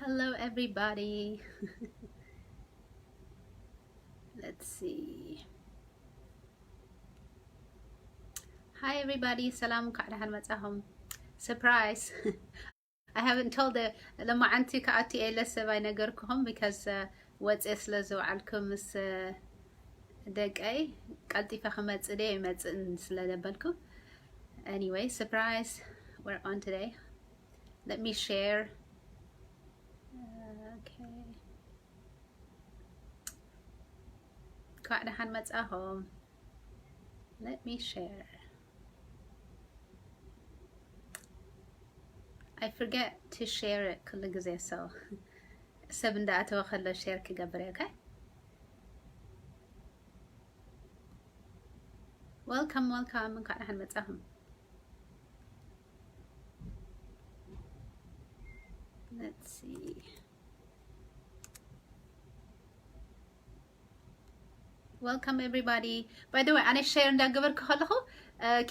Hello, everybody. Let's see. Hi, everybody. ሰላም፣ እንኳዕ ደሓን መጻኹም። Surprise. I haven't told the ለማዓንቲ ከኣቲ የለ ሰብ ኣይነገርኩኹም because ወፅየ ስለ ዝውዓልኩ ምስ ደቀይ ቀልጢፈ ክመፅእ ደ ይመፅእን ስለ ደበልኩ። Anyway, surprise. We're on today. Let me share. Okay. እንኳዕ ደሓን መጻኹም። Let me share. I forget to share it ኩሉ ግዜ so ሰብ እንዳኣተወ ከሎ share ክገብር እየ። Okay? Welcome, welcome. እንኳዕ ደሓን መጻኹም። Let's see. Welcome, everybody. By the way, ኣነ share እንዳገበርኩ ከለኹ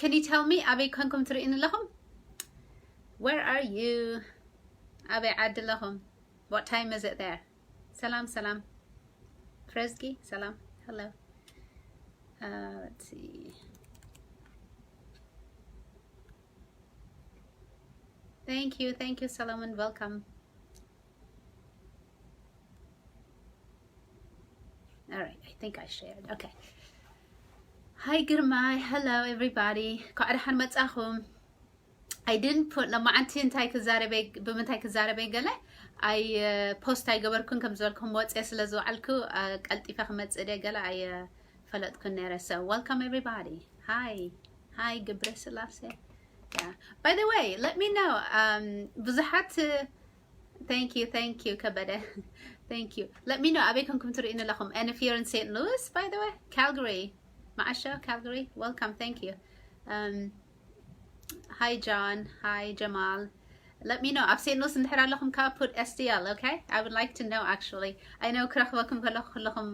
can you tell me ኣበይ ኮንኩም ትርእዩኒ ኣለኹም? Where are you? ኣበይ ዓዲ ኣለኹም? What time is it there? ሰላም ሰላም። ፍረዝጊ ሰላም። Hello. Uh, let's see. Thank you, thank you, Solomon. Welcome. All right, I think I shared. Okay. Hi, ግርማይ. Hello, everybody. እንኳዕ ደሓን መጻኹም። I didn't put ለማዓንቲ እንታይ ክዛረበ ብምንታይ ክዛረበ ገለ ኣይ post ኣይገበርኩን ከም ዝበልኩም ወፅየ ስለ ዝውዓልኩ ቀልጢፈ ክመፅእ ደ ገለ ኣይፈለጥኩን ነረ። So welcome everybody. Hi. Hi ግብረ ስላሴ. Yeah. By the way, let me know. Um, ብዙሓት Thank you, thank you ከበደ. Thank you. Let me know ኣበይ ኮንኩም ትርእዩኒ ኣለኹም? And if you're in Saint Louis, by the way, Calgary. ማዓሾ Calgary. Welcome. Thank you. Um, Hi John. Hi Jamal. Let me know. ኣብ Saint Louis እንድሕር ኣለኹም ከዓ put S D L, okay? I would like to know actually. I know ክረኽበኩም ከለኹ ኩለኹም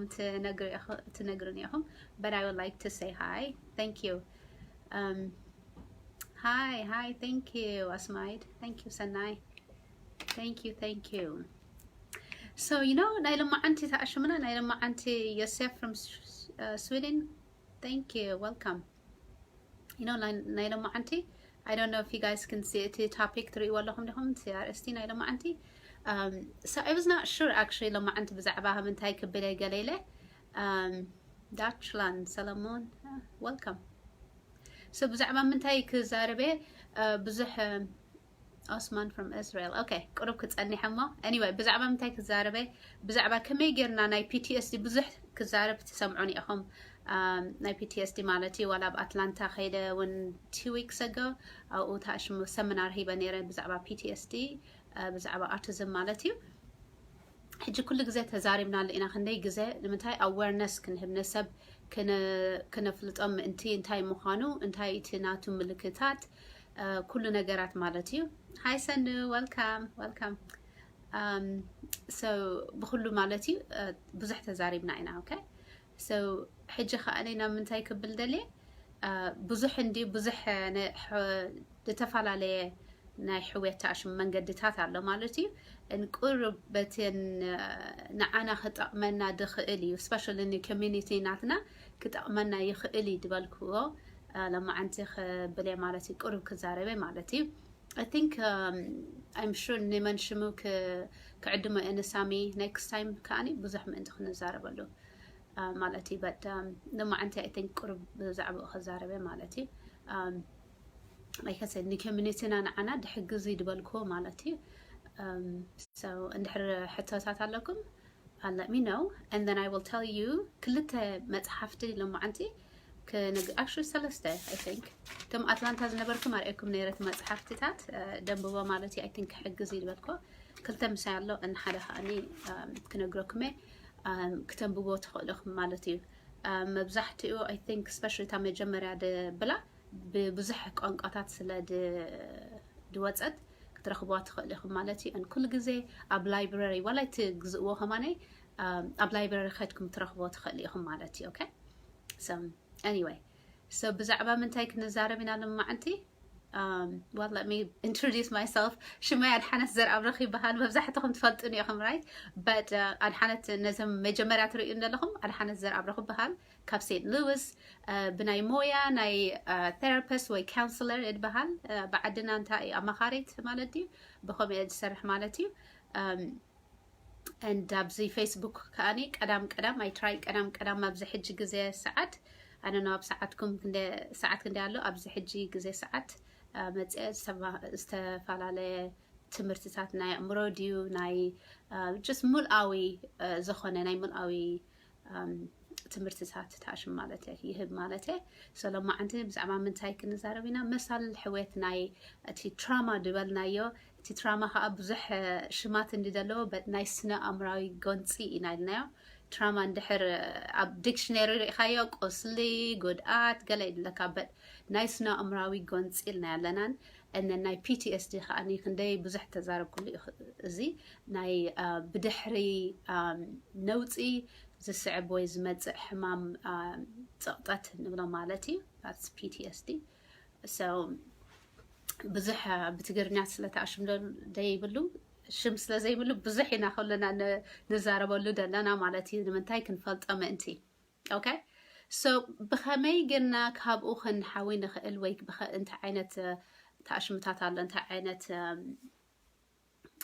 ትነግሩኒ ኢኹም. But I would like to say hi. Thank you. Um, hi, hi. Thank you, Asmaid. Thank you, Sanai. Thank you, thank you. So, you know, ናይ ሎማዓንቲ ተኣሽሙና ናይ ሎማዓንቲ ዮሴፍ from Sweden. Thank you, welcome. You know, ናይ ሎማዓንቲ I don't know if you guys can see እቲ topic ትርእይዎ ኣለኹም ዲኹም እቲ ኣርእስቲ ናይ ሎማዓንቲ. Um, so I was not sure actually ሎማዓንቲ ብዛዕባ ምንታይ ክብል ገለ ኢለ. Um, Dachlan Solomon, uh, welcome. So ብዛዕባ ምንታይ ክዛረበ ብዙሕ Osman from Israel. Okay, ቁሩብ ክጸኒሐ እሞ anyway ብዛዕባ ምንታይ ክዛረበ ብዛዕባ ከመይ ጌርና ናይ PTSD ብዙሕ ክዛረብ ትሰምዑን ኢኹም። ናይ PTSD ማለት እዩ ዋላ ኣብ ኣትላንታ ከይደ እውን two weeks ago ኣብኡ ታሽሙ ሰሚናር ሂበ ነይረ ብዛዕባ PTSD ብዛዕባ autism ማለት እዩ። ሕጂ ኩሉ ግዜ ተዛሪብናሉ ኢና ክንደይ ግዜ ንምንታይ awareness ክንህብ ነሰብ ክነፍልጦም ምእንቲ እንታይ ምዃኑ እንታይ እቲ ናቱ ምልክታት ኩሉ ነገራት ማለት እዩ። Hi ሰኑ, welcome, welcome. So ብኩሉ ማለት እዩ ብዙሕ ተዛሪብና ኢና። Okay, so ሕጂ ከዓ ናብ ምንታይ ክብል ደልየ ብዙሕ እንዲ ብዙሕ ዝተፈላለየ ናይ ሕውየት ተኣሽሙ መንገድታት ኣሎ ማለት እዩ። እንቁርብ በተን ንዓና ክጠቕመና ድኽእል እዩ especially ን community ናትና ክጠቕመና ይኽእል እዩ ዝበልክዎ ለማዓንቲ ክብለ ማለት እዩ። ቁሩብ ክዛረበ ማለት እዩ። I think I'm sure ንመን ሽሙ ክዕድሞ እየ ንሳሚ next time ከዓኒ ብዙሕ ምእንቲ ክንዛረበሉ ማለት እዩ። But ለማዓንቲ I think ቁሩብ ብዛዕባኡ ክዛረበ ማለት እዩ። Like I said ን community ና ንዓና ድሕግዝ እዩ ዝበልክዎ ማለት እዩ። So እንድሕር ሕቶታት ኣለኩም let me know and then I will tell you ክልተ መፅሓፍቲ ለማዓንቲ ክነግ actually ሰለስተ I think እቶም ኣትላንታ ዝነበርኩም ኣርእየኩም ነይረ እቲ መፅሓፍትታት ደንብቦ ማለት እዩ። I think ክሕግዝ እዩ ዝበልክዎ ክልተ ምሳይ ኣሎ እና ሓደ ከዓኒ ክነግረኩም እየ ክተንብቦ ትኽእሉ ኢኹም ማለት እዩ። መብዛሕትኡ I think especially እታ መጀመርያ ድብላ ብብዙሕ ቋንቋታት ስለ ድወፀት ክትረኽብዋ ትኽእሉ ኢኹም ማለት እዩ። ኩሉ ግዜ ኣብ library ዋላ ኣይትግዝእዎ ከማነይ ኣብ library ከድኩም ትረኽብዎ ትኽእሉ ኢኹም ማለት እዩ። Okay, so anyway so ብዛዕባ ምንታይ ክንዛረብ ኢና ሎማዓንቲ? Um, well, let me introduce myself. ሽመይ ኣድሓነት ዘርኣብረኽ ይበሃል። መብዛሕትኹም ትፈልጡኒ ኢኹም፣ right? But, uh, ኣድሓነት፣ ነዞም መጀመርያ ትርእዩ ዘለኹም፣ ኣድሓነት ዘርኣብረኽ ይበሃል። ካብ ሴንት ሉዊስ፣ uh፣ ብናይ ሞያ ናይ፣ uh፣ therapist ወይ counselor ይበሃል። Uh፣ ብዓድና እንታይ እዩ፣ ኣማኻሪት ማለት እዩ። ብኸምኡ እየ ዝሰርሕ ማለት እዩ። Um፣ and ኣብዚ ፌስቡክ ከኣኒ ቀዳም ቀዳም፣ I try ቀዳም ቀዳም ኣብዚ ሕጂ ግዜ ሰዓት፣ I don't know ኣብ ሰዓትኩም ክንደ ሰዓት ክንደ ኣሎ፣ ኣብዚ ሕጂ ግዜ ሰዓት፣ uh፣ መፅአ ዝተባ-፣ ዝተፈላለየ ትምህርትታት ናይ ኣእምሮ ድዩ ናይ፣ uh፣ just ሙልኣዊ፣ uh፣ ዝኾነ ናይ ሙልኣዊ፣ um፣ ትምህርትታት ተኣሽም ማለት እየ፣ ይህብ ማለት እየ። So ሎማዓንቲ ብዛዕባ ምንታይ ክንዛረብ ኢና? መሳል ሕውየት ናይ እቲ ትራማ ዝበልናዮ። እቲ ትራማ ከዓ ብዙሕ፣ uh፣ ሽማት እንዲ ዘለዎ፣ but ናይ ስነ ኣእምራዊ ጎንፂ ኢና ኢልናዮ። ትራማ እንድሕር፣ uh፣ ኣብ ዲክሽነሪ ርኢኻዮ፣ ቁስሊ፣ ጉድኣት፣ ገለ ይብለካ፣ but ናይ ስነ ኣእምራዊ ጎንፂ ኢልና ኣለናን። And then ናይ P T S D ከዓኒ ክንደይ ብዙሕ ተዛረብኩሉ እዩ። እዚ ናይ፣ uh፣ ብድሕሪ፣ um፣ ነውፂ ዝስዕብ ወይ ዝመፅእ ሕማም፣ um፣ ፀቕጠት ንብሎ ማለት እዩ። That's P T S D። So ብዙሕ፣ uh፣ ብትግርኛ ስለ ተኣሽም ዶ-፣ ደይብሉ፣ ሽም ስለ ዘይብሉ ብዙሕ ኢና ከለና ን-፣ ንዛረበሉ ዘለና ማለት እዩ። ንምንታይ? ክንፈልጦ ምእንቲ። Okay? So ብኸመይ ገና ካብኡ ክንሓዊ ንኽእል ወይ ብኸ-፣ እንታይ ዓይነት፣ uh፣ ተኣሽምታት ኣሎ፣ እንታይ ዓይነት፣ um፣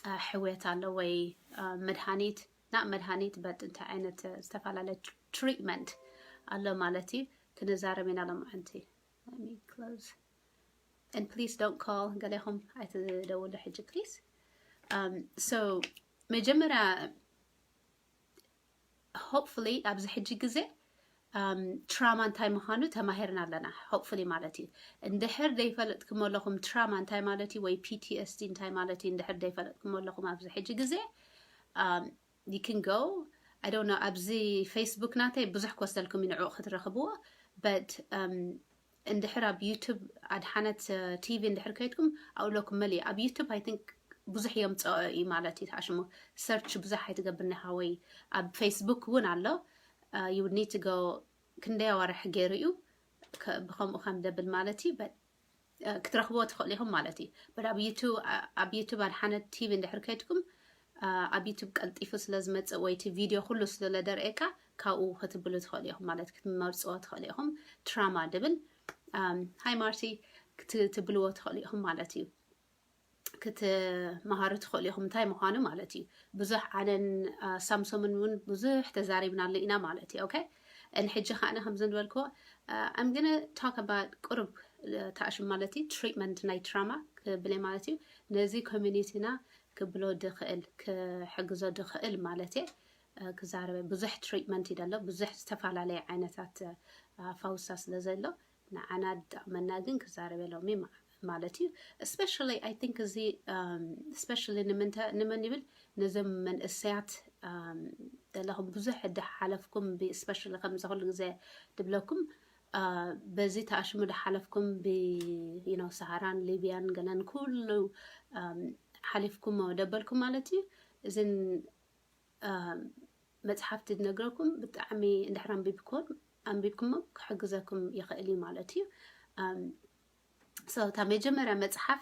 uh፣ ሕውየት ኣሎ ወይ፣ uh፣ መድሃኒት፣ not መድሃኒት፣ but እንታይ ዓይነት፣ uh፣ ዝተፈላለየ ትሪትመንት ኣሎ ማለት እዩ፣ ክንዛረብ ኢና ሎማዓንቲ። Let me close. And please don't call. ገሌኹም ኣይትደውሉ ሕጂ፣ please. Um, so መጀመርያ፣ hopefully ኣብዚ ሕጂ ግዜ፣ um፣ ትራማ እንታይ ምዃኑ ተማሂርና ኣለና፣ hopefully ማለት እዩ። እንድሕር ዘይፈለጥኩም ኣለኹም ትራማ እንታይ ማለት እዩ ወይ P T S D እንታይ ማለት እዩ፣ እንድሕር ዘይፈለጥኩም ኣለኹም ኣብዚ ሕጂ ግዜ፣ um፣ you can go, I don't know፣ ኣብዚ ፌስቡክ ናተይ ብዙሕ ክወስደልኩም እዩ ንዕኡ ክትረኽብዎ፣ but፣ um፣ እንድሕር ኣብ ዩቱብ ኣድሓነት፣ uh፣ ቲቪ እንድሕር ከይድኩም ኣብለኩም መሊ ኣብ ዩቱብ I think ብዙሕ የምፅኦ እዩ ማለት እዩ። ተኣሽሙ ሰርች ብዙሕ ኣይትገብር ኒኻ ወይ ኣብ ፌስቡክ እውን ኣሎ። Uh፣ you would need to go፣ ክንደይ ኣዋርሕ ገይሩ እዩ ከ-፣ ብኸምኡ ከም ደብል ማለት እዩ። But፣ uh፣ ክትረኽብዎ ትኽእሉ ኢኹም ማለት እዩ። But ኣብ ዩቱ-፣ ኣብ ዩቱብ ኣድሓነት ቲቪ እንድሕር ከይድኩም፣ uh፣ ኣብ ዩቱብ ቀልጢፉ ስለ ዝመፅእ ወይ እቲ ቪድዮ ኩሉ ስለ ደርእየካ ካብኡ ክትብሉ ትኽእሉ ኢኹም ማለት ክትመርፅዎ ትኽእሉ ኢኹም። ትራማ ድብል፣ um፣ ሃይ ማርቲ ክት-፣ ትብልዎ ትኽእሉ ኢኹም ማለት እዩ። ክትመሃሩ ትኽእሉ ኢኹም እንታይ ምዃኑ ማለት እዩ። ብዙሕ ኣነን፣ uh፣ ሳምሶምን እውን ብዙሕ ተዛሪብናሉ ኢና ማለት እዩ። Okay? And ሕጂ ከዓነ ከምዚ ዝበልክዎ፣ uh፣ I'm gonna talk about ቁሩብ፣ uh፣ ተኣሽም ማለት እዩ ትሪትመንት ናይ ትራማ ክብለ ማለት እዩ። ነዚ ኮሚኒቲና ክብሎ ድኽእል፣ ክሕግዞ ድኽእል ማለት እየ። Uh፣ ክዛረበ ብዙሕ ትሪትመንት እዩ ደሎ፣ ብዙሕ ዝተፈላለየ ዓይነታት፣ uh፣ ፈውሳ ስለ ዘሎ ንዓና ድጠቕመና ግን ክዛረበ ሎሚ ማ-፣ ማለት እዩ። Especially I think እዚ፣ um፣ especially ንምንተ-፣ ንመን ይብል፣ ነዞም መንእሰያት፣ um፣ ዘለኹም ብዙሕ ድሓለፍኩም ብ-፣ especially ከምዚ ኩሉ ግዜ ድብለኩም፣ uh፣ በዚ ተኣሽሙ ድሓለፍኩም ብ-፣ you know፣ ሰሃራን ሊብያን ገለን ኩሉ፣ um፣ ሓሊፍኩም ደበልኩም ማለት እዩ። እዝን፣ um፣ መፅሓፍቲ ድነግረኩም ብጣዕሚ እንድሕር ኣንቢብኩም፣ ኣንቢብኩሞ ክሕግዘኩም ይኽእል እዩ ማለት እዩ። Um፣ so እታ መጀመርያ መፅሓፍ፣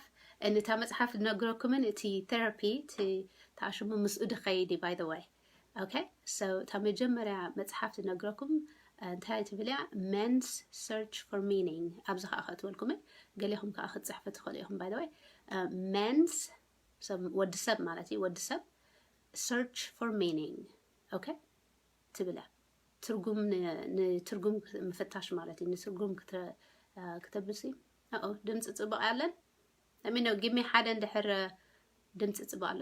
እታ መፅሓፍ ድነግረኩምን እቲ ቴራፒ፣ እቲ ተኣሽሙ ምስኡ ድኸይድ እዩ፣ by the way። Okay? So እታ መጀመርያ መፅሓፍ ድነግረኩም፣ uh፣ እንታይ ትብል እያ? Men's Search for Meaning። ኣብዚ ከዓ ከእትወልኩምን ገሌኹም ከዓ ክትፅሕፉ ትኽእሉ ኢኹም፣ by the way። Uh፣ Men's፣ so ወዲ ሰብ ማለት እዩ፣ ወዲ ሰብ search for meaning። Okay? ትብል እያ። ትርጉም ን-፣ ንትርጉም ምፍታሽ ማለት እዩ። ንትርጉም ክተ-፣ uh፣ ክተብሲ። ኣኦ፣ ድምፂ ፅቡቕ ያለን? Let me know፣ give me ሓደ እንድሕር፣ uh፣ ድምፂ ፅቡቕ ኣሎ።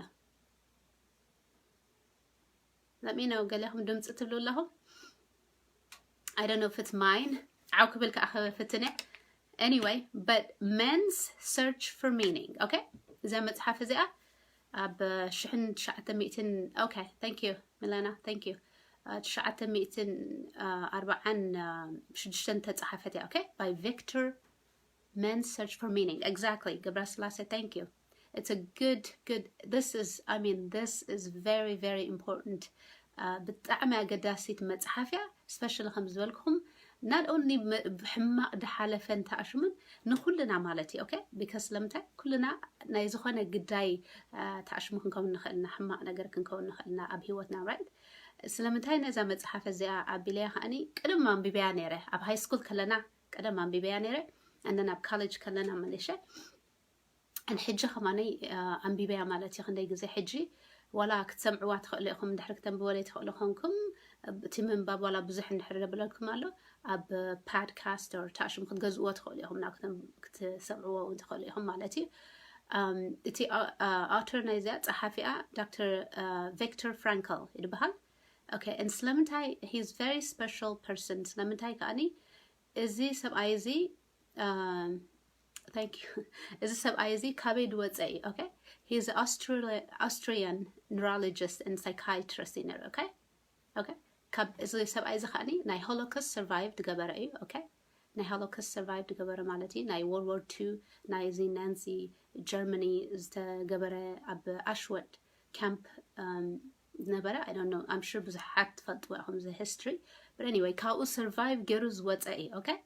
Let me know፣ ገሌኹም ድምፂ ትብሉ ኣለኹም። I don't know if it's mine። ዓው ክብል ከዓ ክፍትን እየ። Anyway, but Men's Search for Meaning። Okay? እዛ መፅሓፍ እዚኣ ኣብ ሽሕን ትሽዓተ ሚእትን፣ okay, thank you፣ ሚላና፣ thank you። Uh፣ ትሽዓተ ሚእትን፣ uh፣ ኣርባዓን፣ uh፣ ሽዱሽተን ተፃሓፈት እያ። Okay? By Victor Men's Search for Meaning። Exactly። ገብረስላሴ፣ thank you። It's a good, good, this is, I mean, this is very, very important። Uh፣ ብጣዕሚ ኣገዳሲት መፅሓፍ እያ። Especially ከም ዝበልኩኹም፣ not only ሕማቕ ድሓለፈን ተኣሽሙን ንኩልና ማለት እዩ። Okay? Because ስለምንታይ ኩልና ናይ ዝኾነ ግዳይ ተኣሽሙ ክንከውን ንኽእልና፣ ሕማቕ ነገር ክንከውን ንኽእልና ኣብ ህይወትና፣ right? ስለምንታይ ነዛ መጽሓፍ እዚኣ ኣቢለያ ከኣኒ ቅድም ኣንቢበያ ነይረ፣ ኣብ high school ከለና ቅድም ኣንቢበያ ነይረ። And then ኣብ college ከለና መሊሸ ሕጂ ከማነይ ኣንቢበያ ማለት እዩ። ክንደይ ግዜ ሕጂ ዋላ ክትሰምዕዋ ትኽእሉ ኢኹም፣ እንድሕር ክተንብቦ ዘይትኽእሉ ኮንኩም እቲ ምንባብ ዋላ ብዙሕ እንድሕር ደብለልኩም ኣሎ፣ ኣብ podcast or ተኣሽሙ ክትገዝእዎ ትኽእሉ ኢኹም፣ ናብ ክትሰምዕዎ እውን ትኽእሉ ኢኹም ማለት እዩ። እቲ author ናይዚኣ ጸሓፊኣ ዶክተር ቪክተር ፍራንክል ይድበሃል። Okay, and ስለምንታይ he's very special person፣ ስለምንታይ ከኣኒ እዚ ሰብኣይ እዚ thank you እዚ ሰብኣይ እዚ ካበይ ዝወፀ እዩ? Okay, he's Australian neurologist and psychiatrist እዩ ነይሩ። Okay? Okay? ካብ እዚ ሰብኣይ እዚ ከኣኒ ናይ Holocaust survive ዝገበረ እዩ። Okay? ናይ Holocaust survive ዝገበረ ማለት እዩ ናይ World War Two ናይ እዚ ናዚ ጀርመኒ ዝተገበረ ኣብ ኣሽወድ ካምፕ ዝነበረ። I don't know, I'm sure ብዙሓት ትፈልጥዎ ኢኹም እዚ history, but anyway ካብኡ survive ገይሩ ዝወፀ እዩ። Okay?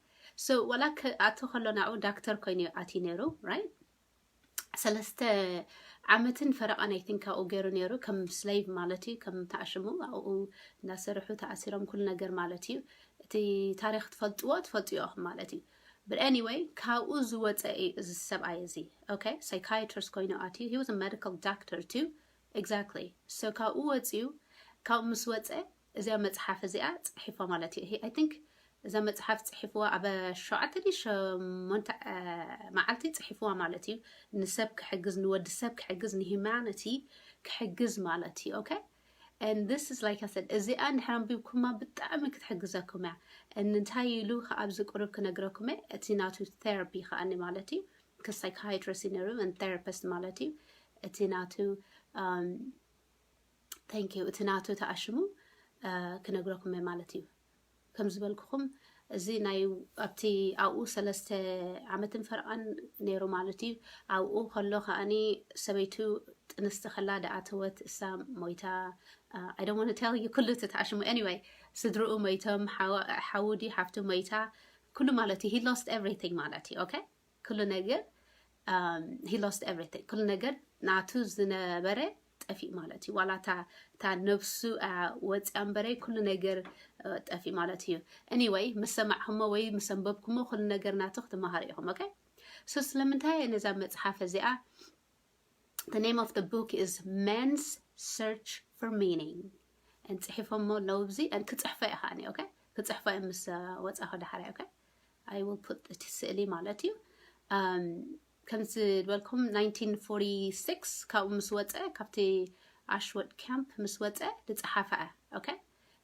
So ዋላ ክኣቱ ከሎ ናብኡ ዳክተር ኮይኑ ኣትዩ ነይሩ፣ right? ሰለስተ ዓመትን ፈረቓን I think ካብኡ ገይሩ ነይሩ ከም slave ማለት እዩ፣ ከም ተኣሽሙ ኣብኡ እናሰርሑ ተኣሲሮም ኩሉ ነገር ማለት እዩ። እቲ ታሪኽ ትፈልጥዎ ትፈልጥዎ ኢኹም ማለት እዩ። But anyway ካብኡ ዝወፀ እዩ እዚ ሰብኣይ እዚ። Okay? Psychiatrist ኮይኑ ኣትዩ፣ he was a medical doctor too. Exactly. So ካብኡ ወፂኡ፣ ካብኡ ምስ ወፀ እዚኣ መፅሓፍ እዚኣ ፅሒፎ ማለት እዩ። I think እዛ መፅሓፍ ፅሒፍዋ ኣብ ሸውዓተ ድዩ ሸሞንተ መዓልቲ ፅሒፍዋ ማለት እዩ። ንሰብ ክሕግዝ፣ ንወዲ ሰብ ክሕግዝ፣ ንሂማኒቲ ክሕግዝ ማለት እዩ። Okay? And this is like I said፣ እዚኣ እንድሕር ኣንቢብኩማ ብጣዕሚ ክትሕግዘኩም እያ። እንታይ ኢሉ ኣብዚ ቁሩብ ክነግረኩም እየ። እቲ ናቱ therapy ከኣኒ ማለት እዩ። Psychiatrist እዩ ነይሩ and therapist ማለት እዩ። እቲ ናቱ thank you፣ እቲ ናቱ ተኣሽሙ ክነግረኩም እየ ማለት እዩ። ከም ዝበልኩኹም እዚ ናይ ኣብቲ ኣብኡ ሰለስተ ዓመትን ፈረቓን ነይሩ ማለት እዩ። ኣብኡ ከሎ ከኣኒ ሰበይቱ ጥንስቲ ከላ ደኣተወት፣ እሳ ሞይታ። I don't want to tell you ኩሉ እቲ ተኣሽሙ። Anyway ስድርኡ ሞይቶም፣ ሓዉ ድዩ ሓፍቱ ሞይታ፣ ኩሉ ማለት እዩ። He lost everything ማለት እዩ። Okay? ኩሉ ነገር he lost everything፣ ኩሉ ነገር ናቱ ዝነበረ ጠፊእ ማለት እዩ። ዋላ እታ ነብሱ ወፅያ እምበረይ ኩሉ ነገር ጠፊእ ማለት እዩ። Anyway ምስ ሰማዕኩሞ ወይ ምስ ኣንበብኩሞ ኩሉ ነገር ናቱ ክትመሃሩ ኢኹም። Okay? So ስለምንታይ ነዛ መፅሓፍ እዚኣ the name of the book is Men's Search for Meaning and ፅሒፎሞ ኣለዉ። እዚ ክፅሕፎ እየ ከዓኒ። Okay? ክፅሕፎ እየ ምስ ወፃኹ ዳሕራይ። Okay? I will put እቲ ስእሊ ማለት እዩ። ከምዚ ዝበልኩም nineteen forty-six ካብኡ ምስ ወፀ፣ ካብቲ ኣሽወድ ካምፕ ምስ ወፀ ዝፀሓፈ። Okay?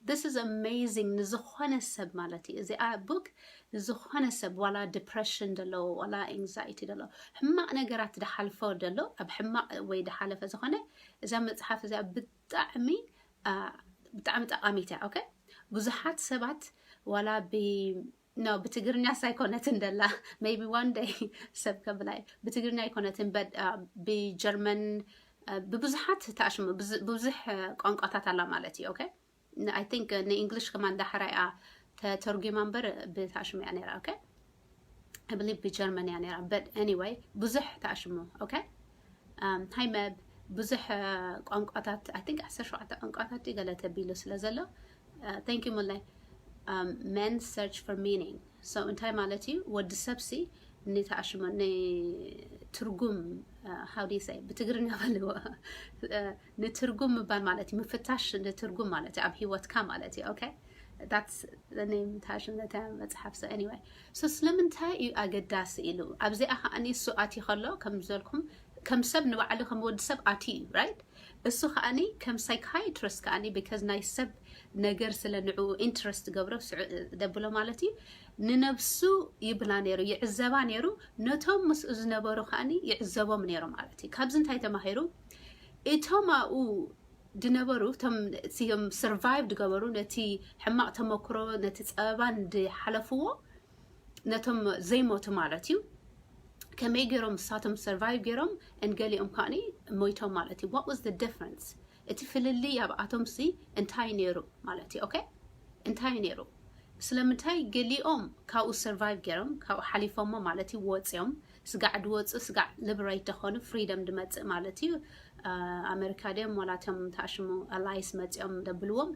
This is amazing ንዝኾነ ሰብ ማለት እዩ። እዚኣ book ንዝኾነ ሰብ ዋላ depression ዘለዎ ዋላ anxiety ዘለዎ ሕማቕ ነገራት ዝሓልፎ ዘሎ ኣብ ሕማቕ ወይ ዝሓለፈ ዝኾነ እዛ መፅሓፍ እዚኣ ብጣዕሚ ብጣዕሚ ጠቓሚት እያ። Okay? ብዙሓት ሰባት ዋላ ብ no ብትግርኛ ሳይኮነትን ደላ maybe one day ሰብ ከብላይ ብትግርኛ ኣይኮነትን but ብጀርመን ብብዙሓት ተኣሽሙ ብዙሕ ቋንቋታት ኣላ ማለት እዩ። Okay? I think ንእንግሊሽ ከማን ዳሕራይ እያ ተተርጉማ እምበር ብተኣሽሙ እያ ነይራ። Okay? I believe ብጀርመን እያ ነይራ but anyway ብዙሕ ተኣሽሙ። Okay? Hi Meb፣ ብዙሕ ቋንቋታት I think ዓሰርተ ሸውዓተ ቋንቋታት ገለ ተቢሉ ስለ ዘሎ thank you ሙላይ። Men's Search for Meaning። So እንታይ ማለት እዩ? ወዲ ሰብ ሲ ንተኣሽሞ ንትርጉም how do you say ብትግርኛ በልዎ ንትርጉም ምባል ማለት እዩ፣ ምፍታሽ ንትርጉም ማለት እዩ ኣብ ህይወትካ ማለት እዩ። Okay? That's the name ታሽነታ መጽሓፍ። So anyway so ስለምንታይ እዩ ኣገዳሲ ኢሉ ኣብዚኣ ከዓኒ እሱ ኣትዩ ከሎ ከም ዝበልኩም ከም ሰብ ንባዕሉ ከም ወዲ ሰብ ኣትዩ እዩ። Right? እሱ ከዓኒ ከም psychiatrist ከዓኒ because ናይ ሰብ ነገር ስለ ንዕኡ interest ገብሮ ደብሎ ማለት እዩ። ንነብሱ ይብላ ነይሩ፣ ይዕዘባ ነይሩ፣ ነቶም ምስኡ ዝነበሩ ከዓኒ ይዕዘቦም ነይሩ ማለት እዩ። ካብዚ እንታይ ተማሂሩ? እቶም ኣብኡ ድነበሩ እቶም survive ድገበሩ ነቲ ሕማቕ ተመክሮ ነቲ ጸበባን ድሓለፍዎ ነቶም ዘይሞቱ ማለት እዩ። ከመይ ገይሮም እሳቶም survive ገይሮም and ገሊኦም ከዓኒ ሞይቶም ማለት እዩ። What was the difference? እቲ ፍልልይ ኣብኣቶም ሲ እንታይ ነይሩ ማለት እዩ። Okay? እንታይ ነይሩ? ስለምንታይ ገሊኦም ካብኡ survive ገይሮም ካብኡ ሓሊፎሞ ማለት እዩ ወፂኦም ስጋዕ ድወፁ ስጋዕ liberate ደኾኑ freedom ድመፅእ ማለት እዩ። ኣሜሪካ ድዮም ዋላ እቶም ተኣሽሙ allies መፂኦም ደብልዎም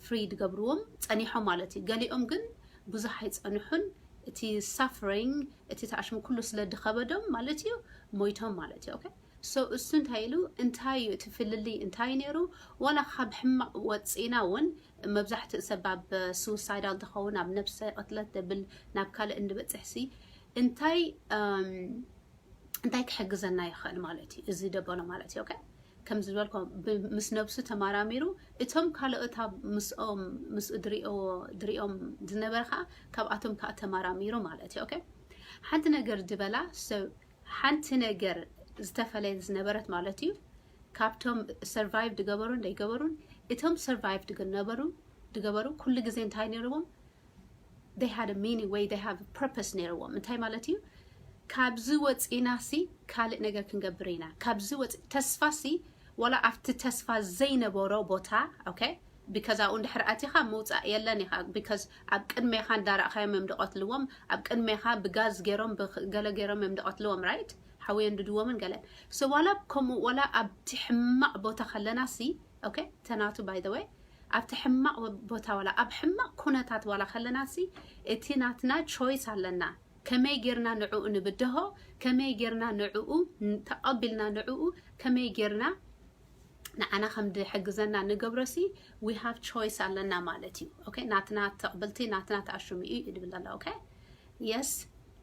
free ድገብርዎም ፀኒሖም ማለት እዩ። ገሊኦም ግን ብዙሕ ኣይፀንሑን። እቲ suffering እቲ ተኣሽሙ ኩሉ ስለ ድኸበዶም ማለት እዩ ሞይቶም ማለት እዩ። okay so እሱ እንታይ ኢሉ እንታይ እዩ እቲ ፍልልይ እንታይ ነይሩ? ዋላ ካብ ሕማቕ ወፂና እውን መብዛሕትኡ ሰብ ኣብ suicidal ዝኸውን ኣብ ነብሰ ቅትለት ደብል ናብ ካልእ እንድበፅሕ ሲ እንታይ እንታይ ክሕግዘና ይኽእል ማለት እዩ እዚ ደበሎ ማለት እዩ። okay ከም ዝበልኮ ምስ ነብሱ ተማራሚሩ እቶም ካልኦት ኣብ ምስኦም ምስኡ ድሪኦም ዝነበረ ከዓ ካብኣቶም ከዓ ተማራሚሩ ማለት እዩ። okay ሓንቲ ነገር ድበላ ሰብ ሓንቲ ነገር ዝተፈለየ ዝነበረት ማለት እዩ። ካብቶም survive ድገበሩን ደይገበሩን እቶም survive ድገበሩ ድገበሩ ኩሉ ግዜ እንታይ ነይርዎም? They had a meaning ወይ they have a purpose ነይርዎም። እንታይ ማለት እዩ? ካብዚ ወፂና ሲ ካልእ ነገር ክንገብር ኢና። ካብዚ ወፂ ተስፋ ሲ ዋላ ኣብቲ ተስፋ ዘይነበሮ ቦታ okay because ኣብኡ እንድሕር ኣቲኻ ምውፃእ የለን ኢኻ። because ኣብ ቅድሜኻ እንዳረእኻዮም እዮም ድቐትልዎም። ኣብ ቅድሜኻ ብጋዝ ገይሮም ብገለ ገይሮም እዮም ድቐትልዎም right ሓውዮም ድድዎምን ገለን so ዋላ ከምኡ ዋላ ኣብቲ ሕማቕ ቦታ ከለና ሲ okay ተናቱ by the way ኣብቲ ሕማቕ ቦታ ዋላ ኣብ ሕማቕ ኩነታት ዋላ ከለና ሲ እቲ ናትና choice ኣለና። ከመይ ጌርና ንዕኡ ንብድሆ ከመይ ጌርና ንዕኡ ተቐቢልና ንዕኡ ከመይ ጌርና ንዓና ከም ድሕግዘና ንገብሮ ሲ we have choice ኣለና ማለት እዩ። okay ናትና ተቕብልቲ ናትና ተኣሽሙ እዩ ይድብል ኣሎ። okay yes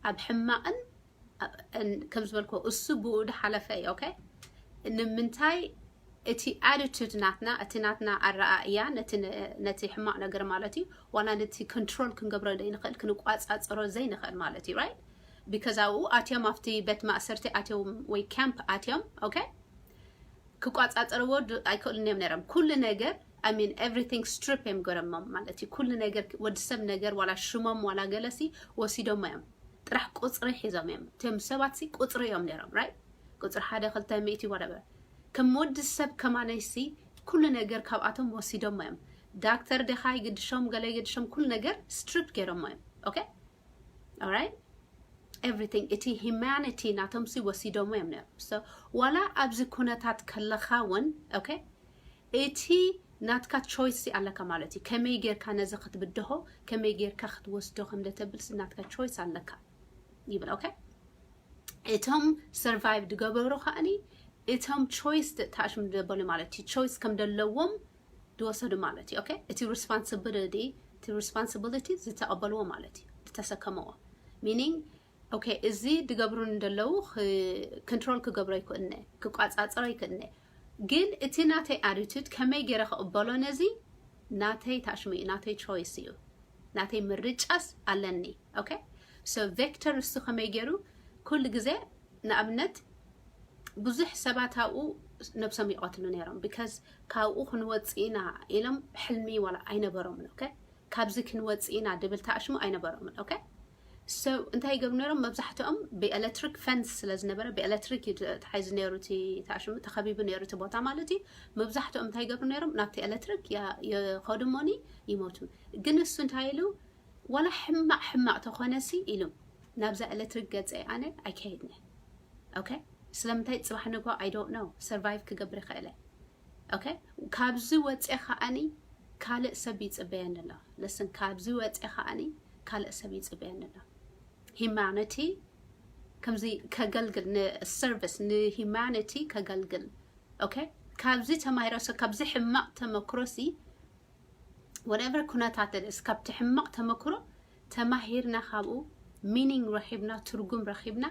ኣብ ሕማቕን ከም ዝበልኮ እሱ ብኡ ድሓለፈ እዩ። okay ንምንታይ እቲ attitude ናትና እቲ ናትና ኣረኣእያ ነቲ ሕማቕ ነገር ማለት እዩ ዋላ ነቲ control ክንገብሮ ዘይንኽእል ክንቋፃፀሮ ዘይንኽእል ማለት እዩ right because ኣብኡ ኣትዮም ኣብቲ ቤት ማእሰርቲ ኣትዮም ወይ camp ኣትዮም okay ክቋፃፀርዎ ኣይክእሉን እዮም ነይሮም። ኩሉ ነገር I mean everything strip እዮም ገረሞም ማለት እዩ። ኩሉ ነገር ወዲ ሰብ ነገር ዋላ ሽሞም ዋላ ገለሲ ወሲዶሞ እዮም። ጥራሕ ቁፅሪ ሒዞም እዮም። እቶም ሰባት ሲ ቁፅሪ እዮም ነይሮም right ቁፅሪ ሓደ ክልተ ሚእቲ whatever ከም ወዲ ሰብ ከማነይሲ ኩሉ ነገር ካብኣቶም ወሲዶሞ እዮም። ዳክተር ደኻ ይግድሾም ገለ ይግድሾም ኩሉ ነገር strip ገይሮሞ እዮም። okay alright everything እቲ humanity ናቶም ሲ ወሲዶሞ እዮም ነይሮም። so ዋላ ኣብዚ ኩነታት ከለኻ እውን okay እቲ ናትካ choice ኣለካ ማለት እዩ። ከመይ ጌርካ ነዚ ክትብድሆ ከመይ ጌርካ ክትወስዶ ከም ደተብል ሲ ናትካ choice ኣለካ ይብል። okay እቶም survive ድገበሩ ከኣኒ እቶም choice ተኣሽሙ ደበሉ ማለት እዩ። choice ከም ደለዎም ድወሰዱ ማለት እዩ። okay እቲ responsibility እቲ responsibility ዝተቐበልዎ ማለት እዩ ዝተሰከመዎ meaning okay እዚ ድገብሩ እንደለዉ control ክገብሮ ይክእልነ ክቋፃፀሮ ይክእልነ ግን እቲ ናተይ attitude ከመይ ገይረ ክቕበሎ ነዚ ናተይ ታሽሙ እዩ ናተይ choice እዩ ናተይ ምርጫስ ኣለኒ። okay so ቪክተር እሱ ከመይ ገይሩ ኩሉ ግዜ ንኣብነት ብዙሕ ሰባት ኣብኡ ነብሶም ይቐትሉ ነይሮም because ካብኡ ክንወፅእ ኢና ኢሎም ሕልሚ ዋላ ኣይነበሮምን። okay ካብዚ ክንወፅእ ኢና ድብል ተኣሽሙ ኣይነበሮምን። okay so እንታይ ይገብሩ ነይሮም? መብዛሕትኦም ብኤሌክትሪክ fence ስለ ዝነበረ ብኤሌክትሪክ እዩ ተሓይዙ ነይሩ እቲ ተኣሽሙ ተኸቢቡ ነይሩ እቲ ቦታ ማለት እዩ። መብዛሕትኦም እንታይ ይገብሩ ነይሮም? ናብቲ ኤሌክትሪክ ይኸዱ እሞኒ ይሞቱ። ግን እሱ እንታይ ኢሉ ዋላ ሕማቕ ሕማቕ ተኾነሲ ኢሉ ናብዛ ኤሌክትሪክ ገፀ ኣነ ኣይከይድነ። okay ስለምንታይ ፅባሕ ንጎ I don't know survive ክገብር ይኽእለ። okay ካብዚ ወፀ ከዓኒ ካልእ ሰብ ይፅበየኒ ኣሎ። listen ካብዚ ወፀ ከዓኒ ካልእ ሰብ ይፅበየኒ ኣሎ። humanity ከምዚ ከገልግል ን service ን humanity ከገልግል። okay ካብዚ ተማሂረ so ካብዚ ሕማቕ ተመክሮ ሲ whatever ኩነታት is ካብቲ ሕማቕ ተመክሮ ተማሂርና ካብኡ meaning ረኺብና ትርጉም ረኺብና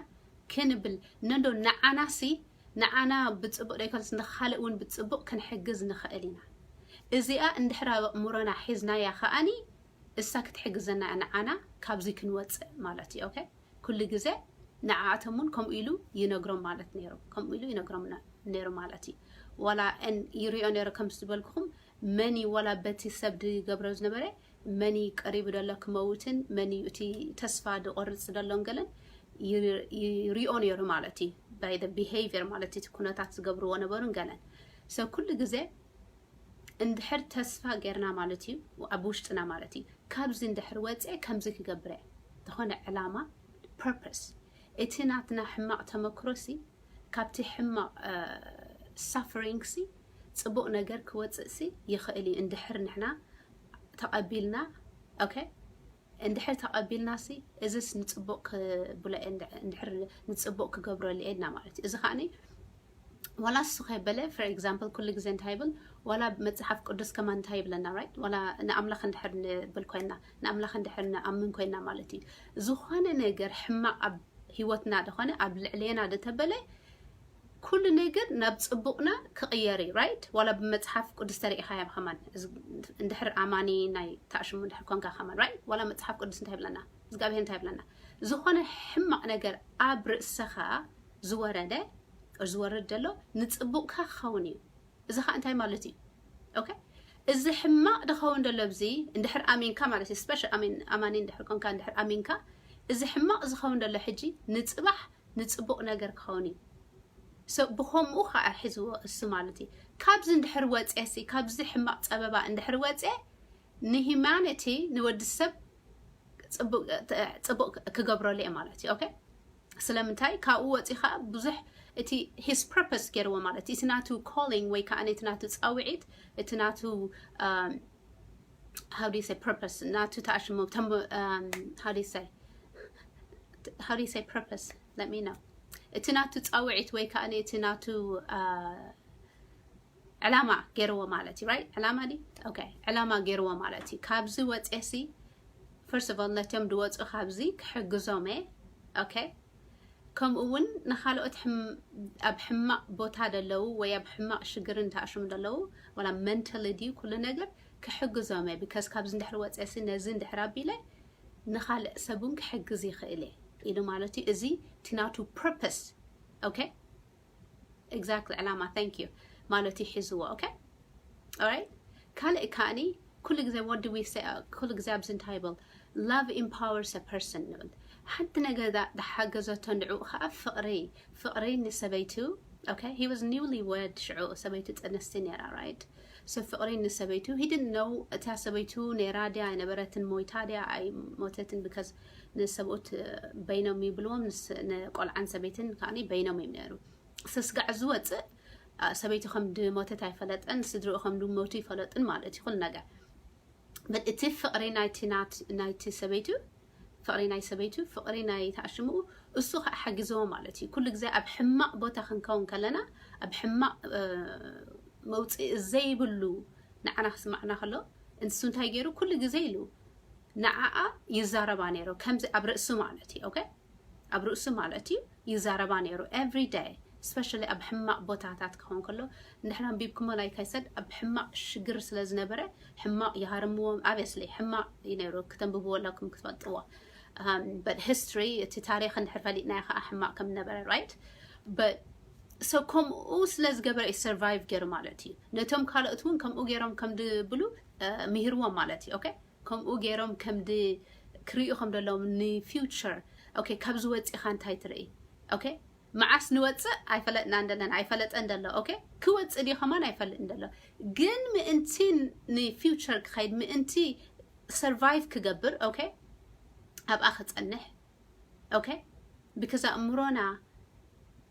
ክንብል ነዶ ንዓና ሲ ንዓና ብፅቡቕ ደይኮነስ ንኻልእ እውን ብፅቡቕ ክንሕግዝ ንኽእል ኢና። እዚኣ እንድሕር ኣብ ኣእምሮና ሒዝናያ ከዓኒ እሳ ክትሕግዘና እያ ንዓና ካብዚ ክንወፅእ ማለት እዩ። okay ኩሉ ግዜ ንዓኣቶም እውን ከምኡ ኢሉ ይነግሮም ማለት ነይሩ ከምኡ ኢሉ ይነግሮም ነይሩ ማለት እዩ። ዋላ ይሪኦ ነይሩ ከም ዝበልኩኹም መን እዩ ዋላ በቲ ሰብ ድገብሮ ዝነበረ መን እዩ ቀሪቡ ደሎ ክመውትን መን እዩ እቲ ተስፋ ድቆርፅ ደሎን ገለን ይሪኦ ነይሩ ማለት እዩ። by the behavior ማለት እቲ ኩነታት ዝገብርዎ ነበሩን ገለን so ኩሉ ግዜ እንድሕር ተስፋ ጌርና ማለት እዩ ኣብ ውሽጥና ማለት እዩ ካብዚ እንድሕር ወፅአ ከምዚ ክገብረ ዝኾነ ዕላማ፣ ፐርፐስ፣ እቲ ናትና ሕማቕ ተመክሮሲ ካብቲ ሕማቕ ሳፈሪንግሲ ፅቡቕ ነገር ክወፅእሲ ይኽእል እዩ። እንድሕር ንሕና ተቐቢልና፣ ኦኬ፣ እንድሕር ተቐቢልናሲ እዚስ ንፅቡቕ ክብሎ እየ፣ እንድሕር ንፅቡቕ ክገብረሉ እየ እና ማለት እዩ። እዚ ከዓኒ ዋላ እሱ ከይበለ፣ for example፣ ኩሉ ግዜ እንታይ ይብል? ዋላ መጽሓፍ ቅዱስ ከማን እንታይ ይብለና? Right? ዋላ ንኣምላኽ እንድሕር ንብል ኮይና፣ ንኣምላኽ እንድሕር ንኣምን ኮይና ማለት እዩ፣ ዝኾነ ነገር ሕማቕ ኣብ ህይወትና ደኾነ ኣብ ልዕሌና ደተበለ፣ ኩሉ ነገር ናብ ጽቡቕና ክቕየር እዩ። Right? ዋላ ብመጽሓፍ ቅዱስ ተሪኢኻያ ከማን፣ እዚ እንድሕር ኣማኒ ናይ ታሽሙ እንድሕር ኮንካ ከማን፣ right? ዋላ መጽሓፍ ቅዱስ እንታይ ይብለና? እግዚኣብሔር እንታይ ይብለና? ዝኾነ ሕማቕ ነገር ኣብ ርእስኻ ዝወረደ ዝወርድ ዘሎ ንጽቡቕካ ክኸውን እዩ። እዚ ኸዓ እንታይ ማለት እዩ? ኦኬ፣ እዚ ሕማቕ ድኸውን ዘሎ ኣብዚ እንድሕር ኣሚንካ ማለት እዩ፣ ስፔሻል ኣሚን፣ ኣማኒ እንድሕር ኮንካ፣ እንድሕር ኣሚንካ፣ እዚ ሕማቕ ዝኸውን ዘሎ ሕጂ ንጽባሕ ንጽቡቕ ነገር ክኸውን እዩ። So ብኸምኡ ኸዓ ሒዝዎ እሱ ማለት እዩ። ካብዚ እንድሕር ወፅኤ ሲ፣ ካብዚ ሕማቕ ፀበባ እንድሕር ወፅኤ ንሂማኒቲ፣ ንወዲ ሰብ ፅቡቅ፣ ፅቡቅ ክገብረሉ እየ ማለት እዩ። ኦኬ፣ ስለምንታይ ካብኡ ወፂ ከዓ ብዙሕ እቲ his purpose ገይርዎ ማለት እዩ። እቲ ናቱ calling ወይ ከዓ እቲ ናቱ ፃውዒት፣ እቲ ናቱ um, how do you say purpose? ናቱ ተኣሽሞ ተም- um, how do you say how do you say purpose? Let me know። እቲ ናቱ ፃውዒት ወይ ከዓ እቲ ናቱ uh, ዕላማ ገይርዎ ማለት እዩ። Right? ዕላማ ድዩ? ኦኬ፣ ዕላማ ገይርዎ ማለት እዩ። ካብዚ ወፅኤሲ፣ first of all፣ ነቶም ድወፁ ካብዚ ክሕግዞም እየ። ኦኬ፣ ከምኡ እውን ንኻልኦት ሕም- ኣብ ሕማቕ ቦታ ደለዉ ወይ ኣብ ሕማቕ ሽግርን ተኣሽሙ ደለዉ፣ ዋላ መንታሊ ድዩ ኩሉ ነገር፣ ክሕግዞም እየ። ቢካዝ ካብዚ እንድሕር ወፅኤሲ ነዚ እንድሕር ኣቢለ ንኻልእ ሰብ እውን ክሕግዝ ይኽእል እየ ኢሉ ማለት እዩ። እዚ እቲ ናቱ ፐርፐስ። ኦኬ፣ exactly፣ ዕላማ፣ thank you፣ ማለት እዩ ሒዝዎ። ኦኬ፣ alright። ካልእ ከኣኒ ኩሉ ግዜ፣ what do we say? ኩሉ ግዜ ኣብዚ እንታይ ይብል? Love empowers a person ንብል። ሓንቲ ነገር ዳ- ዳሓገዘቶ ንዕኡ ከዓ ፍቕሪ፣ ፍቕሪ ንሰበይቱ። ኦኬ፣ he was newly wed ሽዑ፣ ሰበይቱ ጥንስቲ ነይራ፣ right? So ፍቕሪ ንሰበይቱ፣ he didn't know እታ ሰበይቱ ነይራ ድያ ኣይነበረትን፣ ሞይታ ድያ ኣይሞተትን፣ because ንሰብኡት በይኖም ይብልዎም፣ ንስ- ንቆልዓን ሰበይትን ከኣኒ በይኖም እዮም ነይሩ። ስስጋዕ ዝወፅእ፣ አ፣ ሰበይቱ ከም ድሞተት ኣይፈለጠን፣ ስድርኡ ከም ድሞቱ ይፈለጥን ማለት እዩ፣ ኩሉ ነገር። But እቲ ፍቕሪ ናይቲ ናት- ናይቲ ሰበይቱ፣ ፍቕሪ ናይ ሰበይቱ፣ ፍቕሪ ናይ ተኣሽምኡ፣ እሱ ከዓ ሓጊዝዎ ማለት እዩ። ኩሉ ግዜ ኣብ ሕማቕ ቦታ ክንከውን ከለና፣ ኣብ ሕማቕ፣ እ፣ መውፅኢ ዘይብሉ ንዓና ክስማዕና ከሎ፣ እንሱ እንታይ ገይሩ? ኩሉ ግዜ ኢሉ ንዓኣ ይዛረባ ነይሩ። ከምዚ ኣብ ርእሱ ማለት እዩ። ኦኬ፣ ኣብ ርእሱ ማለት እዩ፣ ይዛረባ ነይሩ every day፣ especially ኣብ ሕማቕ ቦታታት ክኸውን ከሎ። እንድሕር ኣንቢብኩሞ፣ like I said፣ ኣብ ሕማቕ ሽግር ስለ ዝነበረ፣ ሕማቕ ይሃርምዎም። Obviously ሕማቕ እዩ ነይሩ፣ ክተንብብዎ ኣለኩም ክትፈልጥዎ። Um, but history፣ እቲ ታሪኽ እንድሕር ፈሊጥናዮ ከዓ ሕማቕ ከም ነበረ፣ right? But so ከምኡ ስለ ዝገበረ እዩ ሰርቫይቭ ገይሩ ማለት እዩ። ነቶም ካልኦት እውን ከምኡ ገይሮም ከም ድብሉ፣ እ፣ ምሂርዎም ማለት እዩ። ኦኬ፣ ከምኡ ገይሮም ከም ድ- ክርእዩ ከም ዘለዎም ንፊውቸር። ኦኬ፣ ካብዚ ወፂኻ እንታይ ትርኢ? ኦኬ፣ መዓስ ንወፅእ ኣይፈለጥና እንደለን፣ ኣይፈለጠ እንደሎ። ኦኬ፣ ክወፅእ ድዩ ከማን ኣይፈልጥ እንደሎ። ግን ምእንቲ ንፊውቸር ክኸይድ፣ ምእንቲ ሰርቫይቭ ክገብር፣ ኦኬ፣ ኣብኣ ክፀንሕ። ኦኬ፣ ቢካዝ ኣእምሮና፣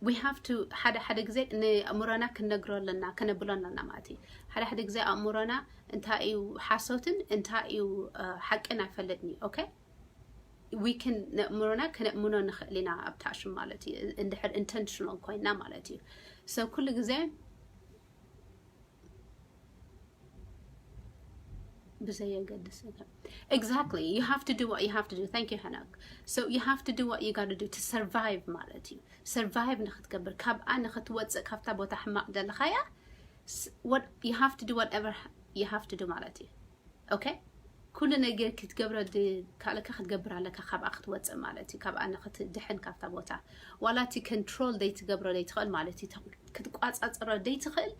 we have to፣ ሓደ ሓደ ግዜ ንኣእምሮና ክንነግሮ ኣለና፣ ከነብሎ ኣለና ማለት እዩ። ሓደ ሓደ ግዜ ኣእምሮና እንታይ እዩ ሓሶትን እንታይ እዩ፣ እ፣ ሓቅን ኣይፈልጥን እዩ። ኦኬ፣ we can፣ ነእምሮና ከነእምኖ ንኽእል ኢና ኣብ ታሽም ማለት እዩ፣ እንድሕር ኢንተንሽናል ኮይና ማለት እዩ። So ኩሉ ግዜ ብዘየገድስ ነገር። Exactly, you have to do what you have to do. Thank you, Hanak. So you have to do what you gotta do to survive ማለት እዩ። ሰርቫይቭ ንክትገብር፣ ካብኣ ንክትወፅእ፣ ካብታ ቦታ ሕማቕ ዘለኻያ፣ s- what you have to do, whatever you have to do ማለት እዩ። ኦኬ፣ ኩሉ ነገር ክትገብረ ድ- ካልካ ክትገብር ኣለካ፣ ካብኣ ክትወፅእ ማለት እዩ። ካብኣ ንክትድሕን ካብታ ቦታ፣ ዋላ እቲ ኮንትሮል ደይትገብሮ ደይትኽእል ማለት እዩ። ክትቋፃፀሮ ደይትኽእል፣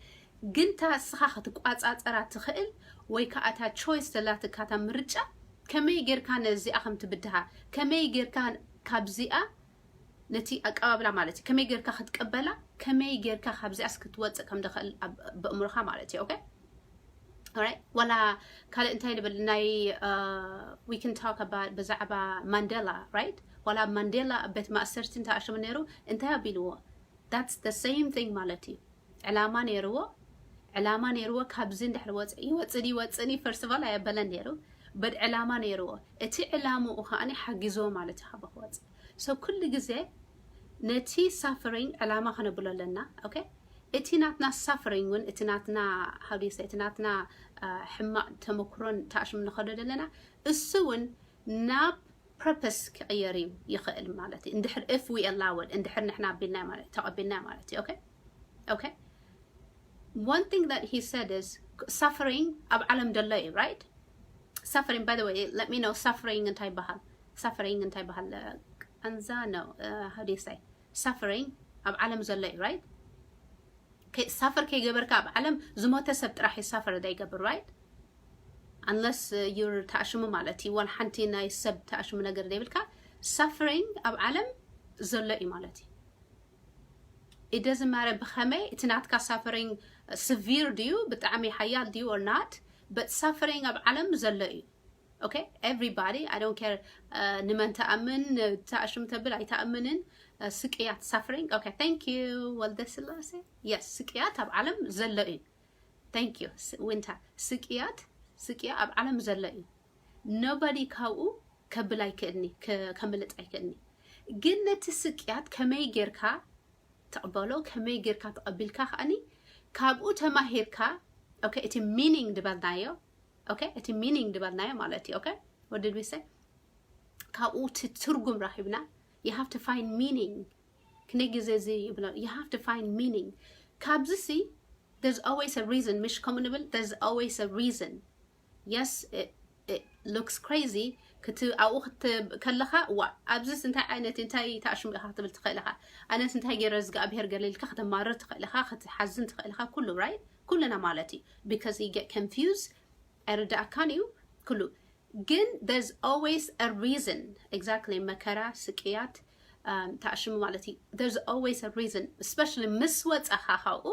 ግን እታ እስኻ ክትቋፃፀራ ትኽእል ወይ ከዓ እታ ቾይስ ዘላትካ፣ እታ ምርጫ፣ ከመይ ጌርካ ነዚኣ ከም ትብድሃ፣ ከመይ ጌርካ ካብዚኣ፣ ነቲ ኣቀባብላ ማለት እዩ፣ ከመይ ጌርካ ክትቀበላ፣ ከመይ ጌርካ ካብዚኣስ ክትወፅእ ከም ትኽእል ኣብ- በእምሮኻ ማለት እዩ። ኦኬ፣ Alright? ዋላ ካልእ እንታይ ንብል ናይ uh, we can talk about ብዛዕባ ማንዴላ right? ዋላ ማንዴላ ኣብ ቤት ማእሰርቲ እንታይ ኣሽሙ ነይሩ እንታይ ኣቢልዎ? That's the same thing ማለት እዩ። ዕላማ ነይርዎ። ዕላማ ነይርዎ። ካብዚ እንድሕር ወፅእ ይወፅእ ይወፅእን first of all ኣየበለን ነይሩ። But ዕላማ ነይርዎ። እቲ ዕላምኡ ከዓ ሓጊዝዎ ማለት እዩ ካብ ክወፅእ። So ኩሉ ግዜ ነቲ suffering ዕላማ ከነብሎ ኣለና። Okay? እቲ ናትና suffering እውን እቲ ናትና how do you say እቲ ናትና ሕማቕ ተመክሮን ተኣሽሙ ንኸዶ ዘለና እሱ እውን ናብ purpose ክቕየር እዩ ይኽእል ማለት እዩ። እንድሕር if we allow it እንድሕር ንሕና ኣቢልና ማለት ተቐቢልና ማለት እዩ። Okay? Okay? One thing that he said is suffering ኣብ ዓለም ደሎ እዩ right? Suffering by the way let me know suffering እንታይ ይበሃል? Suffering እንታይ ይበሃል? ቃንዛ ነው how do you say suffering ኣብ ዓለም ዘሎ እዩ right? Suffer ከይገበርካ ኣብ ዓለም ዝሞተ ሰብ ጥራሕ እዩ suffer ዘይገብር right? Unless you're ተኣሽሙ ማለት እዩ ዋላ ሓንቲ ናይ ሰብ ተኣሽሙ ነገር ዘይብልካ suffering ኣብ ዓለም ዘሎ እዩ ማለት እዩ። It doesn't matter ብኸመይ እቲ ናትካ suffering severe ድዩ ብጣዕሚ ሓያል ድዩ or not but suffering ኣብ ዓለም ዘሎ እዩ። Okay? Everybody I don't care ንመን ተኣምን ተኣሽም ተብል ኣይተኣምንን ስቅያት suffering okay thank you ወልደ ስላሴ yes ስቅያት ኣብ ዓለም ዘሎ እዩ። Thank you ዊንታ ስቅያት ስቅያ ኣብ ዓለም ዘሎ እዩ። Nobody ካብኡ ከብል ኣይክእልኒ ከምልጥ ኣይክእልኒ። ግን ነቲ ስቅያት ከመይ ጌርካ ትቕበሎ ከመይ ጌርካ ተቐቢልካ ከኣኒ ካብኡ ተማሂርካ okay እቲ meaning ድበልናዮ okay እቲ meaning ድበልናዮ ማለት እዩ okay what did we say ካብኡ እቲ ትርጉም ረኺብና you have to find meaning ክንደይ ግዜ እዚ ይብሎ you have to find meaning ካብዚ ሲ there's always a reason ምሽ ከምኡ ንብል there's always a reason yes it, it looks crazy ክት ኣብኡ ከለኻ ዋ ኣብዚስ እንታይ ዓይነት እንታይ ተኣሽሙ ኢኻ ክትብል ትኽእል ኢኻ። ኣነስ እንታይ ገይረ እግዚኣብሔር ገለ ኢልካ ከተማርር ትኽእል ኢኻ ክትሓዝን ትኽእል ኢኻ ኩሉ right ኩልና ማለት እዩ because you get confused ኣይርዳእካን እዩ ኩሉ ግን there's always a reason exactly መከራ ስቅያት ተኣሽሙ ማለት እዩ there's always a reason especially ምስ ወፃኻ ካብኡ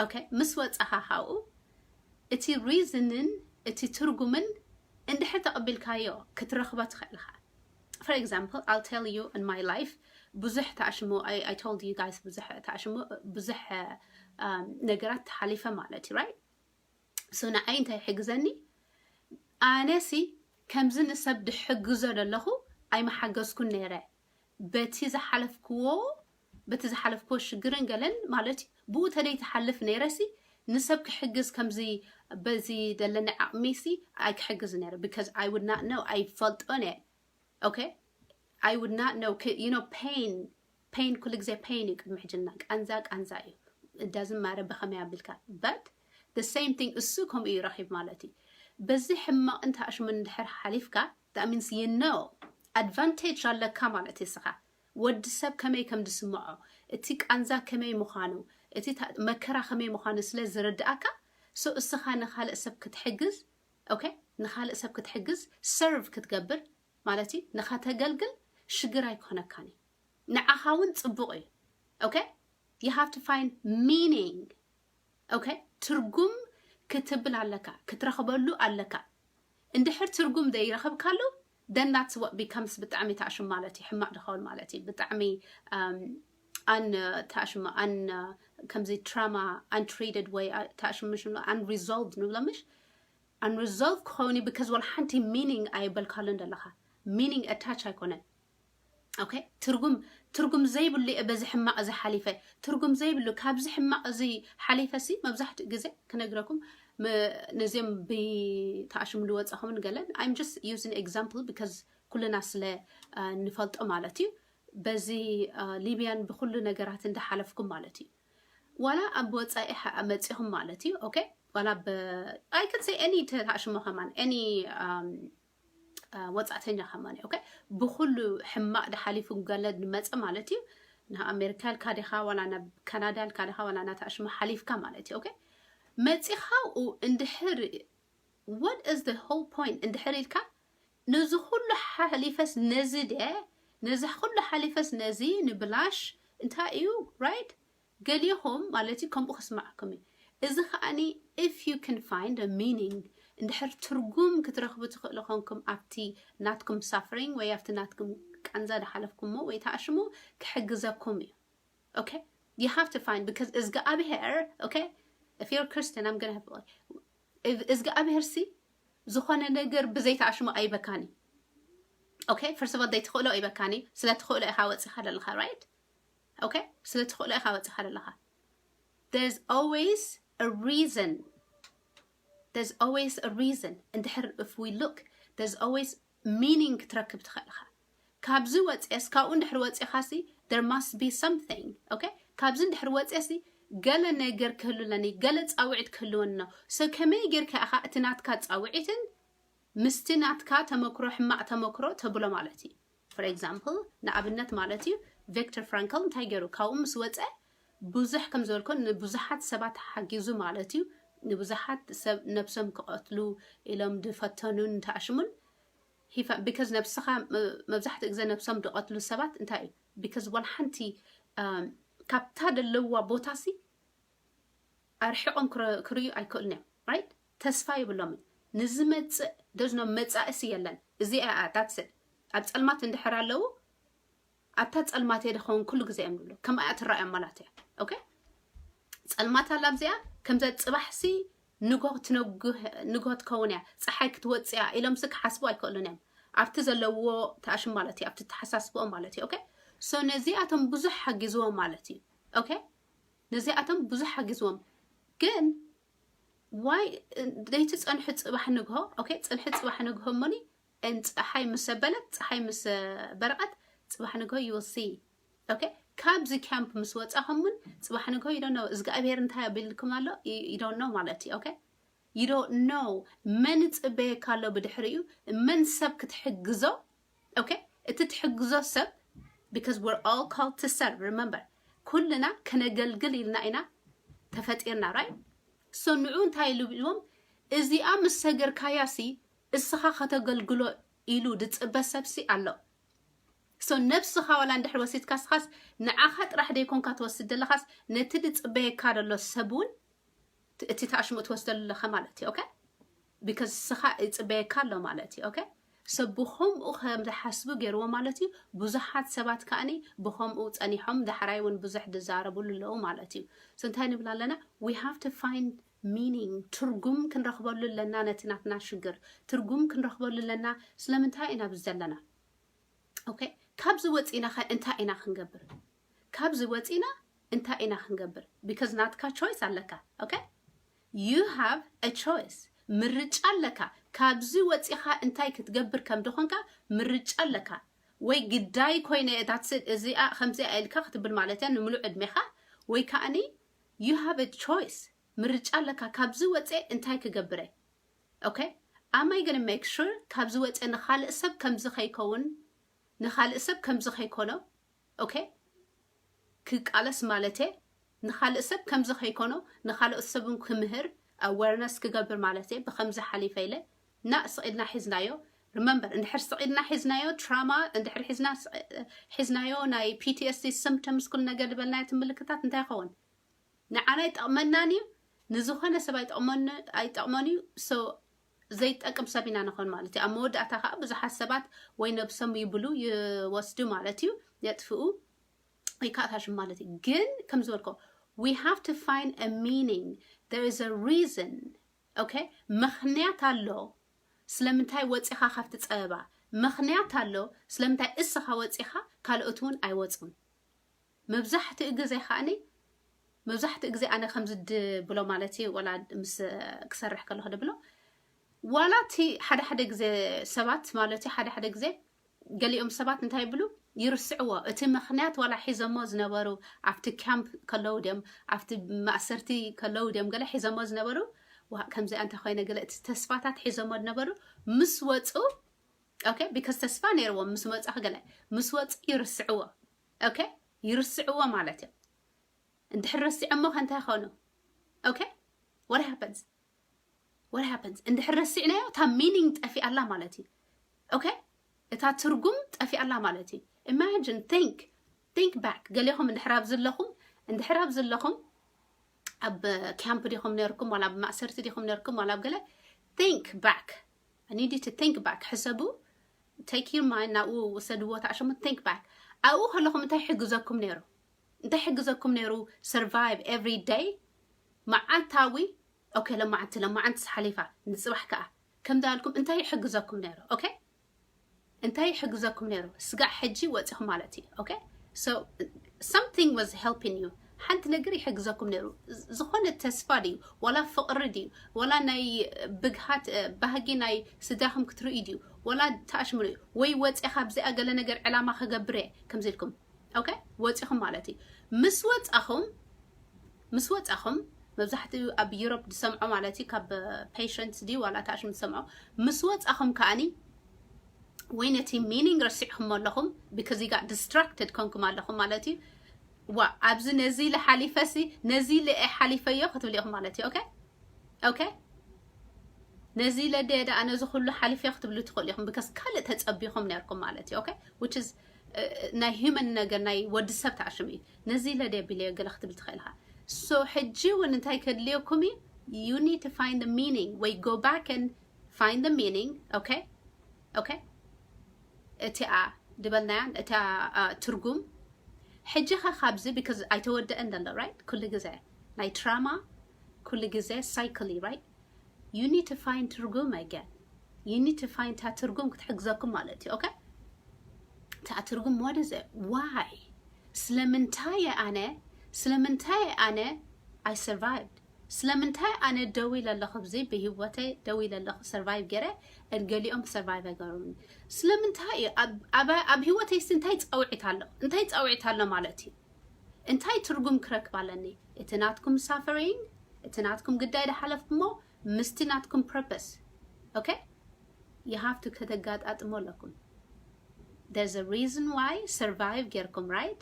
okay ምስ ወፃኻ ካብኡ እቲ reason ን እቲ ትርጉምን እንድሕር ተቐቢልካዮ ክትረኽቦ ትኽእል ኢኻ። For example I'll tell you in my life ብዙሕ ተኣሽሙ I, I told you guys ብዙሕ ተኣሽሙ ብዙሕ ነገራት ተሓሊፈ ማለት እዩ right so ንዓይ እንታይ ይሕግዘኒ ኣነሲ ከምዚ ንሰብ ድሕግዞ ዘለኹ ኣይመሓገዝኩን ነይረ በቲ ዝሓለፍክዎ በቲ ዝሓለፍክዎ ሽግርን ገለን ማለት ብኡ ተደይ ትሓልፍ ነይረሲ ንሰብ ክሕግዝ ከምዚ በዚ ዘለኒ ዓቕሚሲ ኣይክሕግዝ ነይረ because I would not know ኣይፈልጦን እየ okay I would not know you know pain pain ኩሉ ግዜ pain እዩ ቅድሚ ሕጅና ቃንዛ ቃንዛ እዩ እዳዝን ማረ ብኸመይ ኣቢልካ but the same thing እሱ ከምኡ እዩ ረኺብ ማለት እዩ በዚ ሕማቕ እንተ ኣሽሙ እንድሕር ሓሊፍካ that means you know advantage ኣለካ ማለት እዩ እስኻ ወዲ ሰብ ከመይ ከም ዝስምዖ እቲ ቃንዛ ከመይ ምዃኑ እቲ መከራ ከመይ ምዃኑ ስለ ዝርድኣካ so እስኻ ንኻልእ ሰብ ክትሕግዝ okay ንኻልእ ሰብ ክትሕግዝ serve ክትገብር ማለት እዩ ንኻተገልግል ሽግር ኣይኮነካን እዩ ንዓኻ እውን ፅቡቕ እዩ okay you have to find meaning okay ትርጉም ክትብል ኣለካ ክትረኽበሉ ኣለካ እንድሕር ትርጉም ዘይረኸብካሉ then that's what becomes ብጣዕሚ ተኣሽም ማለት እዩ ሕማቕ ድኸውን ማለት እዩ ብጣዕሚ ኣን ተኣሽም ኣን ከምዚ trauma untreated ወይ ተኣሽም ምሽ unresolved ንብሎ ምሽ unresolved ክኸውን እዩ because ወላ ሓንቲ meaning ኣይበልካሉን ዘለኻ meaning attach ኣይኮነን okay ትርጉም ትርጉም ዘይብሉ እየ በዚ ሕማቕ እዚ ሓሊፈ ትርጉም ዘይብሉ ካብዚ ሕማቕ እዚ ሓሊፈ ሲ መብዛሕትኡ ግዜ ክነግረኩም ነዚኦም ብተኣሽሙ ዝወፀኹምን ገለን I'm just using example because ኩልና ስለ ንፈልጦ ማለት እዩ በዚ ሊብያን ብኩሉ ነገራት እንዳሓለፍኩም ማለት እዩ ዋላ ኣብ ወፃኢ መፂኹም ማለት እዩ okay ዋላ I can say any ተኣሽሞ ከማን any ወፃእተኛ ከማን okay ብኩሉ ሕማቕ ድሓሊፉ ገለ ንመፀ ማለት እዩ ናብ ኣሜሪካ ኢልካ ዲኻ ዋላ ናብ ካናዳ ኢልካ ዲኻ ዋላ ናተኣሽሞ ሓሊፍካ ማለት እዩ okay መፂኻ እንድሕር what is the whole point እንድሕር ኢልካ ነዚ ኩሉ ሓሊፈስ ነዚ ደ ነዚ ኩሉ ሓሊፈስ ነዚ ንብላሽ እንታይ እዩ right ገሊኹም ማለት እዩ ከምኡ ክስማዓኩም እዩ እዚ ከዓኒ If you can find a meaning, እንድሕር ትርጉም ክትረኽቡ ትኽእሉ ኾንኩም ኣብቲ ናትኩም suffering ወይ ኣብቲ ናትኩም ቃንዛ ዝሓለፍኩሞ ወይ ተኣሽሙ፣ ክሕግዘኩም እዩ። Okay? You have to find, because እዝግኣብሄር, okay? If you're Christian, I'm gonna have, እዝግኣብሄር ሲ ዝኾነ ነገር ብዘይ ተኣሽሙ ኣይበካኒ። Okay? First of all፣ ዘይትኽእሎ ኣይበካኒ። ስለ ትኽእሎ ኢኻ ወፂኻ ዘለኻ፣ right? Okay? ስለ ትኽእሎ ኢኻ ወፂኻ ዘለኻ። There's always a reason. There's always a reason. እንድሕር if we look, there's always meaning ክትረክብ ትኽእል ኢኻ። ካብዚ ወፅኤስ፣ ካብኡ እንድሕር ወፂኻሲ there must be something. Okay? ካብዚ እንድሕር ወፅኤሲ ገለ ነገር ክህሉ ኣለኒ፣ ገለ ፃውዒት ክህልወኒ ነው። So ከመይ ጌርካ ኢኻ እቲ ናትካ ፃውዒትን ምስቲ ናትካ ተመክሮ፣ ሕማቕ ተመክሮ ተብሎ ማለት እዩ። For example፣ ንኣብነት ማለት እዩ፣ ቪክተር ፍራንክል እንታይ ገይሩ? ካብኡ ምስ ወፀ ብዙሕ ከም ዝበልኮ ንብዙሓት ሰባት ሓጊዙ ማለት እዩ። ንብዙሓት ሰብ ነብሶም ክቐትሉ ኢሎም ዝፈተኑን ተኣሽሙን። He fa-, because ነብስኻ፣ መብዛሕትኡ ግዜ ነብሶም ዝቐትሉ ሰባት እንታይ እዩ? Because ዋላ ሓንቲ፣ um፣ ካብታ ዘለዋ ቦታሲ ኣርሒቖም ክረ-፣ ክርእዩ ኣይክእሉን እዮም። Right? ተስፋ የብሎምን። ንዝመጽእ፣ there's no መጻኢሲ የለን። እዚኣ እያ፣ that's it። ኣብ ጸልማት እንድሕር ኣለዉ፣ ኣብታ ጸልማት እየ ድኸውን ኩሉ ግዜ እዮም ዝብሉ። ከምኣ እያ ትረኣዮም ማለት እያ። Okay? ጸልማት ኣላ ኣብዚኣ፣ ከምዛ ጽባሕሲ ንግሆ ክትነግህ-፣ ንግሆ ትከውን እያ፣ ጸሓይ ክትወጽእ እያ ኢሎምሲ ክሓስቡ ኣይክእሉን እዮም። ኣብቲ ዘለውዎ ተኣሽም ማለት እዩ፣ ኣብቲ ተሓሳስብኦም ማለት እዩ። Okay? So ነዚኣቶም ብዙሕ ሓጊዝዎም ማለት እዩ። Okay? ነዚኣቶም ብዙሕ ሓጊዝዎም። ግን ዋይ፣ ለይቲ ጸንሑ ጽባሕ ንግሆ፣ okay? ጽንሒ ጽባሕ ንግሆ እሞኒ፣ እን ጸሓይ ምስ ኣበለት፣ ጸሓይ ምስ በረቐት፣ ጽባሕ ንግሆ you will see። Okay? ካብዚ ካምፕ ምስ ወጻኹም እውን ጽባሕ ንግሆ you don't know፣ እግዚኣብሔር እንታይ ኣቢልኩም ኣሎ you don't know ማለት እዩ። Okay? You don't know መን ይጽበየካ ኣሎ ብድሕሪኡ፣ መን ሰብ ክትሕግዞ። Okay? እቲ ትሕግዞ ሰብ፣ because we're all called to serve, remember፣ ኩልና ከነገልግል ኢልና ኢና ተፈጢርና፣ right? So ንዑ እንታይ ኢሉ ኢልዎም፣ እዚኣ ምስ ሰገርካያሲ እስኻ ከተገልግሎ ኢሉ ድጽበ ሰብሲ ኣሎ። So ነብስኻ ዋላ እንድሕር ወሲድካ፣ ስኻስ ንዓኻ ጥራሕ ደይኮንካ ትወስድ ዘለኻስ፣ ነቲ ድጽበየካ ዘሎ ሰብ እውን እቲ ተኣሽሙ ትወስደሉ ኣለኻ ማለት እዩ። Okay? Because ስኻ ይጽበየካ ኣሎ ማለት እዩ። Okay? So ብኸምኡ ከም ዝሓስቡ ገይርዎ ማለት እዩ። ብዙሓት ሰባት ከኣኒ ብኸምኡ ጸኒሖም፣ ዳሕራይ እውን ብዙሕ ዝዛረብሉ ኣለዉ ማለት እዩ። So እንታይ ንብል ኣለና? We have to find meaning፣ ትርጉም ክንረኽበሉ ኣለና ነቲ ናትና ሽግር። ትርጉም ክንረኽበሉ ኣለና ስለምንታይ ኢና ኣብዚ ዘለና። Okay? ካብዚ ወጺና ኸ እንታይ ኢና ክንገብር? ካብዚ ወጺና እንታይ ኢና ክንገብር? Because ናትካ choice ኣለካ። Okay? You have a choice። ምርጫ ኣለካ። ካብዚ ወጺኻ እንታይ ክትገብር ከም ድኾንካ ምርጫ ኣለካ። ወይ ግዳይ ኮይነ እየ፣ that's it፣ እዚኣ ከምዚኣ ኢልካ ክትብል ማለት እያ ንምሉእ ዕድሜኻ። ወይ ከኣኒ you have a choice። ምርጫ ኣለካ። ካብዚ ወጸ እንታይ ክገብር እየ? Okay? Am I gonna make sure ካብዚ ወጸ ንኻልእ ሰብ ከምዚ ከይከውን፣ ንኻልእ ሰብ ከምዚ ከይኮኖ፣ okay? ክቃለስ ማለተ፣ ንኻልእ ሰብ ከምዚ ከይኮኖ፣ ንኻልኦት ሰብን ክምህር፣ awareness ክገብር ማለተ፣ ብከምዚ ሓሊፈ ኢለ፣ ና ስቕ ኢልና ሒዝናዮ። Remember፣ እንድሕር ስቕ ኢልና ሒዝናዮ፣ trauma እንድሕር ሒዝና፣ ሒዝናዮ፣ ናይ P T S D symptoms፣ ኩሉ ነገር ዝበልናዮ፣ እቲ ምልክታት እንታይ ይኸውን? ንዓና ኣይጠቕመናን እዩ፣ ንዝኾነ ሰብ ኣይጠቕመን፣ ኣይጠቕመን እዩ። So ዘይጠቅም ሰብ ኢና ንኾን ማለት እዩ። ኣብ መወዳእታ ከዓ ብዙሓት ሰባት ወይ ነብሶም ይብሉ፣ ይወስዱ ማለት እዩ፣ የጥፍኡ፣ ይካእታሹ ማለት እዩ። ግን ከም ዝበልኮ፣ we have to find a meaning, there is a reason. Okay? ምኽንያት ኣሎ ስለምንታይ ወፂኻ ካብቲ ፀበባ። ምኽንያት ኣሎ ስለምንታይ እስኻ ወፂኻ ካልኦት እውን ኣይወፁን። መብዛሕትኡ ግዜ ከኣኒ፣ መብዛሕትኡ ግዜ ኣነ ከምዚ ድብሎ ማለት እዩ፣ ወላ ምስ ክሰርሕ ከለኹ ድብሎ፣ ዋላ እቲ ሓደ ሓደ ግዜ ሰባት ማለት እዩ፣ ሓደ ሓደ ግዜ ገሊኦም ሰባት እንታይ ይብሉ፣ ይርስዕዎ። እቲ ምኽንያት ዋላ ሒዘሞ ዝነበሩ፣ ኣብቲ ካምፕ ከለዉ ድዮም፣ ኣብቲ ማእሰርቲ ከለዉ ድዮም፣ ገለ ሒዘሞ ዝነበሩ፣ ዋ፣ ከምዚኣ እንተኾይነ ገለ፣ እቲ ተስፋታት ሒዘሞ ዝነበሩ ምስ ወፁ፣ okay፣ because ተስፋ ነይርዎም ምስ መፃ፣ ገለ ምስ ወፁ ይርስዕዎ። Okay? ይርስዕዎ ማለት እዮም። እንድሕር ረሲዖሞ ከ እንታይ ይኾኑ? Okay? What happens? What happens? እንድሕር ረሲዕናዮ፣ እታ meaning ጠፊኣላ ማለት እዩ። Okay? እታ ትርጉም ጠፊኣላ ማለት እዩ። Imagine፣ think፣ think back። ገሌኹም እንድሕር ኣብዚ ኣለኹም፣ እንድሕር ኣብዚ ኣለኹም፣ ኣብ ካምፕ ዲኹም ነርኩም ዋላ ኣብ ማእሰርቲ ዲኹም ነርኩም ዋላ ኣብ ገለ think back I need you to think back ሕሰቡ take your mind ናብኡ ውሰድዎ ተኣሸሙ think back ኣብኡ ከለኹም እንታይ ሕግዘኩም ነይሩ እንታይ ሕግዘኩም ነይሩ survive every day መዓልታዊ okay ለማዓንቲ ለማዓንቲ ሓሊፋ ንፅባሕ ከዓ ከም ዳልኩም እንታይ ይሕግዘኩም ነይሩ okay እንታይ ይሕግዘኩም ነይሩ ስጋዕ ሕጂ ወፂኹም ማለት እዩ okay so something was helping you ሓንቲ ነገር ይሕግዘኩም ነይሩ ዝኾነ ተስፋ ድዩ ዋላ ፍቕሪ ድዩ ዋላ ናይ ብግሃት ባህጊ ናይ ስድራኹም ክትርኢ ድዩ ዋላ ተኣሽምሉ ወይ ወፂኻ ኣብዚኣ ገለ ነገር ዕላማ ክገብር እየ ከምዚ ኢልኩም okay ወፂኹም ማለት እዩ ምስ ወፃኹም ምስ ወፃኹም መብዛሕትኡ ኣብ ዩሮፕ ዝሰምዖ ማለት እዩ ካብ patients ድዩ ዋላ ተኣሽሙ ዝሰምዖ ምስ ወፃኹም ከኣኒ ወይ ነቲ meaning ረሲዕኹም ኣለኹም because you got distracted ኮንኩም ኣለኹም ማለት እዩ ዋ ኣብዚ ነዚ ኢለ ሓሊፈሲ ነዚ ኢለ ሓሊፈዮ ክትብል ኢኹም ማለት እዩ okay okay ነዚ ኢለ ደኣ ነዚ ኩሉ ሓሊፈዮ ክትብሉ ትኽእሉ ኢኹም because ካልእ ተፀቢኹም ነርኩም ማለት እዩ okay which is ናይ human ነገር ናይ ወዲ ሰብ ተኣሽሙ እዩ ነዚ ኢለ ደኣ ቢለዮ ገለ ክትብል ትኽእል ኢኻ so ሕጂ እውን እንታይ ከድልየኩም እዩ you need to find the meaning ወይ go back and find the meaning okay okay እቲኣ ድበልናያን እታ ትርጉም ሕጂ ኸ ካብዚ because ኣይተወደአን ዘሎ right ኩሉ ግዜ ናይ trauma ኩሉ ግዜ cycle right you need to find ትርጉም again you need to find እታ ትርጉም ክትሕግዘኩም ማለት እዩ okay እታ ትርጉም what is it why ስለምንታይ ኣነ ስለምንታይ ኣነ I survived ስለምንታይ ኣነ ደው ኢለ ኣለኹ ብዚ ብህይወተይ ደው ኢለ ኣለኹ survive ገረ ገሊኦም survive ኣይገሩን ስለምንታይ እዩ ኣብ ህይወተይ ሲ እንታይ ፃውዒት ኣሎ እንታይ ፃውዒት ኣሎ ማለት እዩ እንታይ ትርጉም ክረክብ ኣለኒ እቲ ናትኩም suffering እቲ ናትኩም ግዳይ ዝሓለፍኩሞ ምስቲ ናትኩም purpose okay you have to ከተጋጣጥሞ ኣለኩም there's a reason why survive ጌርኩም right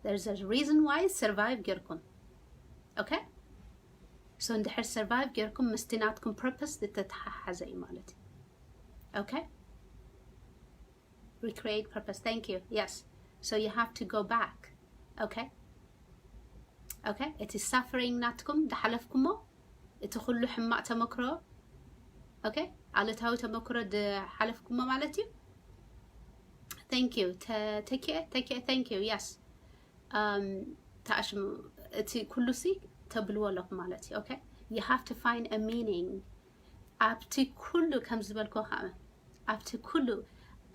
there's a reason why survive ጌርኩም okay so እንድሕር survive ጌርኩም ምስቲ ናትኩም purpose ዝተተሓሓዘ እዩ ማለት እዩ okay recreate purpose thank you yes so you have to go back okay okay እቲ suffering ናትኩም ዝሓለፍኩሞ እቲ ኩሉ ሕማቕ ተመክሮ okay ኣሉታዊ ተመክሮ ዝሓለፍኩሞ ማለት እዩ thank you ተኪኤ ተኪኤ thank you yes um ተኣሽሙ እቲ ኩሉ ሲ ተብልዎ ኣለኹም ማለት እዩ okay you have to find a meaning ኣብቲ ኩሉ ከም ዝበልኮ ከዓ ኣብቲ ኩሉ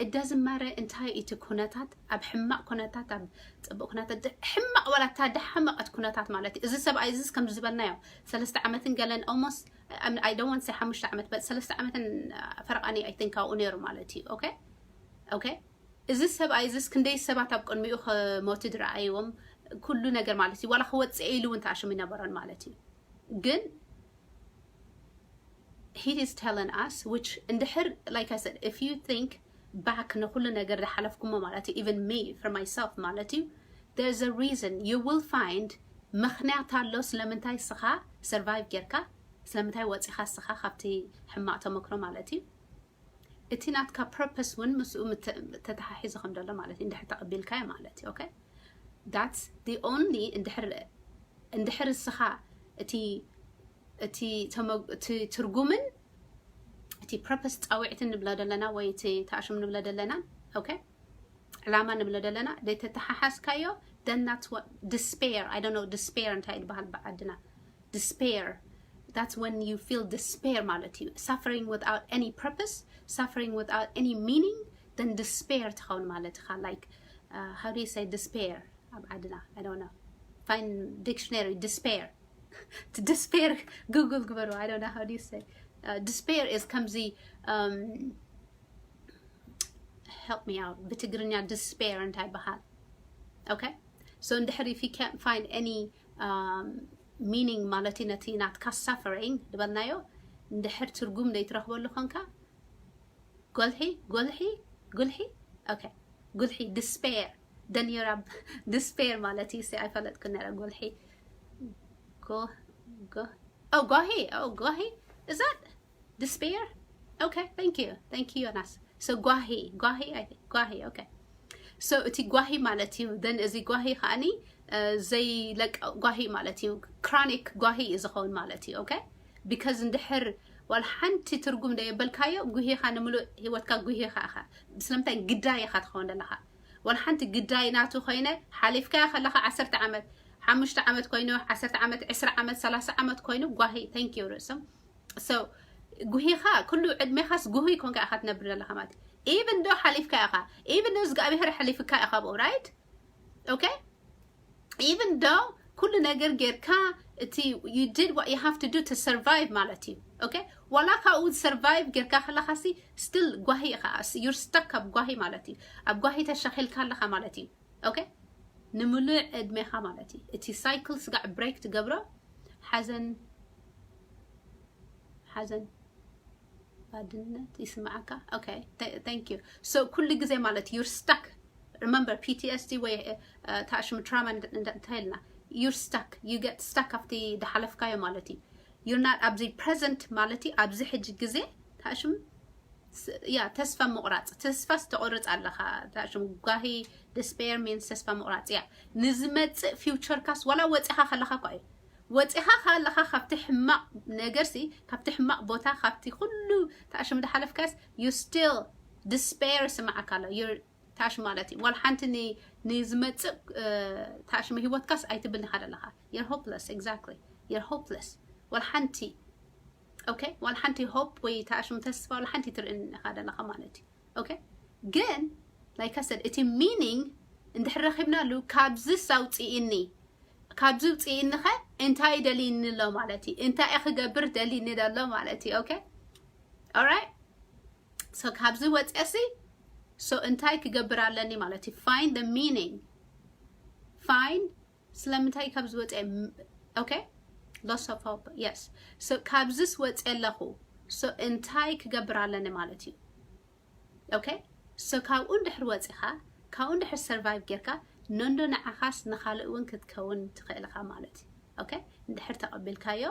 እዳ ዝማረ እንታይ እቲ ኩነታት ኣብ ሕማቕ ኩነታት ኣብ ፅቡቅ ኩነታት ሕማቕ ዋላ እታ ዳሓመቐት ኩነታት ማለት እዩ እዚ ሰብኣይ እዚስ ከም ዝበልናዮ ሰለስተ ዓመትን ገለን almost I don't want to say ሓሙሽተ ዓመት but ሰለስተ ዓመትን ፈረቓኒ I think ኣብኡ ነይሩ ማለት እዩ okay okay እዚ ሰብኣይ እዚስ ክንደይ ሰባት ኣብ ቅድሚኡ ከሞቱ ዝረኣይዎም ኩሉ ነገር ማለት እዩ ዋላ ክወፅእ ኢሉ እውን ተኣሽሙ ይነበሮን ማለት እዩ ግን he is telling us which እንድሕር like I said if you think back ንኩሉ ነገር ዝሓለፍኩሞ ማለት እዩ even me for myself ማለት እዩ there's a reason you will find ምክንያት ኣሎ ስለምንታይ ስኻ survive ጌርካ ስለምንታይ ወፂኻ ስኻ ካብቲ ሕማቕ ተመክሮ ማለት እዩ እቲ ናትካ purpose እውን ምስኡ ተተሓሒዙ ከም ዘሎ ማለት እዩ እንድሕር ተቐቢልካዮ ማለት እዩ okay that's the only እንድሕር እንድሕር እስኻ እቲ እቲ እቲ ትርጉምን እቲ purpose ፃውዒትን ንብሎ ዘለና ወይ እቲ ተኣሽም ንብሎ ዘለና okay ዕላማ ንብሎ ዘለና ዘይተተሓሓዝካዮ then that's what despair I don't know despair እንታይ ዝበሃል ብዓድና despair that's when you feel despair ማለት እዩ suffering without any purpose suffering without any meaning then despair ትኸውን ማለት ኢኻ like uh, how do you say despair ኣብ ዓድና I don't know find dictionary despair to despair google ግበሩ I don't know how do you say uh, despair is ከምዚ um, help me out ብትግርኛ despair እንታይ ይበሃል okay so እንድሕር if you can't find any um, meaning ማለት ነቲ ናትካ suffering ዝበልናዮ እንድሕር ትርጉም ዘይትረኽበሉ ኮንካ ጎልሒ ጎልሒ ጉልሒ okay ጉልሒ despair then you're up despair ማለት እዩ ኣይፈለጥኩ ነረ ጎልሒ go go oh ጓሂ oh ጓሂ is that despair okay thank you thank you Anas so ጓሂ ጓሂ I think ጓሂ okay So እቲ ጓሂ ማለት እዩ። Then እዚ ጓሂ ከዓኒ ዘይለቅ ጓሂ ማለት እዩ። Chronic ጓሂ እዩ ዝኸውን ማለት እዩ። Okay? Because እንድሕር ዋላ ሓንቲ ትርጉም ደየበልካዮ፣ ጉሂኻ ንምሉእ ህይወትካ ጉሂኻ ኢኻ። ስለምንታይ ግዳይ ኢኻ ትኸውን ዘለኻ። ዋላ ሓንቲ ግዳይ ናቱ ኮይነ ሓሊፍካዮ ከለኻ ዓሰርተ ዓመት፣ ሓሙሽተ ዓመት ኮይኑ፣ ዓሰርተ ዓመት፣ ዕስራ ዓመት፣ ሰላሳ ዓመት ኮይኑ ጓሂ። Thank you ርእሶም። So ጉሂኻ ኩሉ ዕድሜኻስ ጉሂ ኮንካ ኢኻ ትነብር ዘለኻ ማለት እዩ። Even though ሓሊፍካ ኢኻ፣ even though እግዚኣብሔር ሓሊፍካ ኢኻ ብኡ፣ right? Okay? Even though ኩሉ ነገር ጌርካ እቲ you did what you have to do to survive ማለት እዩ። Okay? ዋላ ካብኡ survive ጌርካ ከለኻሲ still ጓሂ ኢኻ። You're stuck ኣብ ጓሂ ማለት እዩ። ኣብ ጓሂ ተሸኺልካ ኣለኻ ማለት እዩ። Okay? ንምሉእ ዕድሜኻ ማለት እዩ። እቲ cycle ስጋዕ break ትገብሮ። ሓዘን ሓዘን ባድነት ይስምዓካ። Okay? Thank you። So ኩሉ ግዜ ማለት you're stuck። Remember PTSD ወይ ታእሽም trauma እንተልና you're stuck፣ you get stuck ኣብቲ ዝሓለፍካዮ ማለት እዩ። You're not ኣብዚ present ማለት እዩ። ኣብዚ ሕጂ ግዜ ታእሽም ያ ተስፋ ምቑራፅ። ተስፋ ዝተቆርፅ ኣለኻ። ታእሽም ጓሂ፣ despair means ተስፋ ምቑራፅ። ያ ንዝመፅእ future ካስ ዋላ ወፂኻ ከለኻ እኳ እዩ። ወፂኻ ከለኻ ካብቲ ሕማቕ ነገርሲ፣ ካብቲ ሕማቕ ቦታ፣ ካብቲ ኩሉ ታእሽም ዝሓለፍካስ you still despair ስምዓካ ኣሎ። ታሽ ማለት እዩ። ዋላ ሓንቲ ንዝመፅእ ታሽም ህይወትካስ ኣይትብልን ኢኻ ዘለኻ። You're hopeless። Exactly። You're hopeless። ዋላ ሓንቲ okay፣ ዋላ ሓንቲ hope ወይ ታሽም ተስፋ ዋላ ሓንቲ ትርእን ኢኻ ዘለኻ ማለት እዩ። Okay? ግን like I said እቲ meaning እንድሕር ረኺብናሉ ካብዚ ሳውፅኢኒ፣ ካብዚ ውፅኢኒ ኸ እንታይ ደልይኒ ኣሎ ማለት እዩ። እንታይ ክገብር ደልይኒ ዘሎ ማለት እዩ። Okay? Alright? So ካብዚ ወፅኤሲ so እንታይ ክገብር ኣለኒ ማለት እዩ። Find the meaning። Find ስለምንታይ ካብዚ ወፅኤ። Okay? Loss of hope። Yes። So ካብዚስ ወፅኤ ኣለኹ። So እንታይ ክገብር ኣለኒ ማለት እዩ። Okay? So ካብኡ እንድሕር ወፂኻ፣ ካብኡ እንድሕር survive ጌርካ፣ ነንዶ ንዓኻስ ንኻልእ እውን ክትከውን ትኽእል ኢኻ ማለት እዩ። Okay? እንድሕር ተቐቢልካዮ፣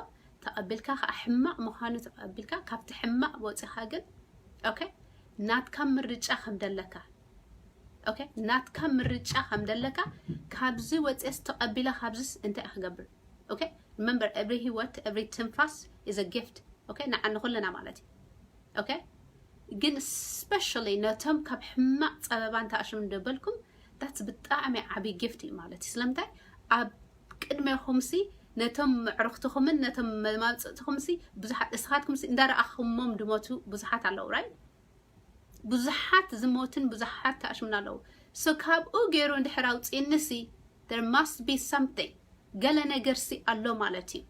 ተቐቢልካ ከዓ ሕማቕ ምዃኑ ተቐቢልካ፣ ካብቲ ሕማቕ ወፂኻ ግን okay? ናትካ ምርጫ ከም ደለካ okay? ናትካ ምርጫ ከም ደለካ፣ ካብዚ ወፅኤስ ተቐቢለ ካብዚስ እንታይ ክገብር። Okay? Remember every ህይወት፣ every ትንፋስ is a gift። Okay? ንዓ ንኹልና ማለት እዩ። Okay? ግን especially ነቶም ካብ ሕማቕ ፀበባ እንተኣሽም እንደበልኩም that's ብጣዕሚ ዓብይ gift እዩ ማለት እዩ። ስለምንታይ ኣብ ቅድሜኹምሲ ነቶም ኣዕሩኽትኹምን ነቶም መማፅእትኹምሲ ብዙሓት፣ እስኻትኩምሲ እንዳረኣኹሞም ድሞቱ ብዙሓት ኣለዉ። Right? ብዙሓት ዝሞትን ብዙሓት ታሽምን ኣለዉ። So ካብኡ ገይሩ እንድሕር ኣውፅእንሲ there must be something፣ ገለ ነገርሲ ኣሎ ማለት እዩ።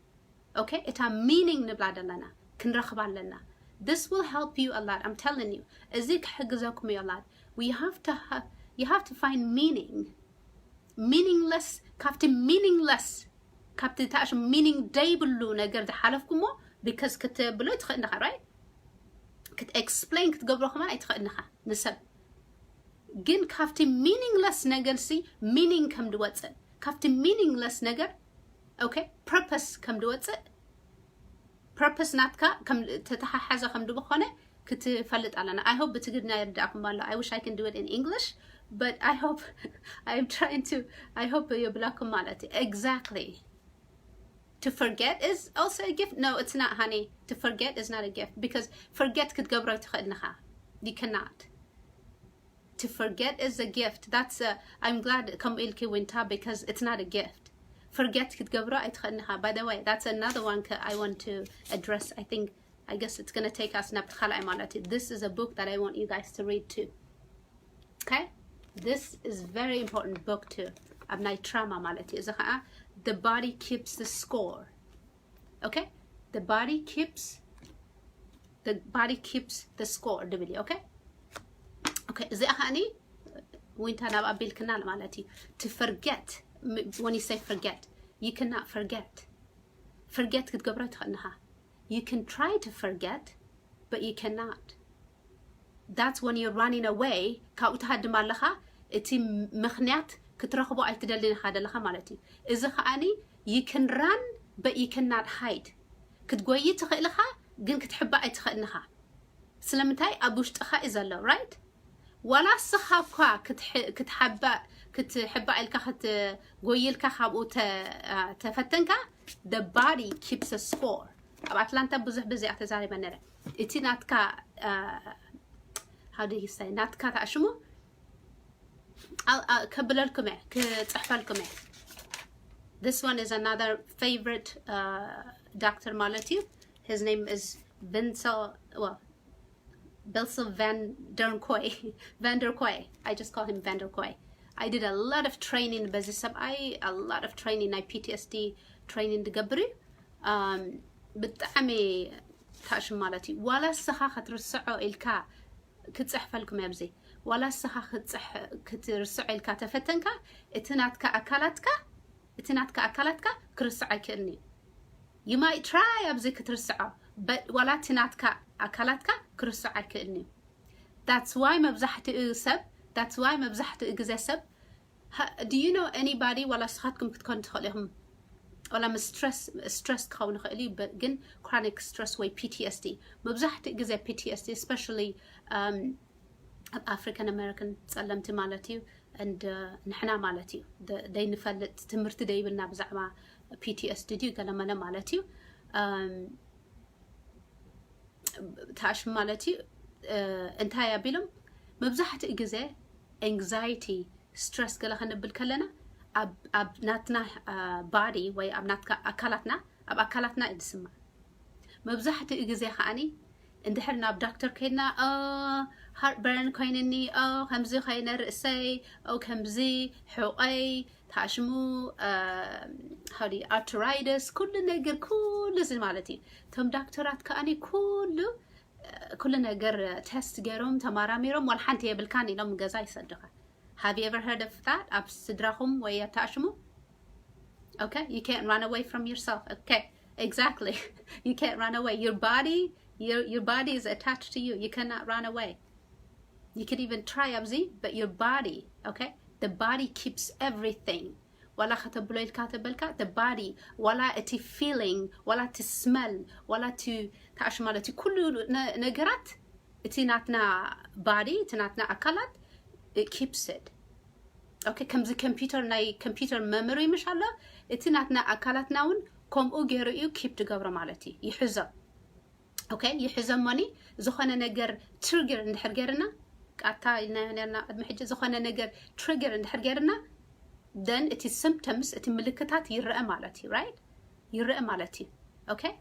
Okay? እታ meaning ንብላ ዘለና ክንረኽባ ኣለና። This will help you a lot, I'm telling you። እዚ ክሕግዘኩም እዩ a lot። We have to have, you have to find meaning። Meaningless፣ ካብቲ meaningless፣ ካብቲ ታሽ meaning ደይብሉ ነገር ዝሓለፍኩሞ because ክትብሎ ኣይትኽእልኻ። Right? ክት explain ክትገብሮ ከማን ኣይትኽእልኻ ንሰብ። ግን ካብቲ meaningless ነገርሲ meaning ከም ድወፅእ፣ ካብቲ meaningless ነገር okay purpose ከም ድወፅእ፣ purpose ናትካ ከም ተተሓሓዘ ከም ድብኾነ ክትፈልጥ ኣለና። I hope ብትግርኛ ይርዳእኩም ኣሎ። I wish I can do it in English, but I hope I'm trying to, I hope የብላኩም ማለት እዩ። Exactly። To forget is also a gift. No, it's not, honey. To forget is not a gift because forget ክትገብሮ ኣይትኽእልንኻ። You cannot. To forget is a gift. That's a, I'm glad ከምኡ ኢልኪ ዊንታ because it's not a gift. Forget ክትገብሮ ኣይትኽእልንኻ። By the way, that's another one I want to address. I think, I guess it's gonna take us ናብ ካልኣይ ማለት እዩ። This is a book that I want you guys to read too. Okay? This is very important book too. ኣብ ናይ trauma ማለት እዩ። እዚ ከዓ The Body Keeps the Score. Okay? The body keeps, the body keeps the score ድብል እዩ። Okay? Okay፣ እዚኣ ከዓኒ ዊንታ ናብ ኣቢልክና ማለት እዩ። To forget, when you say forget, you cannot forget. Forget ክትገብሮ ኣይትኽእልንኻ። You can try to forget, but you cannot. That's when you're running away. ካብኡ ትሃድም ኣለኻ። እቲ ምኽንያት ክትረኽቦ ኣይትደልን ኢኻ ዘለኻ ማለት እዩ። እዚ ከዓኒ you can run, but you cannot hide። ክትጎይ ትኽእል ኢኻ፣ ግን ክትሕባእ ኣይትኽእልን ኢኻ። ስለምንታይ? ኣብ ውሽጥኻ እዩ ዘሎ። Right? ዋላ እስኻ እኳ ክትሓባእ ክትሓባእ ኢልካ ክትጎይልካ ካብኡ ተፈተንካ፣ the body keeps a score። ኣብ ኣትላንታ ብዙሕ ብዚኣ ተዛሪበ ነረ። እቲ ናትካ how do you say ናትካ ተኣሽሙ ከብለልኩም እየ፣ ክፅሕፈልኩም እየ። This one is another favorite uh, doctor ማለት እዩ። His name is Vincent, well, Bessel van der Kooi. Van der Kooi. I just call him Van der Kooi. I did a lot of training በዚ ሰብኣይ፣ a lot of training ናይ P T S D training ዝገብር እዩ። ብጣዕሚ ታሽም ማለት እዩ። ዋላ እስኻ ክትርስዖ ኢልካ ክፅሕፈልኩም ኣብዚ ዋላ እስኻ ክትርስዖ ኢልካ ተፈተንካ፣ እቲ ናትካ ኣካላትካ እቲ ናትካ ኣካላትካ ክርስዖ ኣይክእልን እዩ። You might try ኣብዚ ክትርስዖ፣ but ዋላ እቲ ናትካ ኣካላትካ ክርስዖ ኣይክእልን እዩ። That's why መብዛሕትኡ ሰብ that's why መብዛሕትኡ ግዜ ሰብ do you know anybody ዋላ እስኻትኩም ክትኮኑ ትኽእሉ ኢኹም። ዋላ ምስ stress stress ክኸውን ይኽእል እዩ፣ ግን chronic stress ወይ P T S D፣ መብዛሕትኡ ግዜ P T S D especially ኣብ African American ጸለምቲ ማለት እዩ፣ and ንሕና ማለት እዩ ዘይንፈልጥ ትምህርቲ ደይብልና ብዛዕባ P T S D ድዩ ገለመለ ማለት እዩ። ታሽም ማለት እዩ። እንታይ ኣቢሎም መብዛሕትኡ ግዜ anxiety stress ገለ ክንብል ከለና ኣብ ናትና body ወይ ኣብ ናትካ ኣካላትና ኣብ ኣካላትና እዩ ዝስማዕ። መብዛሕትኡ ግዜ ከዓኒ እንድሕር ናብ ዳክተር ከይድና heartburn ኮይንኒ፣ ከምዚ ኮይነ ርእሰይ፣ ከምዚ ሕቆይ ታሽሙ how do you arthritis ኩሉ ነገር ኩሉ እዚ ማለት እዩ። እቶም ዳክተራት ከዓኒ ኩሉ ኩሉ ነገር test ገይሮም ተማራሚሮም ዋላ ሓንቲ የብልካን ኢሎም ገዛ ይሰድኻ። Have you ever heard of that? ኣብ ስድራኹም ወይ ኣተኣሽሙ? Okay, you can't run away from yourself. Okay, exactly. You can't run away. Your body, your, your body is attached to you. You cannot run away. You could even try ኣብዚ, but your body, okay? The body keeps everything. ዋላ ከተብሎ ኢልካ ተበልካ the body ዋላ እቲ feeling ዋላ እቲ smell ዋላ እቲ ታሽ ማለት እዩ ኩሉ ነገራት እቲ ናትና body እቲ ናትና ኣካላት keeps it። Okay, ከምዚ computer ናይ computer memory ምሽ ኣሎ፣ እቲ ናትና ኣካላትና እውን ከምኡ ገይሩ እዩ keep ዝገብሮ ማለት እዩ፣ ይሕዞ። Okay, ይሕዞ እሞኒ ዝኾነ ነገር trigger እንድሕር ገይርና ቃታ ኢልና ነርና ቅድሚ ሕጂ ዝኾነ ነገር trigger እንድሕር ገይርና then እቲ symptoms እቲ ምልክታት ይረአ ማለት እዩ፣ right? ይረአ ማለት እዩ። Okay?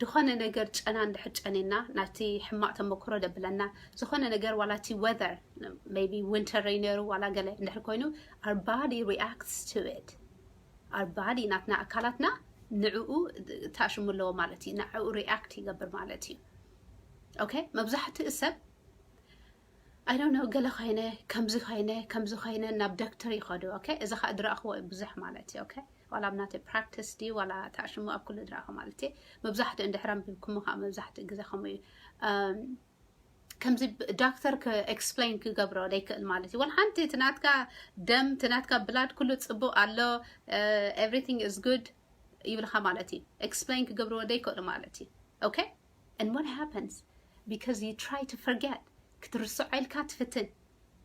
ዝኾነ ነገር ጨና እንድሕር ጨኒና ናቲ ሕማቕ ተመክሮ ደብለና ዝኾነ ነገር ዋላ እቲ weather maybe winter እዩ ነይሩ ዋላ ገለ እንድሕር ኮይኑ our body reacts to it። Our body ናትና ኣካላትና ንዕኡ ታሽሙ ኣለዎ ማለት እዩ። ንዕኡ react ይገብር ማለት እዩ። Okay? መብዛሕትኡ ሰብ I don't know ገለ ኮይነ ከምዚ ኮይነ ከምዚ ኮይነ ናብ ዶክተር ይኸዱ። Okay? እዚ ከዓ ዝረእኽዎ ብዙሕ ማለት እዩ። Okay? ዋላ ኣብ ናተይ practice ድዩ ዋላ ታሽሙ ኣብ ኩሉ ዝረእኹ ማለት እዩ። መብዛሕትኡ እንድሕር ኣንቢብኩሞ ከዓ መብዛሕትኡ ግዜ ከምኡ እዩ። ከምዚ ዳክተር explain ክገብሮ ዘይክእል ማለት እዩ። ዋላ ሓንቲ እቲ ናትካ ደም እቲ ናትካ blood ኩሉ ፅቡቅ ኣሎ everything is good ይብልካ ማለት እዩ። Explain ክገብርዎ ዘይክእሉ ማለት እዩ። Okay? And what happens? Because you try to forget ክትርስዖ ኢልካ ትፍትን።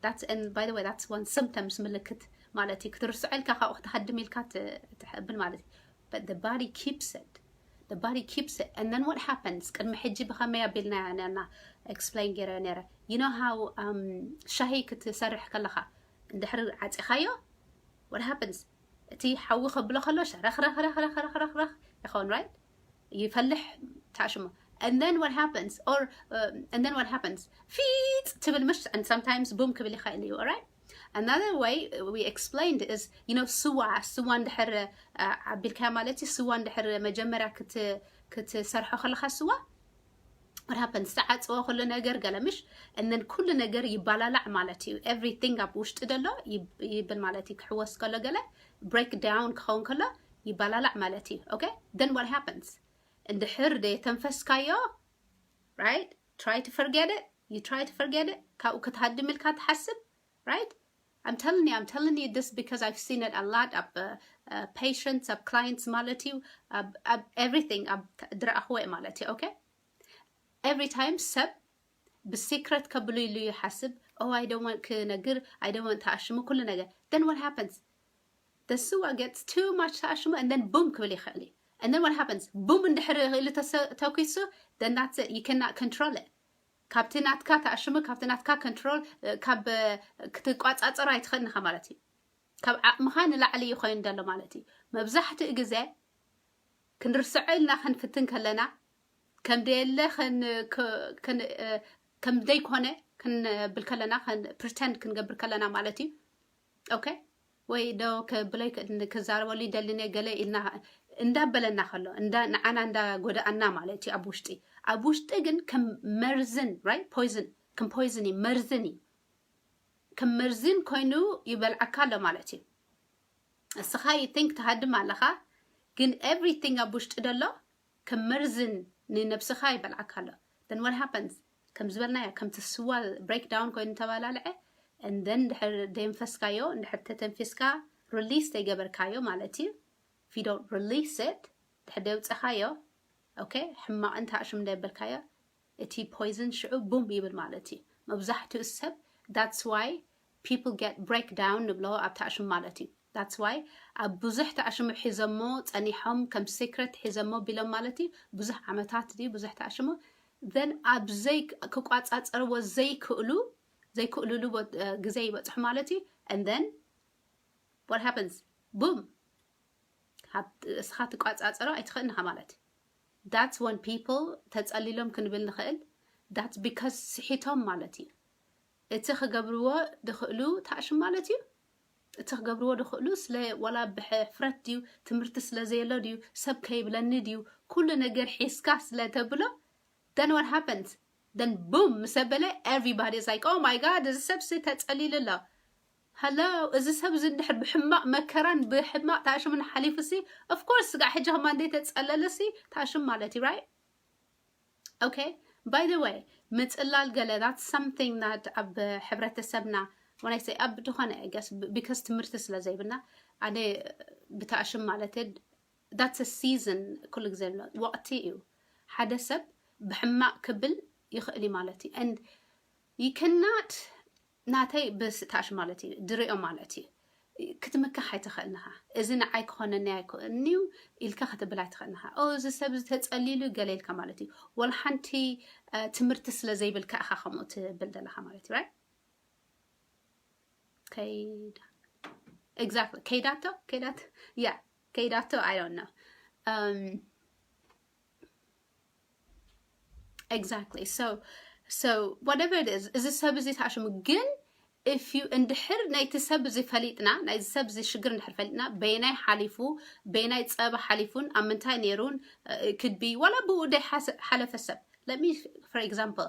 That's and by the way that's one symptoms ምልክት ማለት እዩ። ክትርስዖ ኢልካ ካብኡ ክትሃድም ኢልካ ትብል ማለት እዩ። But the body keeps it. The body keeps it. And then what happens? ቅድሚ ሕጂ ብኸመይ ኣቢልና ነና explain ገይረ ነረ። You know how ሻሂ ክትሰርሕ ከለኻ እንድሕር ዓፂኻዮ what happens? እቲ ሓዊ ከብሎ ከሎ ሸረኽረኽረኽረኽረኽረኽ ይኸውን right? ይፈልሕ ታሽሙ and then what happens or um, and then what happens ፊፅ ትብል ምሽ and sometimes boom ክብል ይኽእል እዩ right? Another way we explained is you know ስዋ ስዋ እንድሕር ኣቢልካዮ ማለት እዩ። ስዋ እንድሕር መጀመርያ ክትሰርሖ ከለካ ስዋ what happens ተዓፅወ ኩሉ ነገር ገለ ምሽ and then ኩሉ ነገር ይባላላዕ ማለት እዩ። Everything ኣብ ውሽጢ ደሎ ይብል ማለት እዩ። ክሕወስ ከሎ ገለ break down ክኸውን ከሎ ይባላላዕ ማለት እዩ። Okay? Then what happens? እንድሕር ደየተንፈስካዮ right? Try to forget it. You try to forget it. ካብኡ ክትሃድም ኢልካ ትሓስብ right? I'm telling you, I'm telling you this because I've seen it a lot ኣብ patients ኣብ clients ማለት እዩ ኣብ everything ኣብ ዝረኣኽዎ ማለት እዩ። Okay? Every time ሰብ ብsecret ከብሉ ኢሉ ይሓስብ oh I don't want ክነግር I don't want ተኣሽሙ ኩሉ ነገር then what happens? The ስዋ gets too much ተኣሽሙ and then boom ክብል ይኽእል እዩ and then what happens? Boom እንድሕር ኢሉ ተኩሱ then that's it you cannot control it ካብቲ ናትካ ተኣሽሙ ካብቲ ናትካ control ካብ ክትቋፃፀሮ ኣይትኽእልንኻ ማለት እዩ ካብ ዓቕምኻ ንላዕሊ እዩ ኮይኑ ዘሎ ማለት እዩ መብዛሕትኡ ግዜ ክንርስዖ ኢልና ክንፍትን ከለና ከም ደየለ ከም ዘይኮነ ክንብል ከለና pretend ክንገብር ከለና ማለት እዩ okay ወይ ዶ ከብለይ ክዛረበሉ ይደልነ ገለ ኢልና እንዳበለና ከሎ ንዓና እንዳጎዳኣና ማለት እዩ ኣብ ውሽጢ ኣብ ውሽጢ ግን ከም መርዝን right poison ከም poison እዩ መርዝን እዩ ከም መርዝን ኮይኑ ይበልዓካ ኣሎ ማለት እዩ እስኻ you think ትሃድም ኣለኻ ግን everything ኣብ ውሽጢ ደሎ ከም መርዝን ንነብስኻ ይበልዓካ ኣሎ then what happens ከም ዝበልናዮ ከምቲ ስዋ breakdown ኮይኑ ተባላልዐ and then ድሕር ደንፈስካዮ እንድሕር ተተንፊስካ release ዘይገበርካዮ ማለት እዩ if you don't release it ድሕር ደውፅኻዮ okay ሕማቕን ተኣሽም እንዳይበልካዮ እቲ poison ሽዑ boom ይብል ማለት እዩ መብዛሕትኡ ሰብ that's why people get breakdown ንብሎ ኣብ ተኣሽም ማለት እዩ that's why ኣብ ብዙሕ ተኣሽሙ ሒዘሞ ፀኒሖም ከም secret ሒዘሞ ቢሎም ማለት እዩ ብዙሕ ዓመታት ድዩ ብዙሕ ተኣሽሙ then ኣብ ዘይ ክቋፃፀርዎ ዘይክእሉ ዘይክእልሉ ግዜ ይበፅሑ ማለት እዩ and then what happens boom እስኻ ትቋፃፀሮ ኣይትኽእልንኻ ማለት that's when people ተፀሊሎም ክንብል ንኽእል that's because ስሒቶም ማለት እዩ እቲ ክገብርዎ ድኽእሉ ተኣሽም ማለት እዩ እቲ ክገብርዎ ድኽእሉ ስለ ወላ ብሕፍረት ድዩ ትምህርቲ ስለ ዘየሎ ድዩ ሰብ ከይብለኒ ድዩ ኩሉ ነገር ሒዝካ ስለ ተብሎ then what happens then boom ምስ ኣበለ everybody is like oh my god እዚ ሰብ ሲ ተፀሊሉ ኣሎ hello እዚ ሰብ እዚ እንድሕር ብሕማቕ መከራን ብሕማቕ ተኣሽሙን ሓሊፉ ሲ of course ስጋዕ ሕጂ ከማ እንደ ተፀለለ ሲ ተኣሽም ማለት እዩ right okay by the way ምፅላል ገለ that's something that ኣብ ሕብረተሰብና when I say ኣብ ዝኾነ I guess because ትምህርቲ ስለ ዘይብና ኣነ ብተኣሽም ማለት that's a season ኩሉ ግዜ ኣሎ ወቕቲ እዩ ሓደ ሰብ ብሕማቕ ክብል ይኽእል እዩ ማለት እዩ and you cannot ናተይ ብስታሽ ማለት እዩ ድሪኦ ማለት እዩ ክትምካሕ ኣይትኽእልንኻ እዚ ንዓይ ክኾነኒ ኣይክእልንዩ ኢልካ ክትብል ኣይትኽእልንኻ ኦ እዚ ሰብ ዝተፀሊሉ ገለ ኢልካ ማለት እዩ ወላ ሓንቲ ትምህርቲ ስለ ዘይብልካ ኢኻ ከምኡ ትብል ዘለኻ ማለት እዩ right ከይዳ exactly ከይዳቶ ከይዳቶ yeah ከይዳቶ I don't know um exactly so so whatever it is እዚ ሰብ እዚ ተኣሽሙ ግን if you እንድሕር ናይቲ ሰብ እዚ ፈሊጥና ናይዚ ሰብ እዚ ሽግር እንድሕር ፈሊጥና በየናይ ሓሊፉ በየናይ ፀበ ሓሊፉን ኣብ ምንታይ ነይሩን could be ዋላ ብኡ ደይ ሓለፈ ሰብ let me for example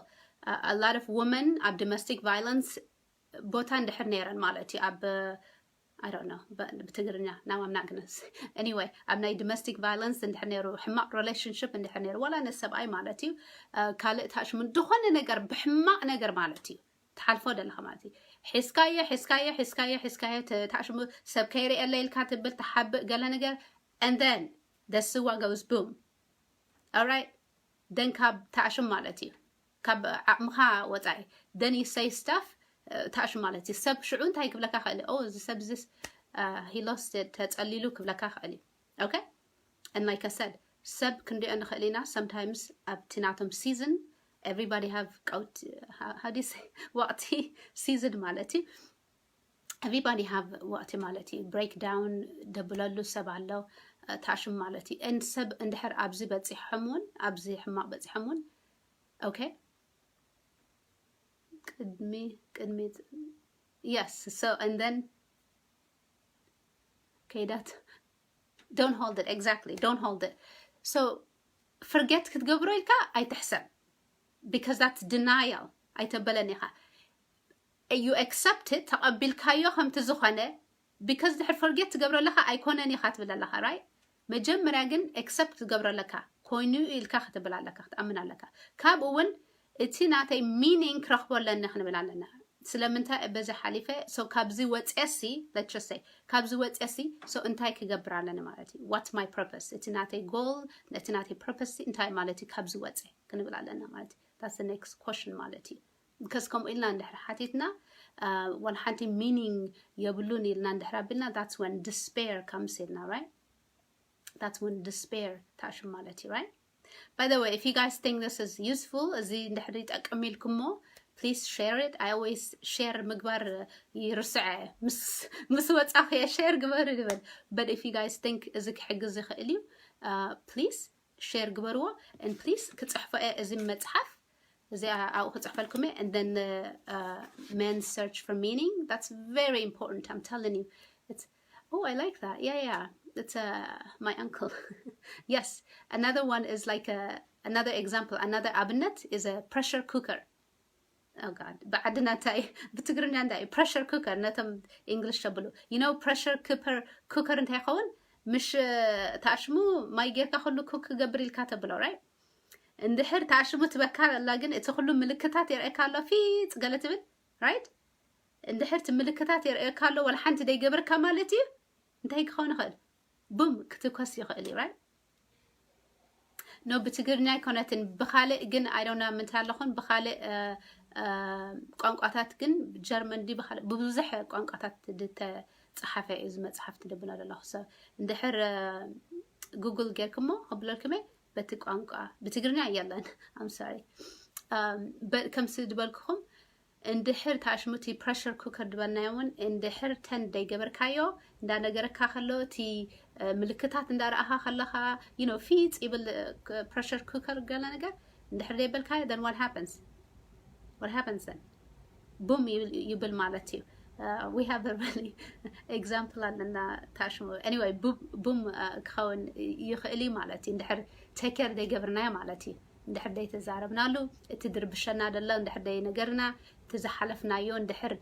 a lot of women ኣብ domestic violence ቦታ እንድሕር ነይረን ማለት እዩ ኣብ I don't know ብትግርኛ now I'm not gonna anyway ኣብ ናይ domestic violence እንድሕር ነይሩ ሕማቕ relationship እንድሕር ነይሩ ዋላ ነሰብኣይ ማለት እዩ ካልእ ታሽሙ ዝኾነ ነገር ብሕማቕ ነገር ማለት እዩ ትሓልፎ ዘለኻ ማለት እዩ ሒዝካዮ ሒዝካዮ ሒዝካዮ ሒዝካዮ ታሽሙ ሰብ ከይርእየለ ኢልካ ትብል ትሓብእ ገለ ነገር and then the ስዋ goes boom alright then ካብ ታሽም ማለት እዩ ካብ ዓቕምኻ ወፃኢ then you say stuff ታሽም ማለት እዩ ሰብ ሽዑ እንታይ ክብለካ ክእል ኦ እዚ ሰብ ዝስ he lost ተፀሊሉ ክብለካ ክእል እዩ okay and like I said ሰብ ክንሪኦ ንኽእል ኢና sometimes ኣብቲ ናቶም season everybody have ቀውት how do you say ወቕቲ season ማለት እዩ everybody have ወቕቲ ማለት እዩ breakdown ደብለሉ ሰብ ኣሎ ታሽም ማለት እዩ and ሰብ እንድሕር ኣብዚ በፂሖም እውን ኣብዚ ሕማቕ በፂሖም እውን okay ቅድሚ ቅድሚ yes so and then ከይዳት don't hold it exactly don't hold it so forget ክትገብሮ ኢልካ ኣይትሕሰብ because that's denial ኣይተበለን ኢኻ you accept it ተቐቢልካዮ ከምቲ ዝኾነ because ድሕር forget ትገብሮ ኣለኻ ኣይኮነን ኢኻ ትብል ኣለኻ right መጀመርያ ግን accept ትገብሮ ኣለካ ኮይኑ ኢልካ ክትብል ኣለካ ክትኣምን ኣለካ ካብኡ እውን እቲ ናተይ meaning ክረኽቦ ኣለኒ ክንብል ኣለና ስለምንታይ በዚ ሓሊፈ so ካብዚ ወፅየሲ let's just say ካብዚ ወፅየሲ so እንታይ ክገብር ኣለኒ ማለት እዩ what's my purpose እቲ ናተይ goal እቲ ናተይ purpose እንታይ ማለት እዩ ካብዚ ወፀ ክንብል ኣለና ማለት እዩ that's the next question ማለት እዩ ከስ ከምኡ ኢልና እንድሕር ሓቲትና፣ ዋላ ሓንቲ meaning የብሉን ኢልና እንድሕር ኣቢልና፣ that's when despair comes ኢልና፣ right? That's when despair ታሽም ማለት እዩ፣ right? By the way, if you guys think this is useful, እዚ እንድሕር ይጠቅም ኢልኩሞ, please share it. I always share ምግባር ይርስዐ ምስ ወፃኹ እየ share ግበሩ ይብል። But if you guys think እዚ ክሕግዝ ይኽእል እዩ, please share ግበርዎ, and please ክፅሕፎ እየ እዚ መፅሓፍ እዚኣ ኣብኡ ክፅሕፈልኩም እየ። And then the uh, men search for meaning, that's very important, I'm telling you. It's, oh, I like that. Yeah, yeah, it's uh, my uncle. Yes. Another one is like a, another example, another ኣብነት is a pressure cooker. Oh God, ብዓድና እንታይ ብትግርኛ እንታይ pressure cooker ነቶም English ተብሉ? You know pressure cooker, cooker እንታይ ይኸውን? ምሽ ታሽሙ ማይ ጌርካ ኩሉ cook ክገብር ኢልካ ተብሎ, right? እንድሕር ታሽሙ ትበካ ኣላ፣ ግን እቲ ኩሉ ምልክታት የርእየካ ኣሎ፣ ፊፅ ገለ ትብል፣ right? እንድሕር እቲ ምልክታት የርእየካ ኣሎ፣ ወላ ሓንቲ ደይገበርካ ማለት እዩ። እንታይ ክኸውን ይኽእል? ቡም ክትኮስ ይኽእል እዩ፣ right? No, ብትግርኛ ኣይኮነትን፣ ብኻልእ ግን፣ I don't know ምንታይ ኣለኹን፣ ብኻልእ ቋንቋታት ግን፣ ጀርመን ድዩ ብኻልእ፣ ብብዙሕ ቋንቋታት ዝተፅሓፈ እዩ እዚ መፅሓፍ ትደብና ዘለኹ። So እንድሕር ጉግል ጌርክሞ ክብለልክመ በቲ ቋንቋ፣ ብትግርኛ የለን፣ I'm sorry። ከምስ ዝበልክኹም፣ እንድሕር ታሽሙ እቲ pressure cooker ዝበልናዮ እውን እንድሕር tend ደይገበርካዮ፣ እንዳነገረካ ከሎ እቲ ምልክታት እንዳረኣኻ ከለኻ፣ you know, ፊፅ ይብል pressure cooker ገለ ነገር እንድሕር ደይበልካዮ፣ then what happens? What happens then? ቡም ይብል ማለት እዩ። We have a really example ኣለና ታሽሙ። Anyway, ቡም ክኸውን ይኽእል እዩ ማለት እዩ። እንድሕር take care ዘይገብርናዮ ማለት እዩ። እንድሕር ዘይተዛረብናሉ፣ እቲ ድርብሸና ደሎ እንድሕር ዘይነገርና፣ እቲ ዝሓለፍናዮ እንድሕር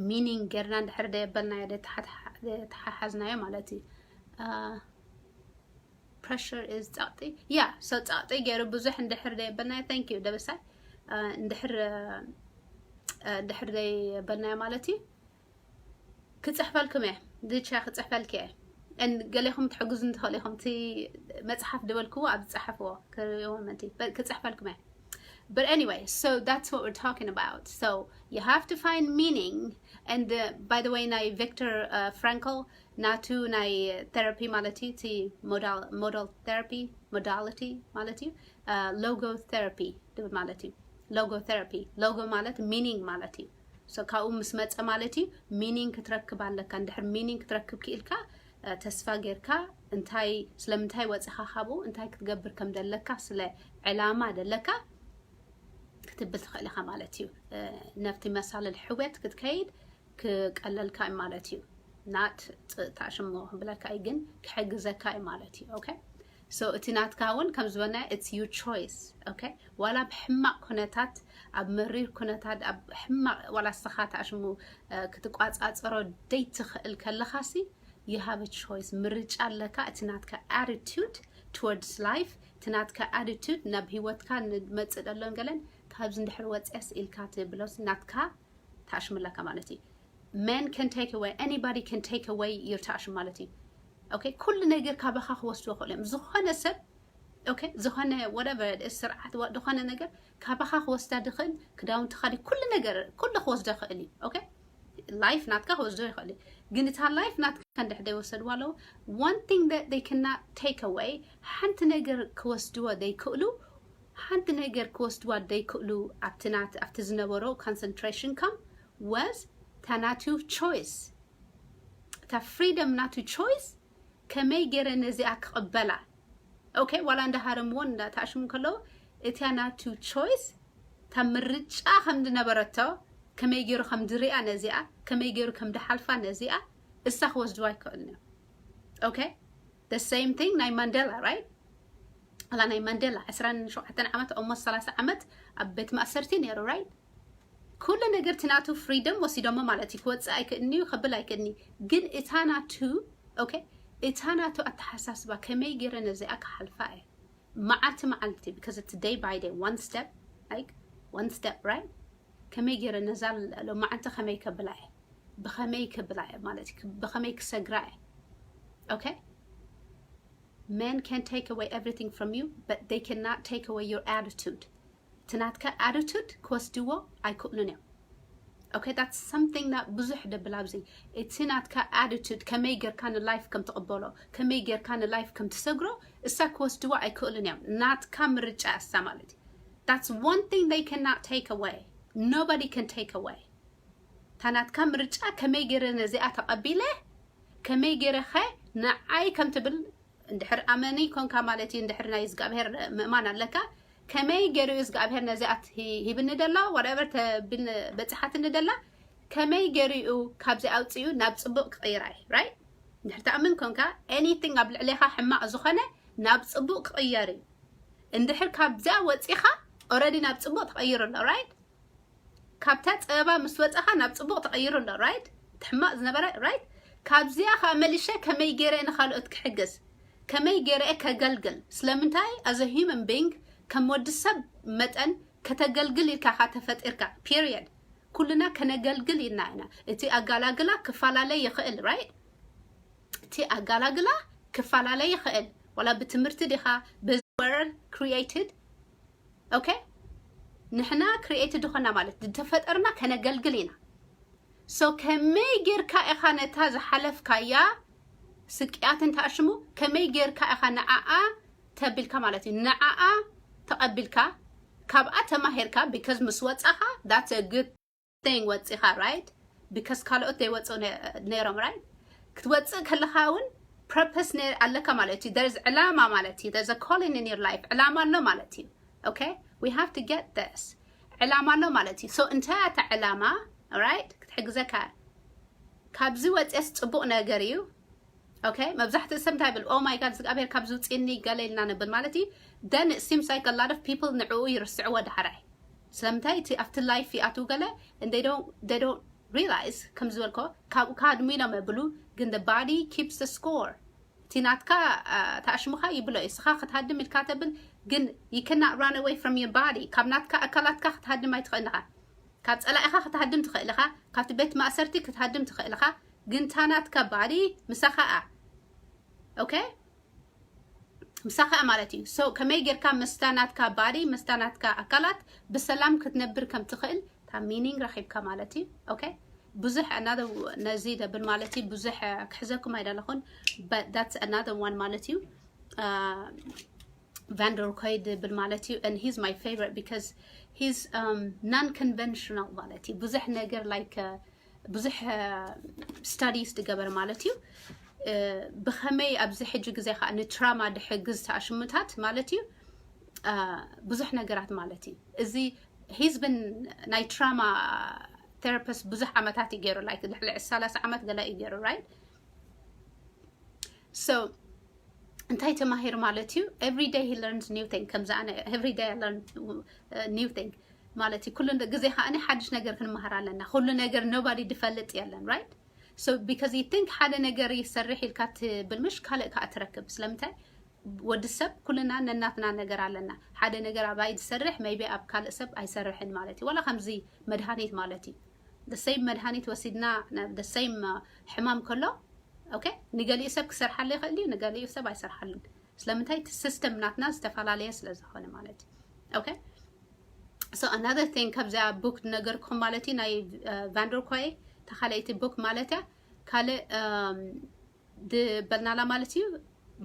meaning ጌርና እንድሕር ደየበልናዮ፣ ደተሓሓዝናዮ ማለት እዩ። Pressure is ጸቕጢ። Yeah, so ጸቕጢ ገይሩ ብዙሕ እንድሕር ደየበልናዮ፣ thank you ደበሳይ። እንድሕር እንድሕር ደየበልናዮ ማለት እዩ። ክጽሕፈልኩም እየ፣ ድቻ ክጽሕፈልክ እየ። ገሌኹም ትሕግዙ እንትኽእል ኢኹም፣ እቲ መጽሓፍ ዝበልክዎ ኣብ ዝጸሓፍዎ ክርእይዎ ምእንቲ ክጽሕፈልኩም እየ። But anyway, so that's what we're talking about. So you have to find meaning. And uh, by the way, ናይ ቪክተር ፍራንክል ናቱ ናይ therapy ማለት እዩ፣ እቲ modal therapy modality ማለት እዩ፣ logotherapy ድብል ማለት እዩ። Logotherapy, logo ማለት meaning ማለት እዩ። So ካብኡ ምስ መፀ ማለት እዩ meaning ክትረክብ ኣለካ። እንድሕር meaning ክትረክብ ክኢልካ፣ ተስፋ ጌርካ እንታይ ስለምንታይ ወፅኻ ካብኡ እንታይ ክትገብር ከም ደለካ፣ ስለ ዕላማ ደለካ ክትብል ትኽእል ኢኻ ማለት እዩ። ነብቲ መሳልል ሕወት ክትከይድ ክቀለልካ እዩ ማለት እዩ። ናት ታሽሞ ክብለካ እዩ ግን ክሕግዘካ እዩ ማለት እዩ። Okay? So እቲ ናትካ እውን ከም ዝበልና it's your choice። Okay? ዋላ ብሕማቕ ኩነታት፣ ኣብ መሪር ኩነታት፣ ኣብ ሕማቕ ዋላ ስኻ ታሽሙ ክትቋፃፀሮ ደይትኽእል ከለኻሲ you have a choice፣ ምርጫ ኣለካ። እቲ ናትካ attitude towards life፣ እቲ ናትካ attitude ናብ ህይወትካ ንመፅእ ደሎን ገለን ካብዚ እንድሕር ወፅያስ ኢልካ ትብሎስ ናትካ ታሽም ኣለካ ማለት እዩ። Men can take away, anybody can take away your ታሽም ማለት እዩ። Okay? ኩሉ ነገር ካባኻ ክወስድዎ ክእሉ እዮም። ዝኾነ ሰብ፣ okay፣ ዝኾነ whatever ስርዓት ዝኾነ ነገር ካባኻ ክወስዳ ድኽእል፣ ክዳውንትኻ ድዩ፣ ኩሉ ነገር ኩሉ ክወስዶ ይኽእል እዩ። Okay? Life ናትካ ክወስዶ ይኽእል እዩ። ግን እታ life ናትካ እንድሕር ደይወሰድዋ ኣለዉ፣ one thing that they cannot take away፣ ሓንቲ ነገር ክወስድዎ ዘይክእሉ፣ ሓንቲ ነገር ክወስድዋ ዘይክእሉ ኣብቲ ናት ኣብቲ ዝነበሮ concentration camp was እታ ናቱ choice፣ እታ freedom ናቱ choice ከመይ ገይረ ነዚኣ ክቕበላ። Okay? ዋላ እንዳሃረምዎን እንዳተኣሽሙ ከለዉ እቲያ ናቱ choice፣ እታ ምርጫ ከም ዝነበረቶ፣ ከመይ ገይሩ ከም ዝሪኣ ነዚኣ፣ ከመይ ገይሩ ከም ዝሓልፋ ነዚኣ እሳ ክወስድዋ ኣይክእልን እዮም። Okay? The same thing ናይ ማንዴላ፣ right? ኣላ ናይ ማንዴላ ዕስራን ሸውዓተን ዓመት፣ almost ሰላሳ ዓመት ኣብ ቤት ማእሰርቲ ነይሩ፣ right? ኩሉ ነገር እቲ ናቱ freedom ወሲዶሞ ማለት እዩ። ክወፅእ ኣይክእልኒ እዩ፣ ከብል ኣይክእልኒ እዩ። ግን እታ ናቱ፣ okay፣ እታ ናቱ ኣተሓሳስባ ከመይ ገይረ ነዚኣ ክሓልፋ እየ መዓልቲ መዓልቲ፣ because it's day by day, one step, like, one step, right? ከመይ ገይረ ነዛ ሎማዓንቲ ከመይ ከብላ እየ፣ ብኸመይ ከብላ እየ ማለት እዩ፣ ብኸመይ ክሰግራ እየ። Okay? Men can take away everything from you, but they cannot take away your attitude. እቲ ናትካ attitude ክወስድዎ ኣይክእሉን እዮም። Okay, that's something that ብዙሕ ደብል ኣብዚ። እቲ ናትካ attitude፣ ከመይ ጌርካ ን life ከም ትቕበሎ፣ ከመይ ጌርካ ን life ከም ትሰግሮ፣ እሳ ክወስድዎ ኣይክእሉን እዮም። ናትካ ምርጫ እሳ ማለት እዩ። That's one thing they cannot take away. Nobody can take away. እታ ናትካ ምርጫ፣ ከመይ ገይረ ነዚኣ ተቐቢለ፣ ከመይ ገይረ ኸ ንዓይ ከም ትብል፣ እንድሕር ኣመኒ ኮንካ ማለት እዩ፣ እንድሕር ናይ እግዚኣብሔር ምእማን ኣለካ፣ ከመይ ገይሩ እዩ እግዚኣብሔር ነዚኣ ሂ-፣ ሂብኒ ደላ፣ whatever ተብል በጽሓትኒ ደላ፣ ከመይ ገይሩ እዩ ካብዚ ኣውጺኡ ናብ ጽቡቕ ክቕይራ እዩ፣ right? እንድሕር ትኣምን ኮንካ፣ anything ኣብ ልዕሌኻ ሕማቕ ዝኾነ ናብ ጽቡቕ ክቕየር እዩ። እንድሕር ካብዚኣ ወጺኻ፣ already ናብ ጽቡቕ ተቐይሩ ኣሎ፣ right? ካብታ ጸበባ ምስ ወጻኻ ናብ ጽቡቕ ተቐይሩ ኣሎ፣ right? እቲ ሕማቕ ዝነበረ፣ right? ካብዚኣ ኸኣ መሊሸ ከመይ ገይረ ንኻልኦት ክሕግዝ፣ ከመይ ገይረ ከገልግል። ስለምንታይ? As a human being፣ ከም ወዲ ሰብ መጠን ከተገልግል ኢልካ ኻ ተፈጢርካ፣ period። ኩልና ከነገልግል ኢልና ኢና። እቲ ኣጋላግላ ክፈላለ ይኽእል፣ right? እቲ ኣጋላግላ ክፈላለ ይኽእል። ዋላ ብትምህርቲ ዲኻ፣ ብ-፣ were created፣ okay? ንሕና created ዝኾና ማለት ዝተፈጠርና ከነገልግል ኢና። So ከመይ ጌርካ ኢኻ ነታ ዝሓለፍካያ ስቅያትን ተኣሽሙ፣ ከመይ ጌርካ ኢኻ ንዓኣ ተቢልካ ማለት እዩ፣ ንዓኣ ተቐቢልካ፣ ካብኣ ተማሂርካ፣ because ምስ ወጻኻ፣ that's a good thing፣ ወጺኻ፣ right? Because ካልኦት ዘይወጽኡ ነ-፣ ነይሮም፣ right? ክትወጽእ ከለኻ እውን purpose ነ-፣ ኣለካ ማለት እዩ። There's ዕላማ ማለት እዩ። There's a calling in your life። ዕላማ ኣሎ ማለት እዩ። Okay? We have to get this። ዕላማ ኣሎ ማለት እዩ። So እንታይ እያ እታ ዕላማ? Right? ክትሕግዘካ እያ። ካብዚ ወፅየስ ፅቡቕ ነገር እዩ። Okay? መብዛሕትኡ ሰብ እንታይ ይብል? Oh my God፣ እግዚኣብሔር ካብዚ ውፅእኒ ገለ ኢልና ንብል ማለት እዩ። Then it seems like a lot of people ንዕኡ ይርስዕዎ ዳሕራይ። ስለምንታይ? እቲ ኣብቲ life ይኣትው ገለ and they don't፣ they don't realize፣ ከም ዝበልኮ፣ ካብኡ ክሃድሙ ኢሎም የብሉ፣ ግን the body keeps the score። እቲ ናትካ፣ አ፣ ተኣሽሙኻ ይብሎ እዩ። እስኻ ክትሃድም ኢልካ ተብል፣ ግን you cannot run away from your body። ካብ ናትካ ኣካላትካ ክትሃድም ኣይትኽእልን ኢኻ። ካብ ጸላኢኻ ክትሃድም ትኽእል ኢኻ። ካብቲ ቤት ማእሰርቲ ክትሃድም ትኽእል ኢኻ። ግን እታ ናትካ body ምሳኻ እያ። Okay? ምሳኻ ማለት እዩ። So ከመይ ጌርካ ምስታ ናትካ body፣ ምስታ ናትካ ኣካላት ብሰላም ክትነብር ከም ትኽእል እታ meaning ረኺብካ ማለት እዩ። Okay? ብዙሕ another፣ ነዚ ደብል ማለት እዩ፣ ብዙሕ ክሕዘኩም ኣይደለኹን፣ but that's another one ማለት እዩ። አ፣ ቫንደር ኮይ ድብል ማለት እዩ። And he's my favorite because he's, um, non-conventional ማለት እዩ። ብዙሕ ነገር like፣ አ፣ ብዙሕ፣ አ፣ studies ድገበረ ማለት እዩ። እ፣ ብኸመይ ኣብዚ ሕጂ ግዜ ከዓ ንትራማ ድሕግዝ ተኣሽሙታት ማለት እዩ። አ፣ ብዙሕ ነገራት ማለት እዩ። እዚ he's been ናይ ትራማ therapist ብዙሕ ዓመታት እዩ ገይሩ፣ like ልዕሊ ሰላሳ ዓመት ገለ እዩ ገይሩ፣ right? So እንታይ ተማሂር ማለት እዩ? Every day he learns new thing። ከምዚ ኣነ every day I learn, uh, new thing ማለት እዩ። ኩሉ ግዜ ከዓ ሓድሽ ነገር ክንመሃር ኣለና። ኩሉ ነገር nobody ድፈልጥ የለን፣ right? So because you think ሓደ ነገር ይሰርሕ ኢልካ ትብል፣ ምሽ ካልእ ከዓ ትረክብ። ስለምንታይ? ወዲ ሰብ ኩልና ነናትና ነገር ኣለና። ሓደ ነገር ኣባይ ዝሰርሕ maybe ኣብ ካልእ ሰብ ኣይሰርሕን ማለት እዩ። ዋላ ከምዚ መድሃኒት ማለት እዩ። The same መድሃኒት ወሲድና፣ the same፣ uh፣ ሕማም ከሎ፣ okay፣ ንገሊኡ ሰብ ክሰርሓሉ ይኽእል እዩ፣ ንገሊኡ ሰብ ኣይሰርሓሉን። ስለምንታይ? እቲ system ናትና ዝተፈላለየ ስለ ዝኾነ ማለት እዩ። Okay? So another thing ካብዚኣ book ነገርኩም ማለት እዩ፣ ናይ፣ uh፣ ቫንደር ኮይ፣ ተኻለይቲ book ማለት እያ። ካልእ፣ um፣ ድበልናላ ማለት እዩ።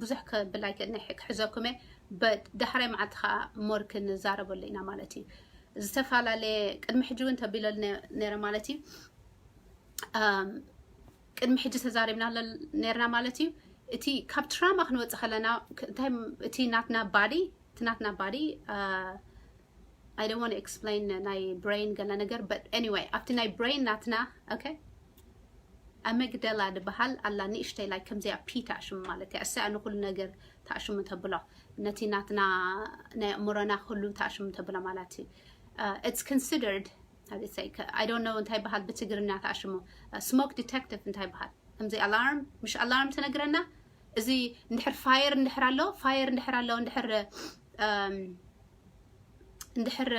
ብዙሕ ክብል ኣይክእልን፣ ክሕዘኩም እየ። But ዳሕራይ መዓልቲ ከዓ more ክንዛረበሉ ኢና ማለት እዩ። ዝተፈላለየ ቅድሚ ሕጂ እውን ተቢለሉ ነ-፣ ነይረ ማለት እዩ። Um፣ ቅድሚ ሕጂ ተዛሪብናሉ ነርና ማለት እዩ። እቲ ካብ ትራማ ክንወፅእ ከለና ክ-፣ እንታይ ም-፣ እቲ ናትና body፣ እቲ ናትና body፣ uh፣ I don't want to explain ናይ brain ገለ ነገር፣ but anyway፣ ኣብቲ ናይ brain ናትና፣ okay፣ ኣመግደላ ድበሃል ኣላ፣ ንእሽተይ like ከምዚኣ ፒ ተኣሽሙ ማለት እያ። እሳ ንኩሉ ነገር ተኣሽሙ ተብሎ፣ ነቲ ናትና ናይ ኣእምሮና ኩሉ ተኣሽሙ ተብሎ ማለት እዩ። Uh፣ it's considered፣ how do you say፣ I don't know እንታይ በሃል ብትግርኛ ተኣሽሙ፣ uh፣ smoke detective እንታይ በሃል፣ ከምዚ ኣላርም፣ ምሽ ኣላርም ትነግረና። እዚ እንድሕር ፋየር እንድሕር ኣሎ፣ ፋየር እንድሕር ኣሎ፣ እንድሕር፣ um፣ እንድሕር፣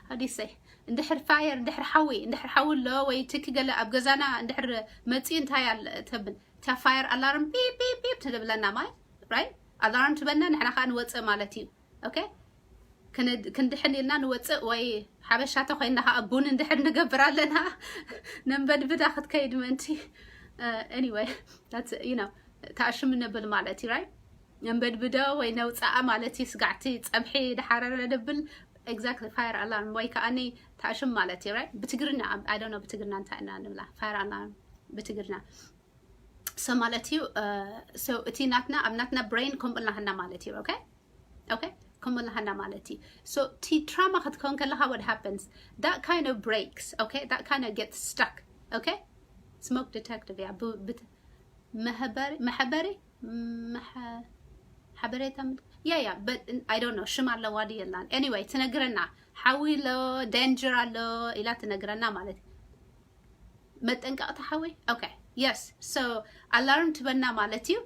how do you say፣ እንድሕር ፋየር፣ እንድሕር ሓዊ፣ እንድሕር ሓዊ ኣሎ ወይ ትኪ ገለ ኣብ ገዛና እንድሕር መፂኡ እንታይ ኣለ ተብል፣ እታ ፋየር ኣላርም ፒፕ ፒፕ ፒፕ ትብለና ማለት፣ right? ኣላርም ትበልና፣ ንሕና ከዓ ንወፅእ ማለት እዩ። Okay? ክንድሕን ኢልና ንወፅእ ወይ ሓበሻ ተኮይና ከዓ ቡን እንድሕር ንገብር ኣለና። ነንበድብዳ ክትከይድ ምእንቲ። Anyway, ታእሽም ነብል ማለት እዩ። Right? ነንበድብዶ ወይ ነውፃኣ ማለት እዩ። ስጋዕቲ ፀብሒ ድሓረረ ደብል። Exactly, fire alarm ወይ ከዓኒ ታእሽም ማለት እዩ። Right? ብትግርኛ፣ I don't know ብትግርኛ እንታይ ኢና ንብላ፣ fire alarm ብትግርኛ። So ማለት እዩ። So እቲ ናትና ኣብ ናትና brain ከምኡ ኢልና ሃና ማለት እዩ። Okay? Okay? ከምኡ ኢልና ሃና ማለት እዩ። So እቲ trauma ክትከውን ከለካ what happens? That kind of breaks. Okay? That kind of gets stuck. Okay? Smoke detective እያ። መሐበሪ መሐበሪ ሓበሬታ። Yeah, yeah, but I don't know ሽም ኣለዋ ድዩ የላን። Anyway ትነግረና፣ ሓዊ ኣሎ፣ danger ኣሎ ኢላ ትነግረና ማለት እዩ። መጠንቀቕታ ሓዊ። Okay, yes. So alarm ትበና ማለት እዩ።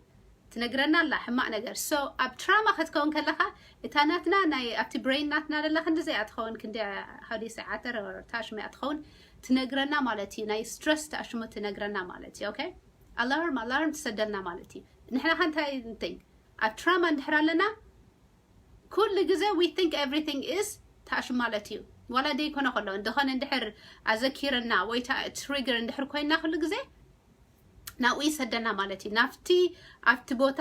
ትነግረና ኣላ ሕማቕ ነገር። So ኣብ trauma ክትከውን ከለካ እታ ናትና ናይ ኣብቲ brain ናትና ደላ ክንዲ ዘይኣ ትኸውን፣ ክንዲ ሓዲስ ዓተር ታሽሙ እያ ትኸውን። ትነግረና ማለት እዩ። ናይ stress ታሽሙ ትነግረና ማለት እዩ። Okay? Alarm, alarm ትሰደልና ማለት እዩ። ንሕና ከ እንታይ ንትንክ? ኣብ trauma እንድሕር ኣለና ኩሉ ግዜ we think everything is ታእሽም ማለት እዩ። ዋላ ደይኮነ ከሎ እንደኾነ እንድሕር ኣዘኪርና ወይ trigger እንድሕር ኮይና ኩሉ ግዜ ናብኡ ይሰደና ማለት እዩ። ናብቲ ኣብቲ ቦታ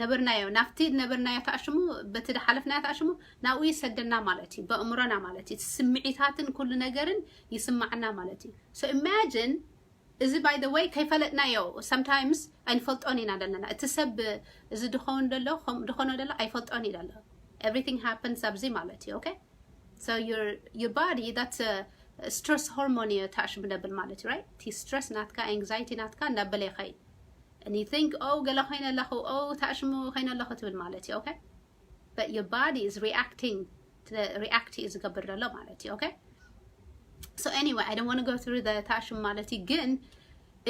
ነብርናዮ፣ ናብቲ ነብርናዮ ታእሽሙ፣ በቲ ድሓለፍናዮ ታእሽሙ ናብኡ ይሰደና ማለት እዩ። በእምሮና ማለት እዩ። ስምዒታትን ኩሉ ነገርን ይስማዕና ማለት እዩ። So imagine እዚ by the way ከይፈለጥናዮ sometimes ኣይንፈልጦን ኢና ዘለና። እቲ ሰብ እዚ ድኸውን ደሎ ከምኡ ድኾኖ ደሎ ኣይፈልጦን እዩ ደሎ። Everything happens ኣብዚ ማለት እዩ። Okay? So your your body that's a stress hormone እዩ ታሽሙ ደብል ማለት እዩ። Right? እቲ stress ናትካ anxiety ናትካ እንዳበለ ይኸይድ። And you think oh ገለ ኮይነ ኣለኹ፣ oh ታሽሙ ኮይነ ኣለኹ ትብል ማለት እዩ። Okay? But your body is reacting to the react እዩ ዝገብር ዘሎ ማለት እዩ። Okay? So anyway I don't want to go through the ታሽሙ ማለት እዩ። ግን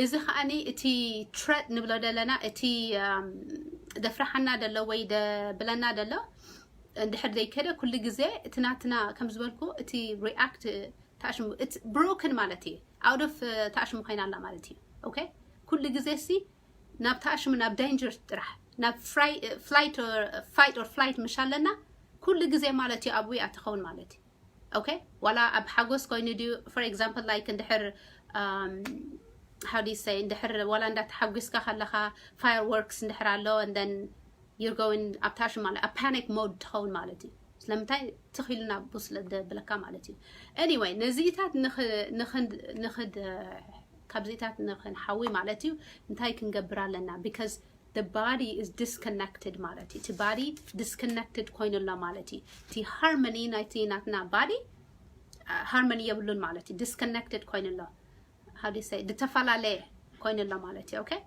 እዚ ከዓኒ እቲ threat ንብሎ ዘለና እቲ ደፍርሓና ደሎ ወይ ደብለና ደሎ እንድሕር ዘይከደ ኩሉ ግዜ እቲ ናትና ከም ዝበልኩ እቲ react ታሽሙ broken ማለት እዩ። Out of ታሽሙ ኮይና ኣላ ማለት እዩ። Okay? ኩሉ ግዜ ሲ ናብ ታሽሙ ናብ danger ጥራሕ ናብ flight or fight or flight ምሽ ኣለና ኩሉ ግዜ ማለት እዩ። ኣብኡ እያ ትኸውን ማለት እዩ። Okay? ዋላ ኣብ ሓጎስ ኮይኑ ድዩ? For example like እንድሕር how do you say እንድሕር ዋላ እንዳተሓጒስካ ከለካ fireworks እንድሕር ኣሎ and then you're going ኣብ ታሽሙ ማለት ኣብ panic mode ትኸውን ማለት እዩ። ስለምንታይ ትኺሉ ናብኡ ስለ ደብለካ ማለት እዩ። Anyway ነዚኢታት ንኽድ ካብዚኢታት ንኽንሓዊ ማለት እዩ እንታይ ክንገብር ኣለና? Because the body is disconnected ማለት እዩ። እቲ body disconnected ኮይኑ ኣሎ ማለት እዩ። እቲ harmony ናይቲ ናትና body harmony የብሉን ማለት እዩ። Disconnected ኮይኑ ኣሎ። How do you say? ዝተፈላለየ ኮይኑ ኣሎ ማለት እዩ። Okay?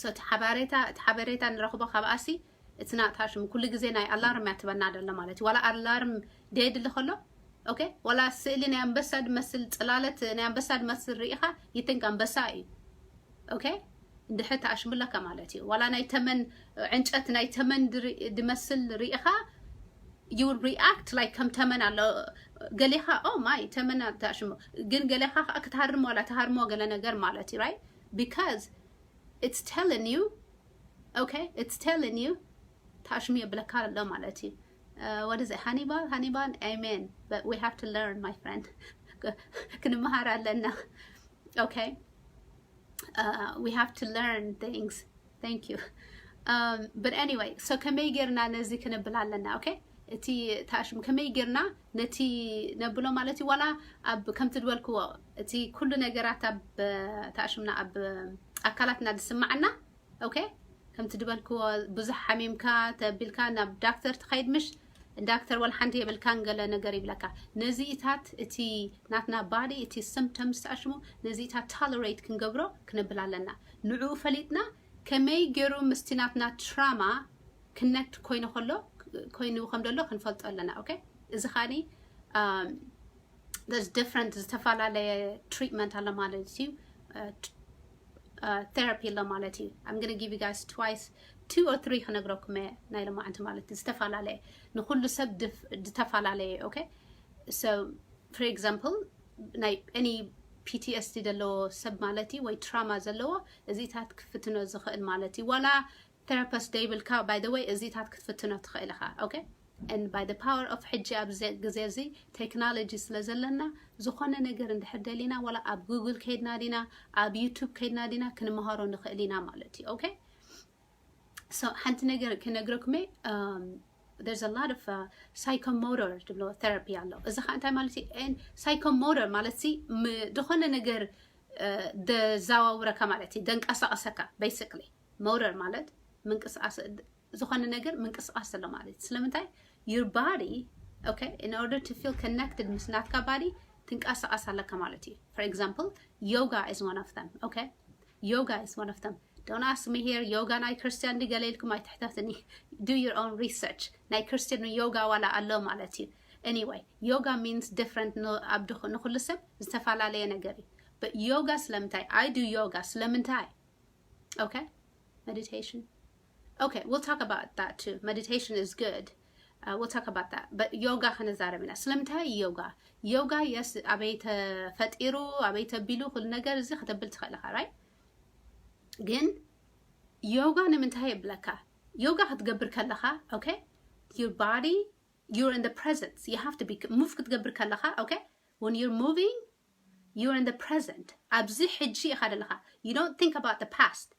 So እቲ ሓበሬታ እቲ ሓበሬታ ንረኽቦ ካብ ኣሲ እቲ ናታ ሽሙ ኩሉ ግዜ ናይ alarm እያ ትበና ደሎ ማለት እዩ። ዋላ alarm ደየድሊ ከሎ okay ዋላ ስእሊ ናይ ኣንበሳ ድመስል ጽላለት ናይ ኣንበሳ ድመስል ርኢኻ you think ኣንበሳ እዩ። Okay? እንድሕር ተኣሽሙለካ ማለት እዩ። ዋላ ናይ ተመን ዕንጨት ናይ ተመን ድመስል ርኢኻ you react like ከም ተመን ኣሎ ገሌኻ oh my ተመን ተኣሽሙ ግን ገሌኻ ከዓ ክትሃርሞ ዋላ ተሃርሞ ገለ ነገር ማለት እዩ። Right? Because it's telling you okay it's telling you ተኣሽሙ የብለካ ኣሎ ማለት እዩ። What is it? Hannibal? Hannibal? Amen. But we have to learn my friend. ክንመሃር ኣለና። Okay? We have to learn things. Thank you. But anyway so ከመይ ጌርና ነዚ ክንብል ኣለና? Okay? እቲ ተኣሽሙ ከመይ ጌርና ነቲ ነብሎ ማለት እዩ። ዋላ ኣብ ከምቲ ዝበልክዎ እቲ ኩሉ ነገራት ኣብ ተኣሽምና ኣብ ኣካላትና ዝስማዓና okay ከምቲ ዝበልክዎ ብዙሕ ሓሚምካ ተቢልካ ናብ ዳክተር ትኸይድ ምሽ ዳክተር ወላ ሓንቲ የብልካን ገለ ነገር ይብለካ። ነዚኢታት እቲ ናትና body እቲ symptoms ተኣሽሙ ነዚኢታት tolerate ክንገብሮ ክንብል ኣለና። ንዕኡ ፈሊጥና ከመይ ገይሩ ምስቲ ናትና trauma connect ኮይኑ ከሎ ኮይኑ ከም ደሎ ክንፈልጦ ኣለና። Okay? እዚ ኻኒ there's different ዝተፈላለየ treatment ኣሎ ማለት እዩ። Therapy ኣሎ ማለት እዩ። I'm gonna give you guys twice two or three ክነግረኩም እየ ናይ ሎማዓንቲ ማለት እዩ። ዝተፈላለየ ንኩሉ ሰብ ዝተፈላለየ okay so for example ናይ any PTSD ዘለዎ ሰብ ማለት እዩ ወይ trauma ዘለዎ እዚታት ክፍትኖ ዝኽእል ማለት እዩ። ዋላ therapist ደይብልካ by the way እዚታት ክትፍትኖ ትኽእል ኢኻ። Okay? And by the power of ሕጂ ኣብዚ ግዜ እዚ ቴክኖሎጂ ስለ ዘለና ዝኾነ ነገር እንድሕር ደሊና ዋላ ኣብ ጉግል ከይድና ዲና ኣብ ዩቱብ ከይድና ዲና ክንመሃሮ ንኽእል ኢና ማለት እዩ። Okay, so ሓንቲ ነገር ክነግረኩም እየ። Um, there's a lot of uh, psychomotor ትብሎ therapy ኣሎ። እዚ ከዓ እንታይ ማለት እዩ? Psychomotor ማለት ሲ ዝኾነ ነገር ዘዛዋውረካ ማለት እዩ፣ ደንቀሳቀሰካ። Basically motor ማለት ምንቅስቃስ፣ ዝኾነ ነገር ምንቅስቃስ ዘሎ ማለት እዩ። ስለምንታይ? Your body, okay, in order to feel connected ምስ ናትካ body ትንቀሳቀስ ኣለካ ማለት እዩ። For example, yoga is one of them. Okay, yoga is one of them. Don't ask me here, yoga ናይ ክርስቲያን ድዩ ገለ ኢልኩም ኣይትሕተትኒ። Do your own research። ናይ ክርስቲያን yoga ዋላ ኣሎ ማለት እዩ። Anyway, yoga means different። ኣብ ንኩሉ ሰብ ዝተፈላለየ ነገር እዩ። But yoga ስለምንታይ? I do yoga ስለምንታይ? Okay, meditation. Okay, we'll talk about that too. Meditation is good. Uh, we'll talk about that. But yoga ክንዛረብ ኢና። ስለምንታይ yoga? Yoga, yes, ኣበይ ተፈጢሩ ኣበይ ተቢሉ ኩሉ ነገር እዚ ከተብል ትኽእል ኢኻ፣ right? ግን yoga ንምንታይ የብለካ? Yoga ክትገብር ከለኻ፣ okay, your body, you're in the presence. You have to be move ክትገብር ከለኻ፣ okay? When you're moving, you're in the present. ኣብዚ ሕጂ ኢኻ ዘለኻ። You don't think about the past.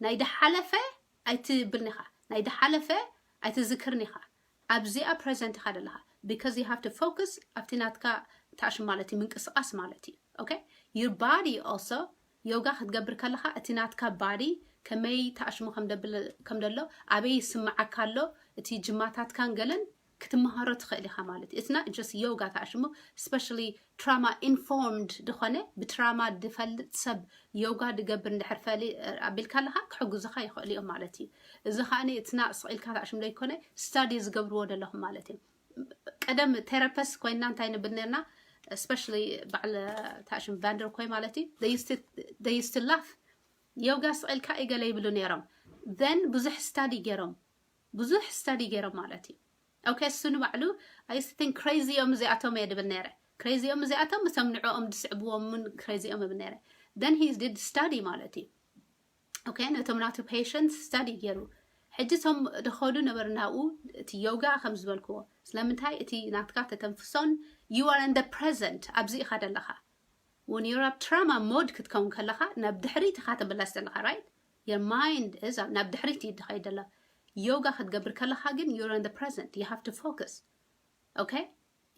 ናይ ድሓለፈ ኣይትብልኒኻ፣ ናይ ድሓለፈ ኣይትዝክርኒኻ። ኣብዚኣ present ኢኻ ዘለኻ። Because you have to focus ኣብቲ ናትካ ታሽም ማለት እዩ፣ ምንቅስቃስ ማለት እዩ። Okay, your body also። Yoga ክትገብር ከለኻ እቲ ናትካ body ከመይ ታሽሙ ከም ደሎ፣ ኣበይ ይስምዓካ ኣሎ፣ እቲ ጅማታትካን ገለን ክትመሃሮ ትኽእል ኢኻ ማለት እዩ። It's not just yoga ታሽሙ፣ especially trauma informed ዝኾነ፣ ብትራማ ዝፈልጥ ሰብ yoga ዝገብር እንድሕር ፈሊ ኣቢልካ ኣለኻ ክሕግዙኻ ይኽእሉ እዮም ማለት እዩ። እዚ ከዓኒ እቲ ናቕስ ኢልካ ታሽሙ ዘይኮነ study ዝገብርዎ ዘለኹም ማለት እዩ። ቀደም therapist ኮይና እንታይ ንብል ነርና? Especially በዓል ታሽም ቫንደር ኮይ ማለት እዩ። They used to laugh። Yoga ስቕ ኢልካ ይገለ ይብሉ ነይሮም። Then ብዙሕ study ገይሮም፣ ብዙሕ study ገይሮም ማለት እዩ። Okay, እሱ ንባዕሉ I used to think crazy እዮም እዚኣቶም እየ ድብል ነይረ። Crazy እዮም እዚኣቶም፣ እቶም ንዕኦም ዝስዕብዎም እውን crazy እዮም እብል ነይረ። Then he did study ማለት እዩ። Okay, ነቶም ናቱ patients study ገይሩ። ሕጂ እቶም ድኸዱ ነበሩ ናብኡ፣ እቲ yoga ከም ዝበልክዎ። ስለምንታይ? እቲ ናትካ ተተንፍሶን you are in the present፣ ኣብዚ ኢኻ ዘለኻ። When you're ኣብ trauma mode ክትከውን ከለኻ ናብ ድሕሪት ኢኻ ትምለስ ዘለኻ፣ right? Your mind is ናብ ድሕሪት እዩ ድኸይድ ዘሎ። Yoga ክትገብር ከለኻ ግን you're in the present, you have to focus. Okay,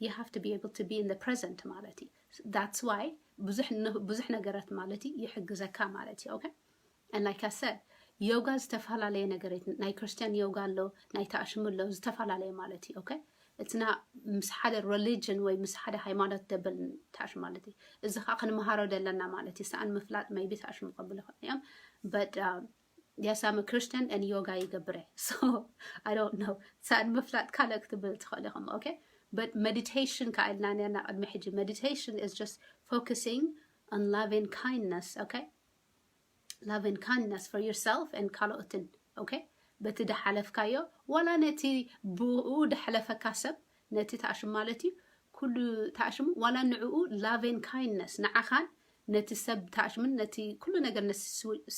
you have to be able to be in the present ማለት እዩ። That's why ብዙሕ ነገራት ማለት እዩ ይሕግዘካ ማለት እዩ። Okay, and like I said, yoga ዝተፈላለየ ነገር እዩ። ናይ ክርስቲያን yoga ኣሎ፣ ናይ ታሽሙ ኣሎ፣ ዝተፈላለየ ማለት እዩ። Okay, እትና ምስ ሓደ religion ወይ ምስ ሓደ ሃይማኖት ደብል ታሽሙ ማለት እዩ። እዚ ከዓ ክንመሃሮ ዘለና ማለት እዩ። ሰኣን ምፍላጥ maybe ታሽሙ ከብሉ ይኽእሉ እዮም። But yes, I'm a Christian and yoga ይገብረ። So I don't know, ሰኣን ምፍላጥ ካልእ ክትብል ትኽእል ኢኹም። Okay, but meditation ከዓ ኢልና ነርና ቅድሚ ሕጂ። Meditation is just focusing on love and kindness. Okay, love and kindness for yourself and ካልኦትን። Okay, በቲ ድሓለፍካዮ ዋላ ነቲ ብኡ ድሓለፈካ ሰብ፣ ነቲ ታሽሙ ማለት እዩ፣ ኩሉ ታሽሙ ዋላ ንዕኡ love and kindness ንዓኻን ነቲ ሰብ ታሽምን ነቲ ኩሉ ነገር ነቲ